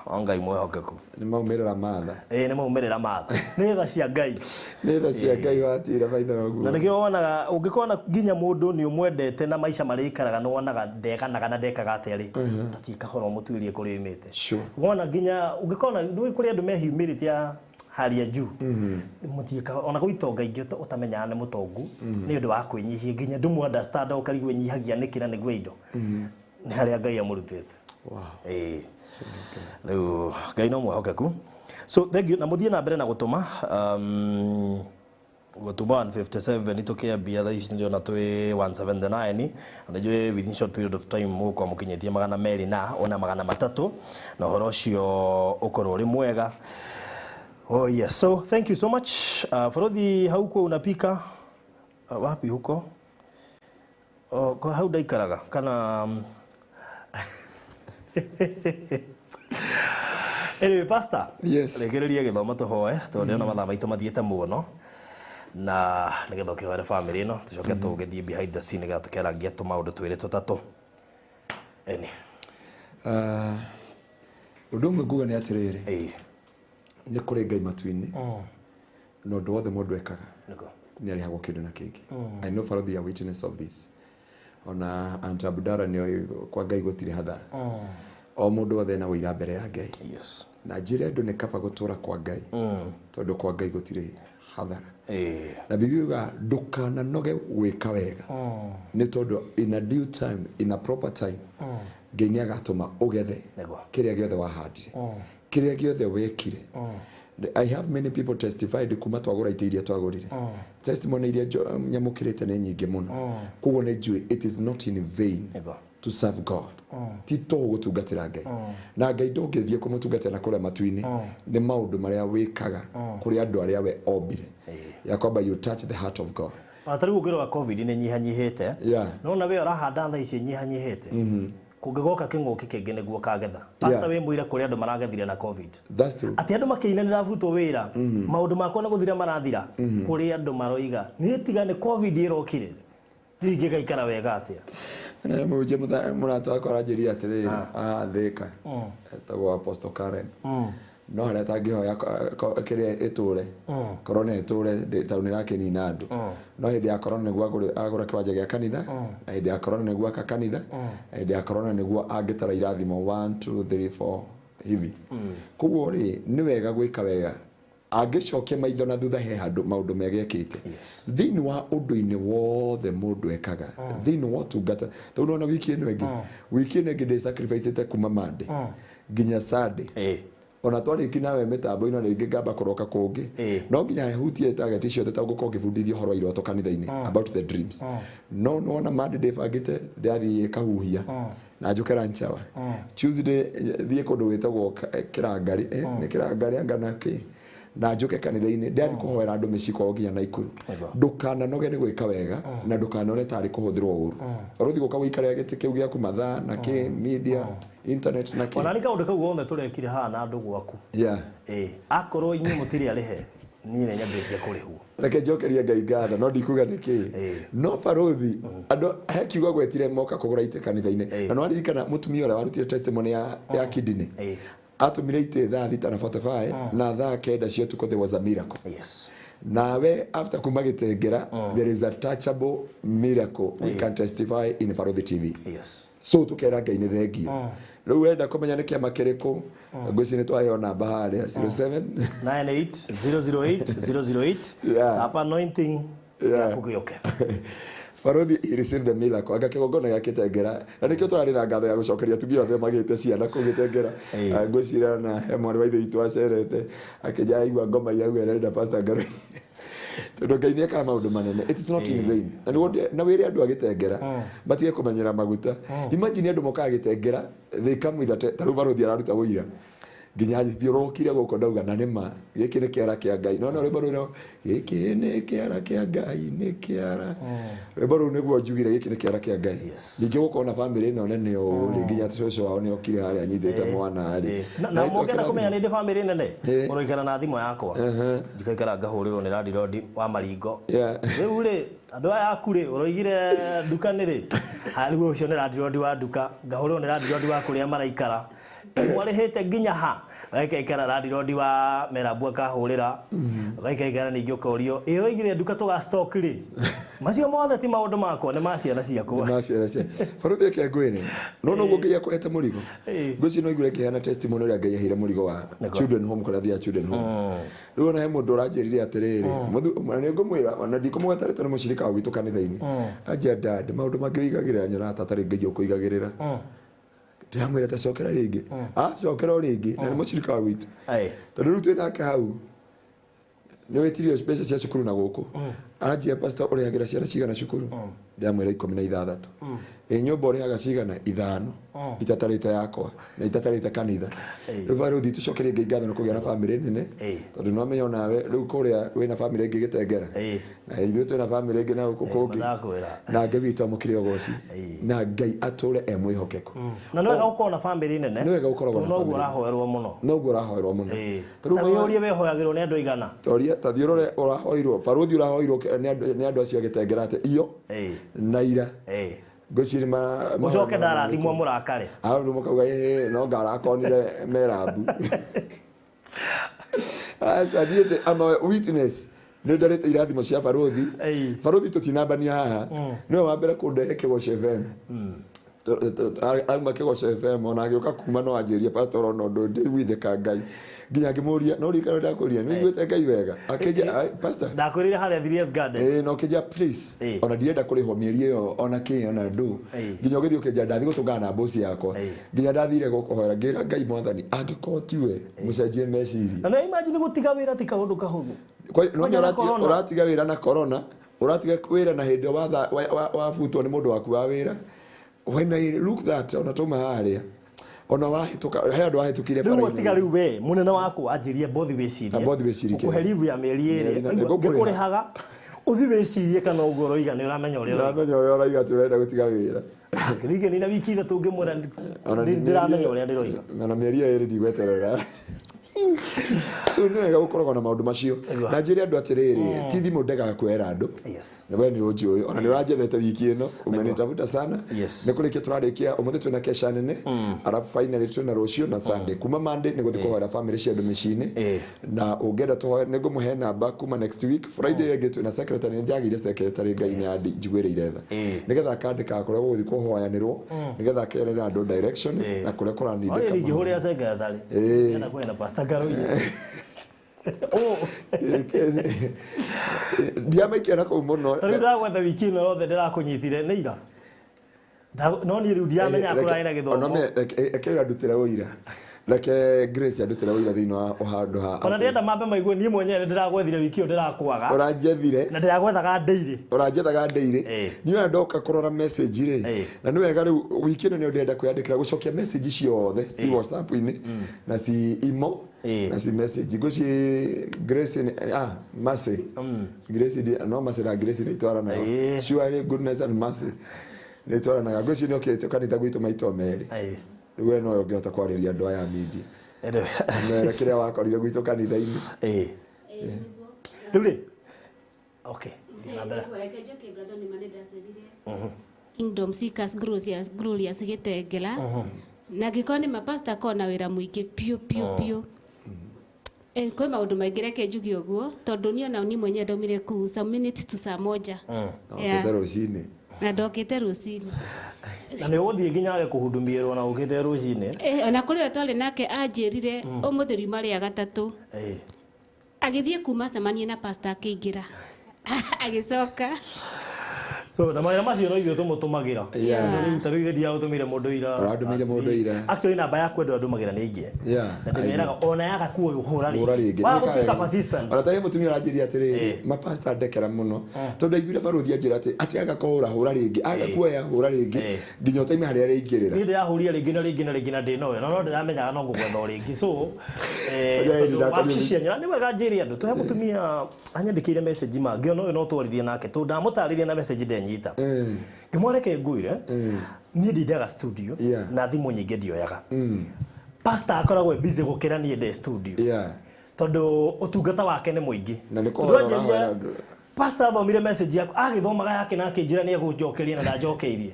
o Ngai mwĩhokeku. Nĩ maumĩrĩra matha. Ĩĩ nĩ maumĩrĩra matha. Nĩ tha cia Ngai. Nĩ tha cia Ngai watira maitho ũguo. Na nĩkĩo wonaga ũngĩkona nginya mũndũ nĩ ũmwendete na maica marĩa aikaraga nĩ wonaga ndeganaga na ndekaga atĩa rĩ, tathiĩ kahora ũmũtuĩrie kũrĩa oimĩte. Wona nginya ũngĩkona nĩ kũrĩ andũ me humility ya hali ya juu. Mũthiĩ ona gwĩ itonga ingĩ ũtamenyaga nĩ mũtongu nĩ ũndũ wa kwĩnyihia nginya ndũmũ understand ũkarigwo enyihagia nĩkĩ na nĩguo indo. Nĩ harĩa Ngai amũrutĩte. Wow. Rĩu Ngai no mwĩhokeku. So thank you na mũthiĩ na mbere na gũtũma gũtũma 157 tũkĩambia thaa ici ndĩrona twĩ 179 na njũĩ within short period of time mũgũkorwo mũkinyĩtie 200 na ona 300 na ũhoro ũcio ũkorwo ũrĩ mwega. Oh yes, so thank you so much. Farodhi hauko unapika wapi huko? Oh, kwa hau ndaikaraga kana Anyway, pastor. Yes. Rekereria gĩthomo tũhoe tondũ ndĩrona mathaa maitũ mathiĩte mũno na nĩgetha ũkĩhoere family ĩno tũcoke tũgĩthiĩ behind the scene nĩgetha tũkĩarangia tũmaũndũ twĩrĩ tũtatũ. Eni. Ũndũ ũmwe nguga nĩ atĩrĩrĩ. Nĩ kũrĩ Ngai matu-inĩ. Na ũndũ wothe mũndũ ekaga nĩ arĩhagwo kĩndũ na kĩngĩ. I know Farodhi are witness of this. Ona Aunt Abdara nĩ kwa Ngai gũtirĩ hathara. O mũndũ wothe ena ũira mbere ya Ngai. Yes. Na njĩra andũ nĩ kaba gũtũra kwa Ngai. Tondũ kwa Ngai gũtirĩ hathara. Na Bibilia yuga ndũkananoge gwĩka wega. Nĩ tondũ in a due time, in a proper time, Ngai nĩ agatũma ũgethe kĩrĩa gĩothe wahandire. Kĩrĩa gĩothe wekire. I have many people testified kuma twagũra itĩ iria twagũrire. Testimony iria nyamũkĩrĩte nĩ nyingĩ mũno. Koguo nĩ njũĩ it is not in vain to serve God. Ti tũhũ gũtungatĩra Ngai. Na Ngai ndũngĩthiĩ kũmũtungatĩra na kũrĩa matu-inĩ nĩ maũndũ marĩa wĩkaga kũrĩ andũ arĩa we ombire. Ya kwamba you touch the heart of God. Ona ta rĩu ũngĩrora COVID nĩ nyihanyihĩte. No na we ũrahanda thaa ici nyihanyihĩte. Kũngĩgoka kĩng'ũki kĩngĩ nĩguo kagetha. Pastor wĩ mũira kũrĩa andũ maragethire na COVID. That's true. Atĩ andũ makĩina nĩrabutwo wĩra. Maũndũ makwa nĩ gũthira marathira. Kũrĩ andũ maroiga niĩ tiga nĩ COVID ĩrokire. Ndiũĩ ingĩgaikara wega atĩa. Na mũhunjia mũrata wakwa aranjĩrire atĩrĩrĩ, haha Thĩka, etagwo Apostle Karen. No harĩa atangĩhoya kĩrĩa ĩtũre, corona ĩtũre tondũ nĩ ĩrakĩnina andũ. No hĩndĩ ya corona nĩguo agũra kĩwanja gĩa kanitha, na hĩndĩ ya corona nĩguo aka kanitha, na hĩndĩ ya corona nĩguo angĩtara irathimo 1 2 3 4 hivi. Koguo rĩ, nĩ wega gwĩka wega. Angĩcokia maitho na thutha he handũ maũndũ mega ekĩte. Thĩinĩ wa ũndũ-inĩ wothe mũndũ ekaga, thĩinĩ wa ũtungata, tondũ ona wiki ĩno ĩngĩ, wiki ĩno ĩngĩ ndĩ sacrifice-ĩte kuma Monday nginya Sunday. Ona twarĩki nawe mĩtambo-inĩ rĩngĩ ngamba kũroka kũngĩ. No nginya hutie target ciothe ta ngũkorwo ngĩbundithia ũhoro wa iroto kanitha-inĩ about the dreams. No nĩwona Monday ndĩbangĩte ndĩrathiĩ kahuhia na njũke lunch hour. Tuesday thiĩ kũndũ gwĩtagwo Kĩrangari, nĩ Kĩrangari anga na kĩ. Na njuke kanitha-inĩ ndathi kũhoera andũ mĩciĩ kwao nginya Naikuru. Ndũkananoge nĩ gwĩka wega na ndũkanone tarĩ kũhũthĩrwo ũru. Barũthi gũka gũikarĩra gĩtĩ kĩu gĩaku mathaa na kĩ media internet na kĩ. Ona nĩ kaũndũ kau gothe tũrekire haha na andũ gwaku. Yeah. Akorwo inyuĩ mũtirĩ arĩhe niĩ nĩ nyambĩtie kũrĩhwo. Reke njokerie Ngai ngatho no ndikuga nĩkĩ. No barũthi andũ he kiugo gwetire moka kũgũra itĩ kanitha-inĩ. Na nĩwaririkana mũtumia ũrĩa warutire testimony ya kidney. Atumire itĩ thaa 6:45 na thaa 9 cia ũtukũ there was a miracle. Yes. Nawe after kuma Gĩtengera there is a touchable miracle we can testify in Barũthi TV. Yes. So tukera Ngai nĩ thengio. Rĩu wenda kũmenya nĩ kĩama kĩrĩkũ ngwĩciria nĩ twaheo namba harĩa 07 98 008 008. Yeah. Tap anointing yaku gĩũke. Barũthi he received the miracle anga kĩgongona gĩa Gĩtengera na nĩkĩo tũrarĩ na ngatho ya gũcokeria atumia othe magĩte ciana kũu Gĩtengera. Ngwĩciria na he mwarĩ wa ithe witũ acerete akĩnja aigua ngoma irauga ĩrenda Pastor Ngarũi. Tondũ Ngai nĩekaga maũndũ manene. It is not in vain. Na nĩguo na wĩre andũ a Gĩtengera matige kũmenyera maguta. Imagine andũ mokaga Gĩtengera they come with a ta rĩu barũthi araruta ũira nginya thiũrũrũkire gũkũ ndauga na nĩma gĩkĩ nĩ kĩara kĩa Ngai. No rwĩmbo rũu gĩkĩ nĩ kĩara kĩa Ngai nĩ kĩara. Rwĩmbo rũu nĩguo njugire gĩkĩ nĩ kĩara kĩa Ngai. Ningĩ gũkorwo na bamĩrĩ ĩno nene ũũ rĩ nginya cũcũ wao nĩ okire harĩa anyitĩte mwana rĩ. Na mũngĩenda kũmenya nĩ ndĩ bamĩrĩ nene mũroikara na thimũ yakwa. Njikaikara ngahũrĩrwo nĩ landlord wa Maringo. Rĩu rĩ andũ aya aku rĩ ũroigire nduka nĩ rĩ rĩu ũcio nĩ landlord wa nduka ngahũrĩrwo nĩ landlord wa kũrĩa maraikara. Mwarĩhĩte nginya ha gaikaikara landlord wa Merabu akahũrĩra gaikaikara ningĩ ũkorio ĩ oigire nduka tũga stock rĩ macio mothe ti maũndũ makwa nĩ ma ciana ciakwa. Nĩ ma ciana cia Barũthi eke ngwĩre no noguo Ngai akũhete mũrigo. Ngwĩciria no igue kĩheana testimony ũrĩa Ngai aheire mũrigo wa children home kũrĩa athiaga children home. Rĩu ona he mũndũ ũranjĩrire atĩrĩrĩ nĩ ngũmwĩra ona ndikũmũgweta rĩtwa nĩ mũcirika wa gwitũ kanitha-inĩ. Anjia dad maũndũ mangĩ ũigagĩrĩra nyonaga ta atarĩ Ngai ũkũigagĩrĩra. Ndĩramwĩra ta cokera rĩngĩ. Cokera o rĩngĩ na nĩ mũcirika wa gwitũ. Tondũ rĩu twĩ nake hau nĩ wĩtirio mbeca cia cukuru na gũkũ. Anjia pastor ũrĩhagĩra ciana cigana cukuru? Ndĩramwĩra 16. Ĩ nyũmba ũrĩhaga cigana? 5. Itatarĩte yakwa na itatarĩte kanitha. Rĩu barũthi tũcokerie Ngai ngatho nĩ kũgĩa na bamĩrĩ nene tondũ nĩ wamenya onawe rĩu kũrĩa wĩna bamĩrĩ ĩngĩ Gĩtengera na ithuĩ twĩna bamĩrĩ ĩngĩ na gũkũ kũngĩ na Ngai witũ amũkĩre ũgoci na Ngai atũre e mwĩhokeku. Na nĩ wega gũkorwo na bamĩrĩ nene. Nĩ wega gũkoragwo na noguo bamĩrĩ. Ũrahoerwo mũno. Noguo ũrahoerwo mũno. Ta wĩyũrie wĩhoyagĩrwo nĩ andũ aigana. Toria ta thiĩ ũrore ũrahoirwo barũthi ũrahoirwo nĩ andũ acio a Gĩtengera atĩ iyo na ira. Ngwĩciria mũcoke ndarathimwo mũrakare. Hau rĩu mũkauga ĩĩ no ngarakonire Merabu. Aca niĩ I'm a witness. Nĩ ndarĩte irathimo cia barũthi. Barũthi tũtinambania haha. Nĩwe wa mbere kũndehe Kĩgoco FM. Auma Kĩgoco FM ona agĩũka kuma no anjĩrie pastor ona ũndũ ndĩiguithĩka Ngai. Nginya ngĩmũria no ririkana ndakũria nĩ ũiguĩte Ngai wega. Akĩnjia pastor ndakwĩrire harĩa Thirias Gardens. No kĩnjia please ona ndirenda kũrĩhwo mĩeri ĩyo ona kĩ ona ndũ. Nginya ũgĩthiĩ ũkĩnjia ndathiĩ gũtũngana na boss yakwa. Nginya ndathire gũkũhoera ngĩra Ngai mwathani angĩkorwo tiwe mũcenjie meciria. Na imagine gũtiga wĩra ti kaũndũ kahũthũ. Ũratiga wĩra na corona, ũratiga wĩra na hĩndĩ wabutwo nĩ mũndũ waku wa wĩra. When I look that ona tuma harĩa ona wahĩtũka he andũ wahĩtũkire rĩu gũtiga rĩu we mũnene waku anjĩrie bothi wĩcirie bothi wĩcirie ũkũhe leave ya mĩeri ĩrĩ ngĩkũrĩhaga ũthi wĩcirie kana ũguo ũroiga nĩ ũramenya ũrĩa ũramenya ũrĩa ũroiga atĩ ũrenda gũtiga wĩra. Ngĩthiĩ ngĩnina wiki ithatũ ngĩmwĩra ndĩramenya ũrĩa ndĩroiga na mĩeri ĩyo ĩrĩ ndigweterera. So nĩ wega gũkoragwo na maũndũ macio na njĩre andũ atĩrĩrĩ ti thimũ ndegaga kwera andũ. Na we nĩ ũnjũĩ ona nĩ ũranjethete wiki ĩno umenitafuta sana. Nĩ kũrĩkia tũrarĩkia ũmũthĩ twĩna kesha nene arabu finally twĩna rũciũ na Sunday kuma Monday nĩ gũthiĩ kũhoera family cia andũ mĩciĩ-inĩ na ũngĩenda tũhoe nĩ ngũmũhe namba kuma next week Friday ĩngĩ twĩna secretary nĩ ndagĩire secretary Ngai nĩ anjiguĩrĩire tha nĩgetha akandĩkaga kũrĩa gũgũthiĩ kũhoyanĩrwo nĩgetha akerera andũ direction na kũrĩa kũranindĩka. Ore ingĩhũrĩra secretary enda kwĩna Pastor Ngarũi. Ndiamaikia na kũu mũno tondũ ndagwetha wiki ĩno yothe ndĩrakũnyitire nĩ ira no niĩ rĩu ndiramenya kũrarĩ na gĩthomo. Reke ũyũ andutĩre ũira. Reke Grace andutĩre wĩira thĩinĩ wa handũ ha Ona ndĩrenda mambe maigue niĩ mwenyewe nĩndĩragwethire wiki ĩyo ndĩrakwaga. Ũranjethire. Na ndĩragwethaga ndĩirĩ. Ũranjethaga ndĩirĩ. Niĩ ona ndoka kũrora message rĩ, na nĩ wega rĩu wiki ĩno nĩyo ndĩrenda kwĩyandĩkĩra gũcokia message ciothe ci WhatsApp-inĩ na ci imo na ci message ngũci Grace Mercy. Grace no Mercy na Grace nĩ itwaranaga. Surely goodness and mercy nĩ itwaranaga. Ngũci nĩ okĩte kanitha gwitũ maita merĩ. Rĩu we nowe ũngĩhota kwarĩria andũ aya media. Mere kĩrĩa wakorire gwitũ kanitha-inĩ. Rĩu rĩ, okay, thiĩ na mbere. Reke njoke ngatho nĩ ma nĩndacerire Kingdom Seekers Glorious Glorious Gĩtengera. Na ngĩkorwo nĩ mapasta akorwo na wĩra mũingĩ piũ piũ piũ. Kwĩ maũndũ maingĩ reke njuge ũguo tondũ niĩ ona niĩ mwenyewe ndaumire kũu some minutes to saa moja. Okĩte rũcinĩ. Na ndokĩte rũcinĩ. Na nĩ ũgũthiĩ nginya age kũhudumĩrwo na ũkĩte rũcinĩ. Ona kũrĩ we twarĩ nake anjĩrire ũmũthĩ riuma rĩa gatatũ. Agĩthiĩ kuma acemanie na pastor akĩingĩra. Agĩcoka. So na mawĩra macio no ithuĩ tũmũtũmagĩra. Rĩu ta rĩu ithe ndiagũtũmĩire mũndũ ira. Ũrandũmĩire mũndũ ira. Actually namba yaku andũ andũmagĩra nĩ ingĩ. Na ndĩmeraga ona yaga kuo hũra Hũra rĩngĩ. Waga gũtuĩka persistent. Ona tarĩ mũtumia ũranjĩria atĩrĩrĩ, mapasta ndekera mũno. Tondũ ndaiguire barũthi anjĩra atĩ aga kũhũra hũra rĩngĩ, aga kuoya hũra rĩngĩ nginya ũtaime harĩa arĩingĩrĩra. Niĩ ndĩrahũrire rĩngĩ na rĩngĩ na rĩngĩ na ndĩnoyo na no ndĩramenyaga no ngũgwetha o rĩngĩ. So wabici cianyu nĩ wega njĩre andũ tũhe mũtumia anyandĩkĩire message ma ngĩona ũyũ no twaririe nake tondũ ndamũtarĩria na message ndenyita. Ngĩmwareke ngwĩre niĩ ndindaga studio na thimũ nyingĩ ndioyaga. Pastor akoragwo e busy gũkĩra niĩ ndĩ studio. Tondũ ũtungata wake nĩ mũingĩ. Na nĩ Tondũ kũhora anjĩrire, ũrahora andũ. Pastor athomire message yaku agĩthomaga yake na akĩnjĩra nĩ egũnjokeria na ndanjokeirie.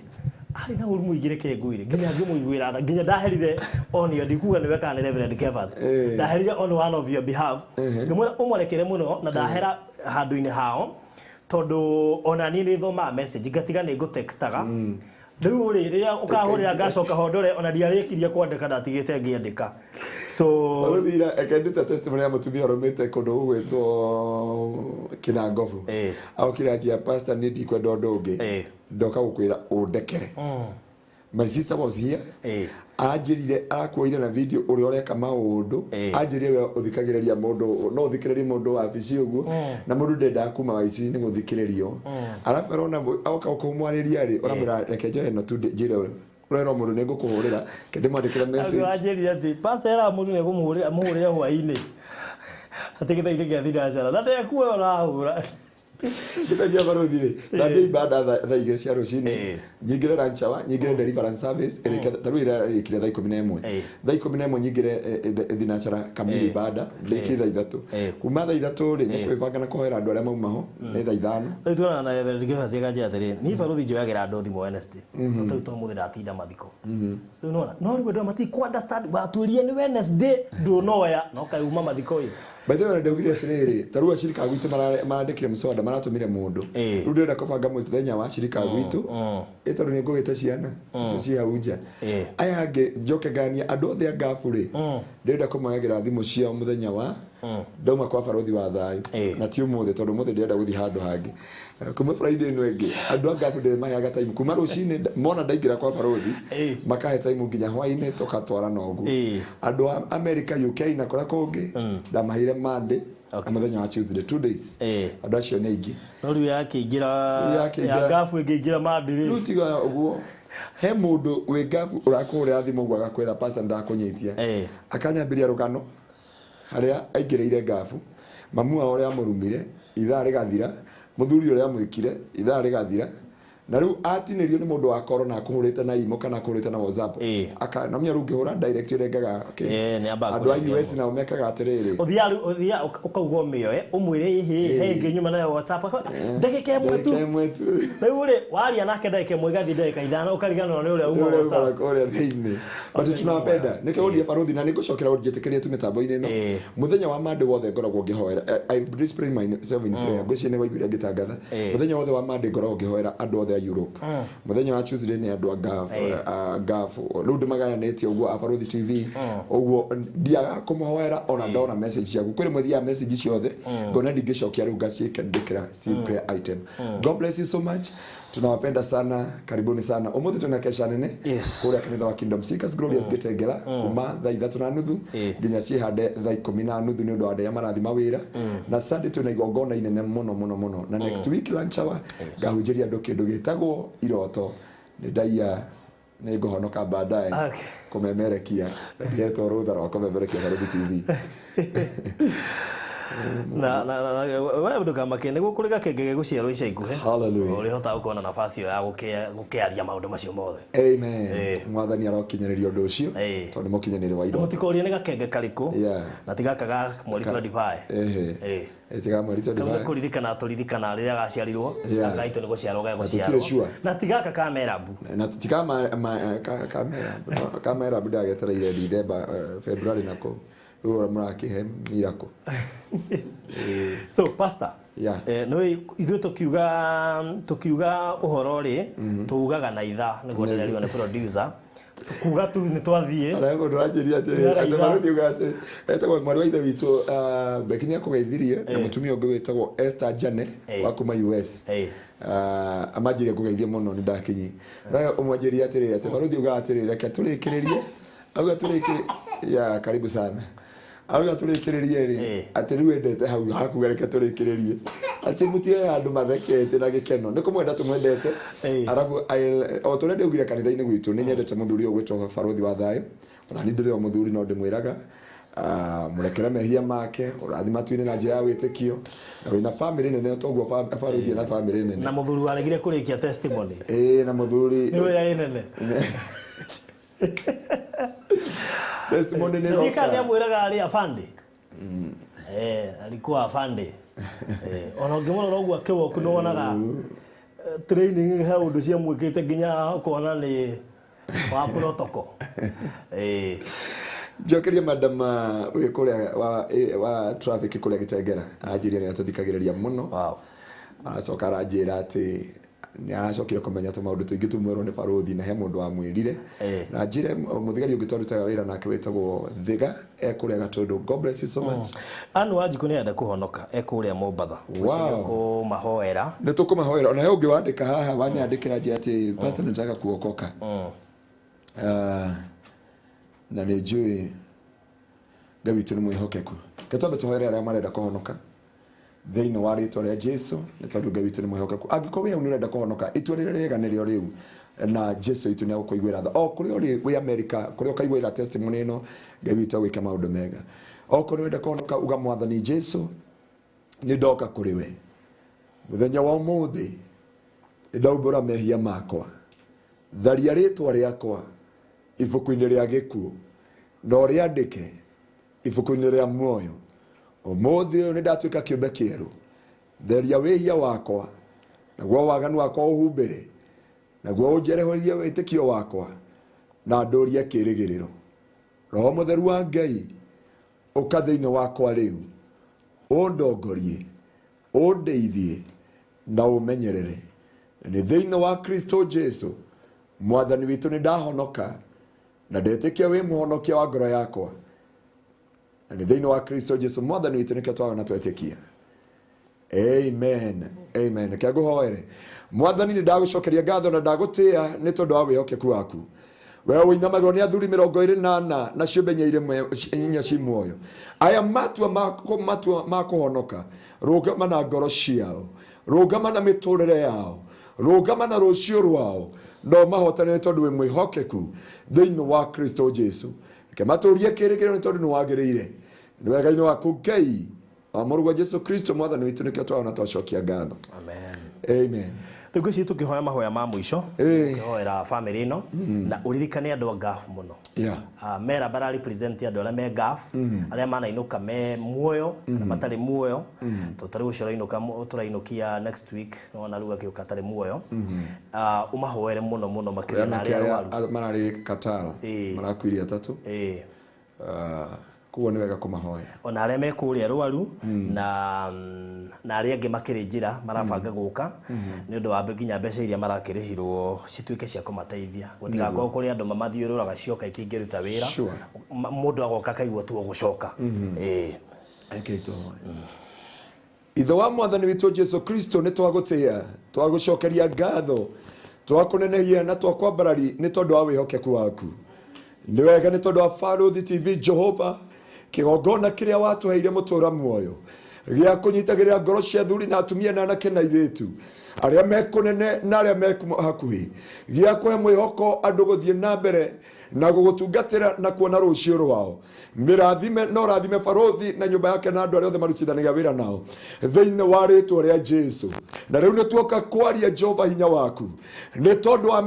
Arĩ na ũru mũingĩ reke ngwĩre nginya ngĩmũiguĩra tha nginya ndaherire on your ndikuga nĩwe kana nĩ Reverend Kevas. Ndaherire on one of your behalf. Ngĩmwĩra ũmũrekere mũno na ndahera handũ-inĩ hao tondũ ona niĩ nĩ thomaga message ngatiga nĩ ngũtextaga. Rĩu rĩ rĩrĩa ũkahũrĩra ngacoka hondore ona ndiarĩkirie kwandĩka ndatigĩte ngĩandĩka. So Barũthi eke ndute testimony ya mũtumia ũrũmĩte kũndũ gũgwĩtwo Kĩnangobu. Aokire anjia pastor niĩ ndikwenda ũndũ ũngĩ. Ndoka gũkwĩra ũndekere. My sister was here. Anjĩrire arakuoire na video ũrĩa ũreka maũndũ. Anjĩrire we ũthikagĩrĩria mũndũ no ũthikĩrĩrie mũndũ wabici ũguo na mũndũ ndendaga kuma wabici-inĩ gũthikĩrĩrio. Arabu arona oka kũmwarĩria rĩ ũramwĩra reke njoe ĩno tu njĩre ũrera mũndũ nĩ ngũkũhũrĩra ke ndĩmwandĩkĩre message. Anjĩrire atĩ pastor era mũndũ nĩ ekũmũhũrĩra mũhũrĩre hwaĩ-inĩ. Atĩ gĩthaa-inĩ gĩa thinacara na ndekuoya ũrahũra. Gĩthagia barũthi rĩ thambia ibada thaa igĩrĩ cia rũcinĩ nyingĩre lunch hour nyingĩre deliverance service ĩrĩke ta rĩu ĩrarĩkire thaa 11. Thaa 11 nyingĩre thinacara kamili ibada ndĩkie thaa 3. Kuma thaa 3 rĩ nĩ kwĩbanga na kũhoera andũ arĩa mauma ho nĩ thaa 5. Rĩu tuonana na Reverend Kevas akanjĩra atĩrĩ niĩ barũthi njoyagĩra andũ thimũ Wednesday. No ta rĩu to mũthĩ ndatinda mathiko. Rĩu nĩwona no rĩu andũ matikũ understand watuĩria nĩ Wednesday ndũnoya no kaĩ uma mathiko ĩ. By the way, ndaugire atĩrĩrĩ ta rĩu acirika a gwitũ marandĩkire mũswada maratũmire mũndũ. Rĩu ndĩrenda kũbanga mũthenya wa acirika a gwitũ ĩ tondũ nĩ ngũgĩte ciana icio ciĩ hau nja. Aya angĩ njoke nganie andũ othe a ngabu rĩ ndĩrenda kũmoyagĩra thimũ ciao mũthenya wa ndauma kwa barũthi wa thayũ na ti ũmũthĩ tondũ ũmũthĩ ndĩrenda gũthiĩ handũ hangĩ. Kuma Friday ĩno ĩngĩ andũ a ngabu ndĩrĩmaheaga time kuma rũcinĩ mona ndaingĩra kwa barũthi makahe time nginya hwaĩ-inĩ tũgatwarana ũguo. Andũ a America, UK na kũrĩa kũngĩ ndamaheire Monday na mũthenya wa Tuesday 2 days. Andũ acio nĩ aingĩ. No rĩu yakĩingĩra ya ngabu ĩngĩingĩra Monday rĩ. Rĩu tiga ũguo he mũndũ wĩ ngabu ũrakũhũrĩra thimũ ũguo agakwĩra pastor ndakũnyitia. Akanyambĩria rũgano harĩa aingĩrĩire ngabu mamu wao ũrĩa amũrumire ithaa rĩgathira mũthuri ũrĩa amwĩkire ithaa rĩgathira na rĩu atinĩrio nĩ mũndũ wa korona akũhũrĩte na imo kana akũhũrĩte na WhatsApp. Aka na menya rĩu ũngĩhũra direct ũrengaga andũ a US nao mekaga atĩrĩrĩ ũthiaga ũthiaga ũkauga ũmĩoe ũmwĩre ĩhĩ he ĩngĩ nyuma nayo WhatsApp ndagĩka ĩmwe tu Ndagĩka ĩmwe tu. Rĩu rĩ waria nake ndagĩka ĩmwe ĩgathiĩ ndagĩka 5 ũkariganĩrwo nĩ ũrĩa uma WhatsApp. Ũrĩa thĩinĩ. But tunawapenda. Nĩkĩo ũndie barũthi na nĩngũcokera ũnjĩtĩkĩrie tu mĩtambo-inĩ ĩno. Mũthenya wa Monday wothe ngoragwo ngĩhoera. I discipline myself in prayer. Ngwĩciria nĩ waiguire ngĩtangatha. Mũthenya wothe wa Monday ngoragwo ngĩhoera andũ othe a Europe. Mũthenya wa Tuesday nĩ andũ a Gulf. Rĩu ndĩmagayanĩtie ũguo a Barũthi TV. Ũguo ndiaga kũmahoera ona ndona message ciaku. Kwĩ rĩmwe thiaga message ciothe ngona ndingĩcokia rĩu ngaciĩkĩra ci prayer item. God bless you so much. Tunawapenda sana, karibuni sana. Umuthi twina kesha nene kuria kanitha wa Kingdom Seekers Glorious Gitengera kuma thaa 3:30 nginya cihande thaa 10:30 ni undu wa andu aria marathi mawira. Na Sunday twina igongona inene muno muno muno. Na next week lunch hour ngahunjĩria andu kindu gitagwo iroto. Ni ndaia nĩ ngũhonoka baadaye kũmemerekia ndihetwo rũtha rwa kũmemerekia Baruthi TV. Na na na we ndukamake nĩguo kũrĩ gakenge gegũciarwo ica ikuhĩ. Hallelujah. Ũrĩhota gũkorwo na nafasi ĩyo ya gũkĩaria maũndũ macio mothe. Amen. Mwathani arokinyĩrĩria ũndũ ũcio tondũ nĩ mũkinyanĩri wa iroto. Mũtikorie nĩ gakenge karĩkũ na ti gaka ga mweri 25. Tiga mweri 25. Kau nĩ kũririkana tũririkana rĩrĩa gaciarirwo gaitũ nĩ gũciarwo gegũciarwo. Na ti gaka ka Merabu. Na ti ka ka Merabu ndagetereire December February nako. Rĩu mũrakĩhe miracle. So pastor, no ithuĩ tukiuga ũhoro rĩ tuugaga na ithaa nĩguo ndĩrerirwo nĩ producer tukuga tu nĩ twathiĩ. Arĩa mũndũ aranjĩria atĩrĩ atĩ Baruthi uga atĩrĩ etagwo mwarĩ wa ithe witũ Becky nĩ akũgeithirie na mũtumia ũngĩ wĩtagwo Esther Jane wa kuma US. Amanjĩrie ngũgeithie mũno nĩ ndakinyi. Ũmwanjĩrie atĩrĩ atĩ Baruthi uga atĩrĩ reke tũrĩkĩrĩrie auga tũrĩkĩrĩrie ya karibu sana. Auga tũrĩkĩrĩrie rĩ atĩ rĩu endete hau hakuga reke tũrĩkĩrĩrie atĩ mũtige andũ mathekete na gĩkeno nĩ kũmwenda tũmwendete. Arabu o tũrĩa ndĩaugire kanitha-inĩ gwitũ nĩ nyendete mũthuri ũyũ gwĩtwo Baruthi wa Thayũ ona niĩ ndĩrĩ o mũthuri no ndĩmwĩraga mũrekere mehia make ũrathi matu-inĩ na njĩra ya wĩtĩkio na wĩna family nene toguo Baruthi ena family nene na mũthuri waregire kũrĩkia testimony na mũthuri nĩ ũrĩa ĩ nene testimony ni roka. Ndika amwiraga ari afande. Alikuwa afande. Ona ngimurora uguo akiwoku ni wonaga training he undu cia mwikite nginya ukona ni wa protocol. Njokeria madam wi kuria wa traffic kuria Gitengera anjirie ni atuthikagiriria muno. Wow. Acoka aranjira ati nĩ aracokire kũmenya tũmaũndũ tũingĩ tumwerwo nĩ Baruthi na he mũndũ wamwĩrire na njire mũthigari ũngĩ twarutaga wĩra nake wĩtagwo Thiga ekũrĩa Gatũndũ. God bless you so much. Anu Wanjikũ nĩ arenda kũhonoka ekũrĩa Mombatha. Kũmahoera nĩ tũkũmahoera. Ona he ũngĩ wandĩka haha wanyandĩkĩra njĩra atĩ pastor nĩtaka kuokoka na nĩ njũĩ Ngai witũ nĩ mwĩhokeku. Reke twambe tũhoere arĩa marenda kũhonoka thĩinĩ wa rĩtwa rĩa Jesu nĩ tondũ Ngai witũ nĩ mwĩhokeku. Angĩkorwo wĩ hau nĩ ũrenda kũhonoka itua rĩrĩa rĩega nĩrĩo rĩu na Jesu witũ nĩ agũkũiguĩra tha. O kũrĩa ũrĩ wĩ America kũrĩa ũkaiguĩra testimony ĩno Ngai witũ agwĩke maũndũ mega. Okorwo ũrenda kũhonoka uga Mwathani Jesu nĩ ndoka kũrĩ we mũthenya wa ũmũthĩ nĩ ndaumbũra mehia makwa tharia rĩtwa rĩakwa ibuku-inĩ rĩa gĩkuũ na ũrĩandĩke ibuku-inĩ rĩa muoyo. Ũmũthĩ ũyũ nĩ ndatuĩka kĩũmbe kĩerũ theria wĩhia wakwa naguo waganu wakwa ũhumbĩre naguo ũnjereherie wĩtĩkio wakwa na ndũrie kĩĩrĩgĩrĩro. Roho Mũtheru wa Ngai ũka thĩinĩ wakwa rĩu ũndongorie ũndeithie na ũmenyerere. Nĩ thĩinĩ wa Kristo Jesu Mwathani witũ nĩ ndahonoka na ndetĩkia wĩ mũhonokia wa ngoro yakwa. Na nĩ thĩinĩ wa Kristo Jesu Mwathani witũ nĩkĩo twagana twetĩkia. Amen. Amen. Reke ngũhoere. Mwathani nĩ ndagũcokeria ngatho na ndagũtĩĩa nĩ tondũ wa wĩhokeku waku. We ũinamagĩrwo nĩ athuri 24 na ciũmbe inya ci muoyo. Aya matua ma kũhonoka rũgama na ngoro ciao, rũgama na mĩtũrĩre yao, rũgama na rũciũ rwao no mahotane nĩ tondũ wĩ mwĩhokeku thĩinĩ wa Kristo Jesu. Reke matũrie kĩĩrĩgĩrĩro nĩ tondũ nĩ wagĩrĩire. Nĩ wega-inĩ waku Ngai wa Mũrũguo Jesu Kristo Mwathani witũ nĩkĩo twagana twacokia ngatho. Amen. Amen. Rĩu ngwĩciria tũkĩhoya mahoya ma mũico tũkĩhoera family ĩno na ũririkane andũ a Gulf mũno. Mera bara represent andũ arĩa me Gulf arĩa manainũka me muoyo kana matarĩ muoyo tondũ tarĩu ũcio ũrainũka tũrainũkia next week nĩwona rĩu agĩũka atarĩ muoyo. Ũmahoere mũno mũno makĩria na arĩa arwaru mararĩ Qatar marakuire atatũ. Koguo nĩ wega kũmahoya ona arĩa me kũrĩa rwaru na arĩa angĩ makĩrĩ njĩra marabanga gũka nĩ ũndũ wa nginya mbeca iria marakĩrĩhirwo cituĩke cia kũmateithia gũtigakorwo kũrĩ andũ mamathiũrũraga cioka itingĩruta wĩra mũndũ agoka akaigua tu ũgũcoka. Reke tũhoe. Ithe wa mwathani witũ Jesu Kristo, nĩ twagũtĩĩa, twagũcokeria ngatho, twakũnenehia na twakwambarari nĩ tondũ wa wĩhokeku waku. Nĩ wega nĩ tondũ wa Barũthi TV, Jehova, kĩgongona kĩrĩa watũheire mũtũra muoyo gĩa kũnyitagĩrĩra ngoro cia athuri na atumia na anake na airĩtu arĩa me kũnene na arĩa me hakuhĩ, gĩa kũhe mwĩhoko andũ gũthiĩ na mbere na gũgũtungatĩra na kuona rũciũ rwao. Mĩrathime na ũrathime barũthi na nyũmba yake na andũ arĩa othe marutithanagia wĩra nao thĩinĩ wa rĩtwa rĩa Jesu. Na rĩu nĩ tuoka kwaria, Jehova, hinya waku nĩ tondũ wa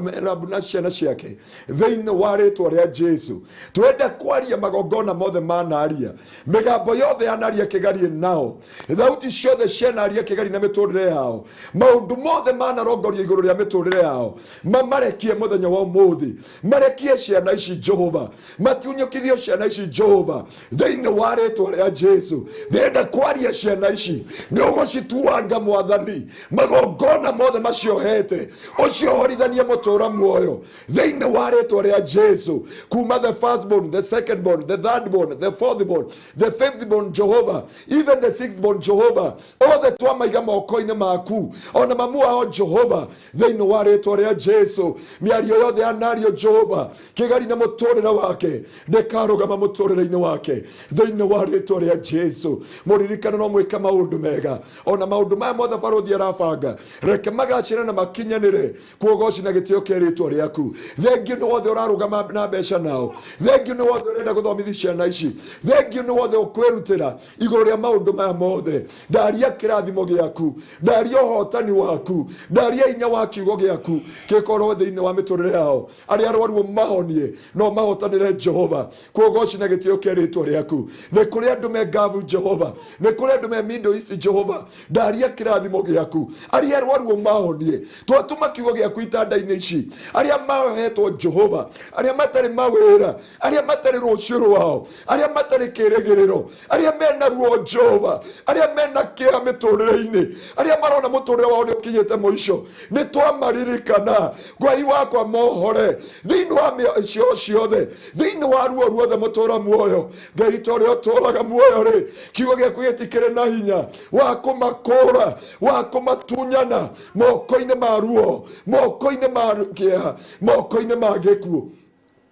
Merabu na ciana ciake thĩinĩ wa rĩtwa rĩa Jesu. Twenda kwaria magongona mothe manaria, mĩgambo yothe yanaria kĩgarie nao, thauti ciothe cianaria kĩgari na mĩtũrĩre yao, maũndũ mothe manarongorio igũrũ rĩa mĩtũrĩre yao, mamarekie mũthenya wa ũmũthĩ. Marekie ciana ici, Jehova, matiunyũkithio ciana ici, Jehova, thĩinĩ wa rĩtwa rĩa Jesu. Ndĩrenda kwaria ciana ici nĩ ũgũcituanga, mwathani, magongona mothe maciohete, ũciohorithanie mũtũra muoyo thĩinĩ wa rĩtwa rĩa Jesu, kuma the first born, the second born, the third born, the fourth born, the fifth born, Jehova, even the sixth born, Jehova, othe twamaiga moko-inĩ maku, ona mamu wao, Jehova, thĩinĩ wa rĩtwa rĩa Jesu. Mĩario yothe yanario, Jehova, kĩgari na mũtũrĩre wake ndĩkarũgama mũtũrĩre-inĩ wake thĩinĩ wa rĩtwa rĩa Jesu. Mũririkano no mwĩke maũndũ mega, ona maũndũ maya mothe barũthi arabanga, reke magacĩre na makinyanĩre kuogoci na gĩtĩo kĩa rĩtwa rĩaku. Thengiũ nĩ wothe ũrarũgama na mbeca nao, thengiũ nĩ wothe ũrenda gũthomithia ciana ici, thengiũ nĩ wothe ũkwĩrutĩra igũrũ rĩa maũndũ maya mothe. Ndaria kĩrathimo gĩaku, ndaria ũhotani waku, ndaria hinya wa kiugo gĩaku gĩkorwo thĩinĩ wa mĩtũrĩre yao. Arĩa arwaru mahonie no mahotanĩre, Jehova, kuogoci na gĩtĩo kĩa rĩtwa rĩaku. Nĩ kũrĩ andũ me Ngavu, Jehova, nĩ kũrĩ andũ me Middle East, Jehova, ndaria kĩrathimo gĩaku, arĩa arwaru mahonie. Twatũma kiugo gĩaku itanda-inĩ ici, arĩa mahetwo, Jehova, arĩa matarĩ mawĩra, arĩa matarĩ rũciũ rwao, arĩa matarĩ kĩrĩgĩrĩro, arĩa mena ruo, Jehova, arĩa mena kĩeha mĩtũrĩre-inĩ, arĩa marona mũtũrĩre wao nĩ ũkinyĩte mũico, nĩ twamaririkana. Ngai wakwa, mohore thĩinĩ wa mĩacio ciothe, thĩinĩ wa ruo ruothe, mũtũra muoyo. Ngai, ta ũrĩa ũtũraga muoyo rĩ, kiugo gĩaku gĩtikĩrĩ na hinya wa kũmakũra, wa kũmatunyana moko-inĩ ma ruo, moko-inĩ ma kĩeha, moko-inĩ ma gĩkuũ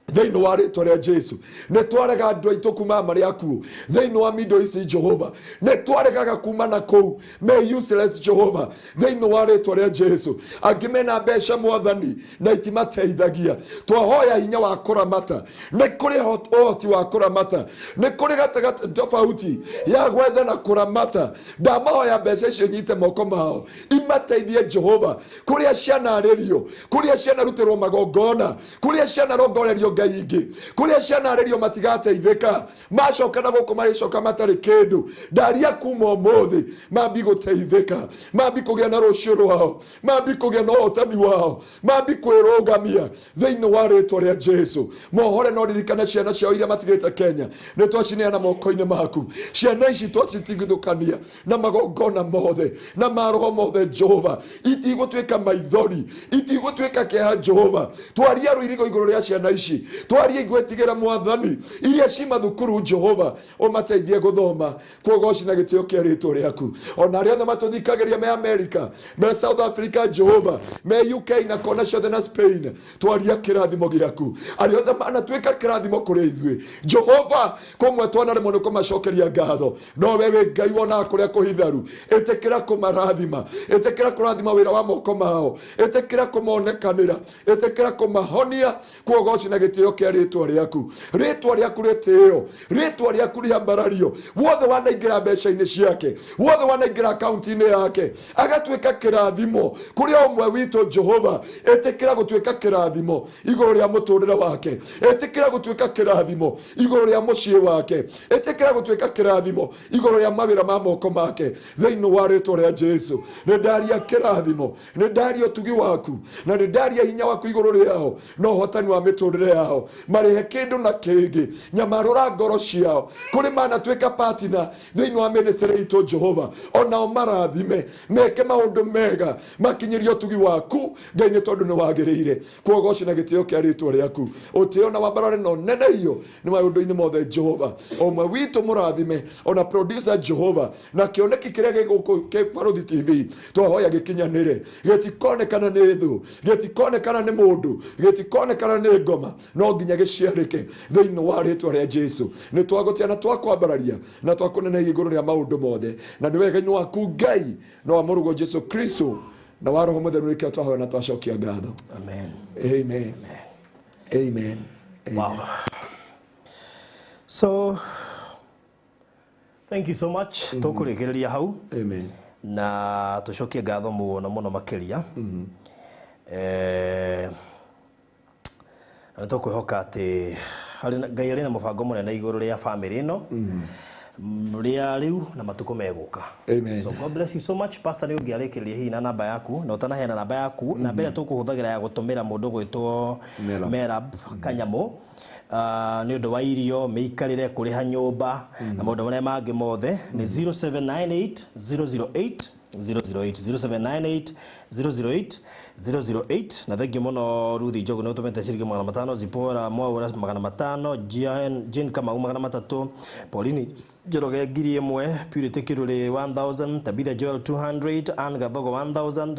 thĩinĩ wa rĩtwa rĩa Jesu. Nĩ twarega andũ aitũ kuma marĩ akuũ thĩinĩ wa Middle East, Jehova. Nĩ twaregaga kuma na kũu me useless, Jehova, thĩinĩ wa rĩtwa rĩa Jesu. Angĩ mena mbeca, mwathani, na itimateithagia. Twahoya hinya wa kũramata. Nĩ kũrĩ ũhoti wa kũramata, nĩ kũrĩ gatagatĩ tofauti ya gwetha na kũramata. Ndamahoya mbeca icio nyite moko mao imateithie, Jehova, kũrĩa cianarĩrio, kũrĩa cianarutĩrwo magongona, kũrĩa cianarongorerio ngai ingĩ, kũrĩa cianarĩrio matigateithĩka. Macoka na gũkũ marĩcoka matarĩ kĩndũ. Ndaria kuma ũmũthĩ mambi gũteithĩka, mambi kũgĩa na rũciũ rwao, mambi kũgĩa na ũhotani wao, mambi kwĩrũgamia thĩinĩ wa rĩtwa rĩa Jesu. Mohore no ririkane ciana ciao iria matigĩte Kenya. Nĩ twacineana moko-inĩ maku. Ciana ici twacitigithũkania na magongona mothe na maroho mothe, Jehova. Itigũtuĩka maithori, itigũtuĩka kĩeha, Jehova. Twaria rũirigo igũrũ rĩa ciana ici, twaria igwetigĩra mwathani. Iria ci mathukuru, Jehova, ũmateithie gũthoma kuogoci na gĩtĩo kĩa rĩtwa rĩaku. Ona arĩa othe matũthikagĩria me America, me South Africa, Jehova, me UK na kona ciothe na Spain, twaria kĩrathimo gĩaku. Arĩa othe manatuĩka kĩrathimo kũrĩ ithuĩ, Jehova, kũmwe twanaremwo nĩ kũmacokeria ngatho, no we wĩ Ngai wonaga kũrĩa kũhitharu. Ĩtĩkĩra kũmarathima, ĩtĩkĩra kũrathima wĩra wa moko mao, ĩtĩkĩra kũmonekanĩra, ĩtĩkĩra kũmahonia kuogoci na gĩtĩo kĩa rĩtwa rĩaku. Rĩtwa rĩaku rĩtĩo, rĩtwa rĩaku rĩambarario. Wothe wanaingĩra mbeca-inĩ ciake, wothe wanaingĩra akaunti-inĩ yake agatuĩka kĩrathimo kũrĩ o ũmwe witũ, Jehova, ĩtĩkĩra gũtuĩka kĩrathimo igũrũ rĩa mũtũrĩre wake, ĩtĩkĩra gũtuĩka kĩrathimo igũrũ rĩa mũciĩ wake, ĩtĩkĩra gũtuĩka kĩrathimo igũrũ rĩa mawĩra ma moko make thĩinĩ wa rĩtwa rĩa Jesu. Nĩ ndaria kĩrathimo, nĩ ndaria ũtugi waku, na nĩ ndaria hinya waku igũrũ rĩao na ũhotani wa mĩtũrĩre yao. Yao marĩhe kĩndũ na kĩngĩ, nyamarũra ngoro ciao kũrĩ manatuĩka partner thĩinĩ wa ministry itũ. Jehova, onao marathime, meke maũndũ mega, makinyĩrie ũtugi waku, Ngai, nĩ tondũ nĩ wagĩrĩire kuogoci na gĩtĩo kĩa rĩtwa rĩaku, ũtĩo na wambarare na ũnenehio nĩ maũndũ-inĩ mothe. Jehova, ũmwe witũ mũrathime, ona producer, Jehova, na kĩoneki kĩrĩa gĩ gũkũ kĩ Barũthi TV twahoya gĩkinyanĩre, gĩtikonekana nĩ thũ, gĩtikonekana nĩ mũndũ, gĩtikonekana nĩ ngoma, no nginya gĩciarĩke thĩinĩ wa rĩtwa rĩa Jesu. Nĩ twagũtia na twakwambararia na twakũnenehia igũrũ rĩa maũndũ mothe, na nĩ wega-inĩ waku, Ngai, na wa mũrũguo Jesu Kristo na wa Roho Mũtheru nĩkĩo twahoya na twacokia ngatho. Amen. Amen, amen, amen. Wow. So thank you so much. Tũkũrĩkĩrĩria hau. Amen. Na tũcokie ngatho mũno mũno makĩria. Na nĩ tũkwĩhoka atĩ Ngai arĩ na mũbango mũnene igũrũ rĩa famĩlĩ ĩno rĩa rĩu na matukũ megũka. Amen. So God bless you so much. Pastor, nĩ ũngĩarĩkĩrĩria hihi na namba yaku, na ũtanaheana namba yaku, namba ĩrĩa tũkũhũthagĩra ya gũtũmĩra mũndũ gwĩtwo Merab. Merab Kanyamũ nĩ ũndũ wa irio, mĩikarĩre, kũrĩha nyũmba na maũndũ marĩa mangĩ mothe nĩ 0798 008 008, 0798 008 008. Na thengiũ mũno Ruthi Njogu, nĩ ũtũmĩte ciringi 500, Zipora Mwaura 500, Jane Kamau 300, Pauline Njoroge 1000, Purity Kiruri 1000, Tabitha Joel 200, Ann Gathogo 1000,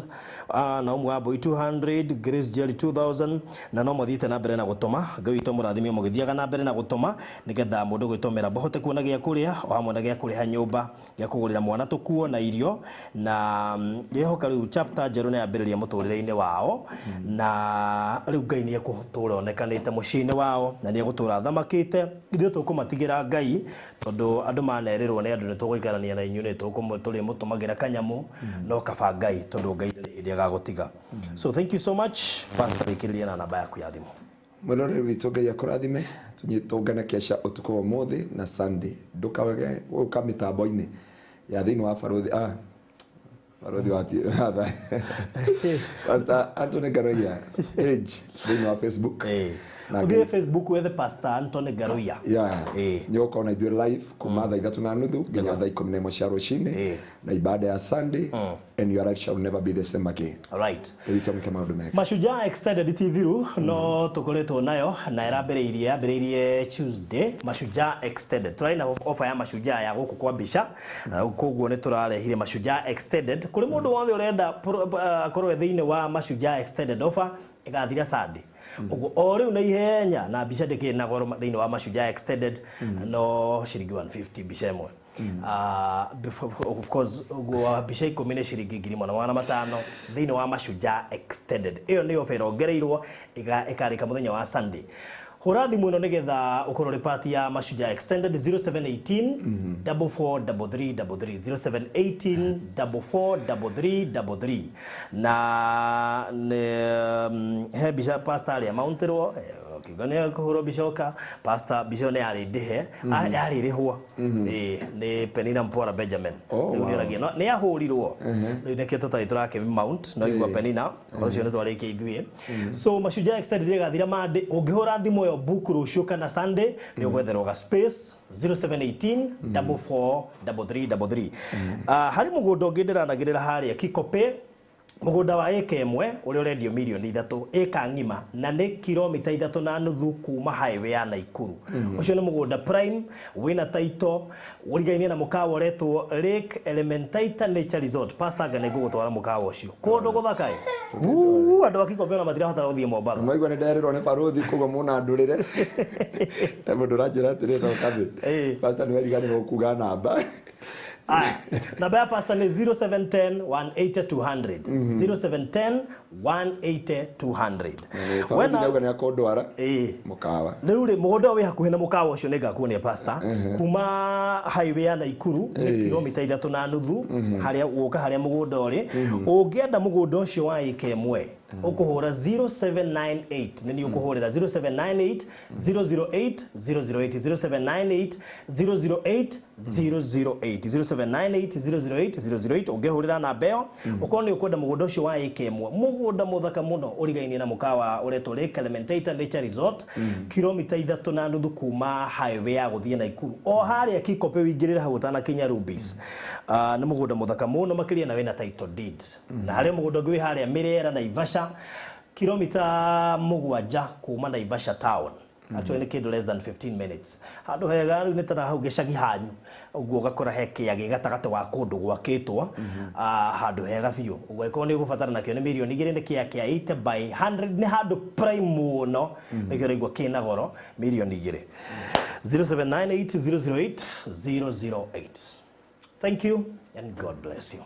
Naumu Wambui 200, Grace Jerry 2000, na no mathiĩte na mbere na gũtũma. Ngai witũ mũrathime mũgĩthiaga na mbere na gũtũma nĩgetha mũndũ gwĩtwo Merab ahote kuona gĩa kũrĩa o hamwe na gĩa kũrĩha nyũmba, gĩa kũgũrĩra mwana tũkuo na irio, na ngĩhoka rĩu chapter njerũ nĩ yambĩrĩria mũtũrĩre-inĩ wao, na rĩu Ngai nĩ egũtũra onekanĩte mũciĩ-inĩ wao na nĩ egũtũra athamakĩte. Ithuĩ tũkũmatigĩra Ngai, tondũ andũ manerĩrwo nĩ andũ nĩ tũgũikarania na inyuĩ, nĩ tũrĩmũtũmagĩra kanyamũ, no kaba Ngai, tondũ Ngai ndarĩ hĩndĩ agagũtiga. So thank you so much, Pastor. Rĩkĩrĩria na namba yaku ya thimũ. Mwĩroreri witũ, Ngai akũrathime. Tũngane kesha ũtukũ wa ũmũthĩ na Sunday. Ndũkawage gũka mĩtambo-inĩ ya thĩinĩ wa Barũthi, Barũthi wa Pastor Anthony Ngaroia page thĩinĩ wa Facebook. Na Ũthiĩ Facebook wethe Pastor Anthony Ngaroia. Yeah. Nĩ ũkorwo na ithuĩ live kuma 3:30 nginya 11:30 cia rũcinĩ na ibada ya Sunday, and your life shall never be the same again. Rĩu tũmĩke maũndũ mega. Mashujaa Extended ti thiru, no tũkoretwo nayo na ĩrambĩrĩirie yambĩrĩirie Tuesday. Mashujaa Extended, tũrarĩ na offer ya Mashujaa ya gũkũ kwa mbica, na koguo nĩ tũrarehire Mashujaa Extended kũrĩ mũndũ wothe ũrenda akorwo e thĩinĩ wa Mashujaa Extended. Offer ĩgathira Sunday, ũguo o rĩu na ihenya, na mbica ndĩkĩrĩ na goro thĩinĩ wa Mashujaa Extended, no ciringi 150 mbica ĩmwe. Of course, ũguo wa mbica 10 nĩ ciringi 1500 thĩinĩ wa Mashujaa Extended. Ĩyo nĩ offer ĩrongereirwo ĩkarĩka mũthenya wa Sunday. Hũra thimũ ĩno nĩgetha ũkorwo ũrĩ part ya Mashujaa Extended: 0718 443333, 0718 443333. Na nĩ, he mbica pastor arĩa mauntirwo ũkiuga nĩ kũhũrwo mbica ũka pastor, mbica ĩyo nĩ yarĩ ndĩhe. Ah, yarĩ rĩhwo. Ĩĩ, nĩ Penina Mpora Benjamin. Rĩu nĩ oragia no nĩ ahũrirwo, rĩu nĩkĩo tũtarĩ tũrakĩ mount, no igua Penina ũhoro ũcio nĩ twarĩkia ithuĩ. So Mashujaa Extended ĩgathira Monday. Ũngĩhũra thimũ ĩyo book rũciũ kana Sunday, nĩ ũgwetherwo ga space, 0718 443333. Harĩ mũgũnda ũngĩ ndĩranagĩrĩra harĩa Kikope, mũgũnda wa ĩka 1 ũrĩa ũrendio mirioni 3, ĩka ng'ima, na nĩ kilomita 3.5 kuma highway ya Naikuru. Ũcio nĩ mũgũnda prime wĩna title, ũrigainie na mũkawa ũretwo Lake Elementaita Nature Resort. Pastor, anga nĩ ngũgũtwara mũkawa ũcio, kũndũ gũthaka ĩ. Uu, andũ a Kikope ona matirabatara gũthiĩ Mombatha. Maigua nĩ nderirwo nĩ barũthi, koguo mũnandũrĩre. He mũndũ ũranjĩra atĩrĩ, coka thĩ, pastor nĩ weriganĩrwo kuga namba. Aya, namba ya pastor nĩ 0710 180 200, 0710 180 200. Barũthi nĩauga nĩ akũndwara mũkawa. Rĩu rĩ, mũgũnda ũyũ wĩ hakuhĩ na mũkawa ũcio, nĩ ngakuonia, pastor. Kuma highway ya Naikuru nĩ kilomita 3.5 harĩa gũka harĩa mũgũnda ũrĩ. Ũngĩenda mũgũnda ũcio wa ĩka 1 Ũkũhũra 0798, nĩ niĩ ũkũhũrĩra 0798 008 008, 0798 008 008, 0798 008 008. Ũngĩhũrĩra namba ĩyo ũkorwo nĩ ũkwenda mũgũnda ũcio wa ĩka 1, mũgũnda mũthaka mũno ũrigainie na mũkawa ũretwo Lake Elementaita Nature Resort, kilomita 3.5 kuma highway ya gũthiĩ Naikuru, o harĩa Kikopĩ wingĩrĩre hau ũtanakinya Rubis. Nĩ mũgũnda mũthaka mũno makĩria na wĩna title deed. Na harĩ mũgũnda ũngĩ wĩ harĩa Mĩrera, Naivasha, kilomita 7 kuma Naivasha town. Actually nĩ kĩndũ less than 15 minutes. Handũ hega rĩu nĩ tara hau gĩcagi hanyu ũguo, ũgakora he kĩagĩ gatagatĩ wa kũndũ gwakĩtwo. Handũ hega biũ. Ũguo angĩkorwo nĩ ũgũbatara nakĩo nĩ mirioni 2, nĩ kĩa kĩa 80 by 100, nĩ handũ prime mũno, nĩkĩo ũraigua kĩna goro, mirioni 2. 0798 008 008. Thank you and God bless you.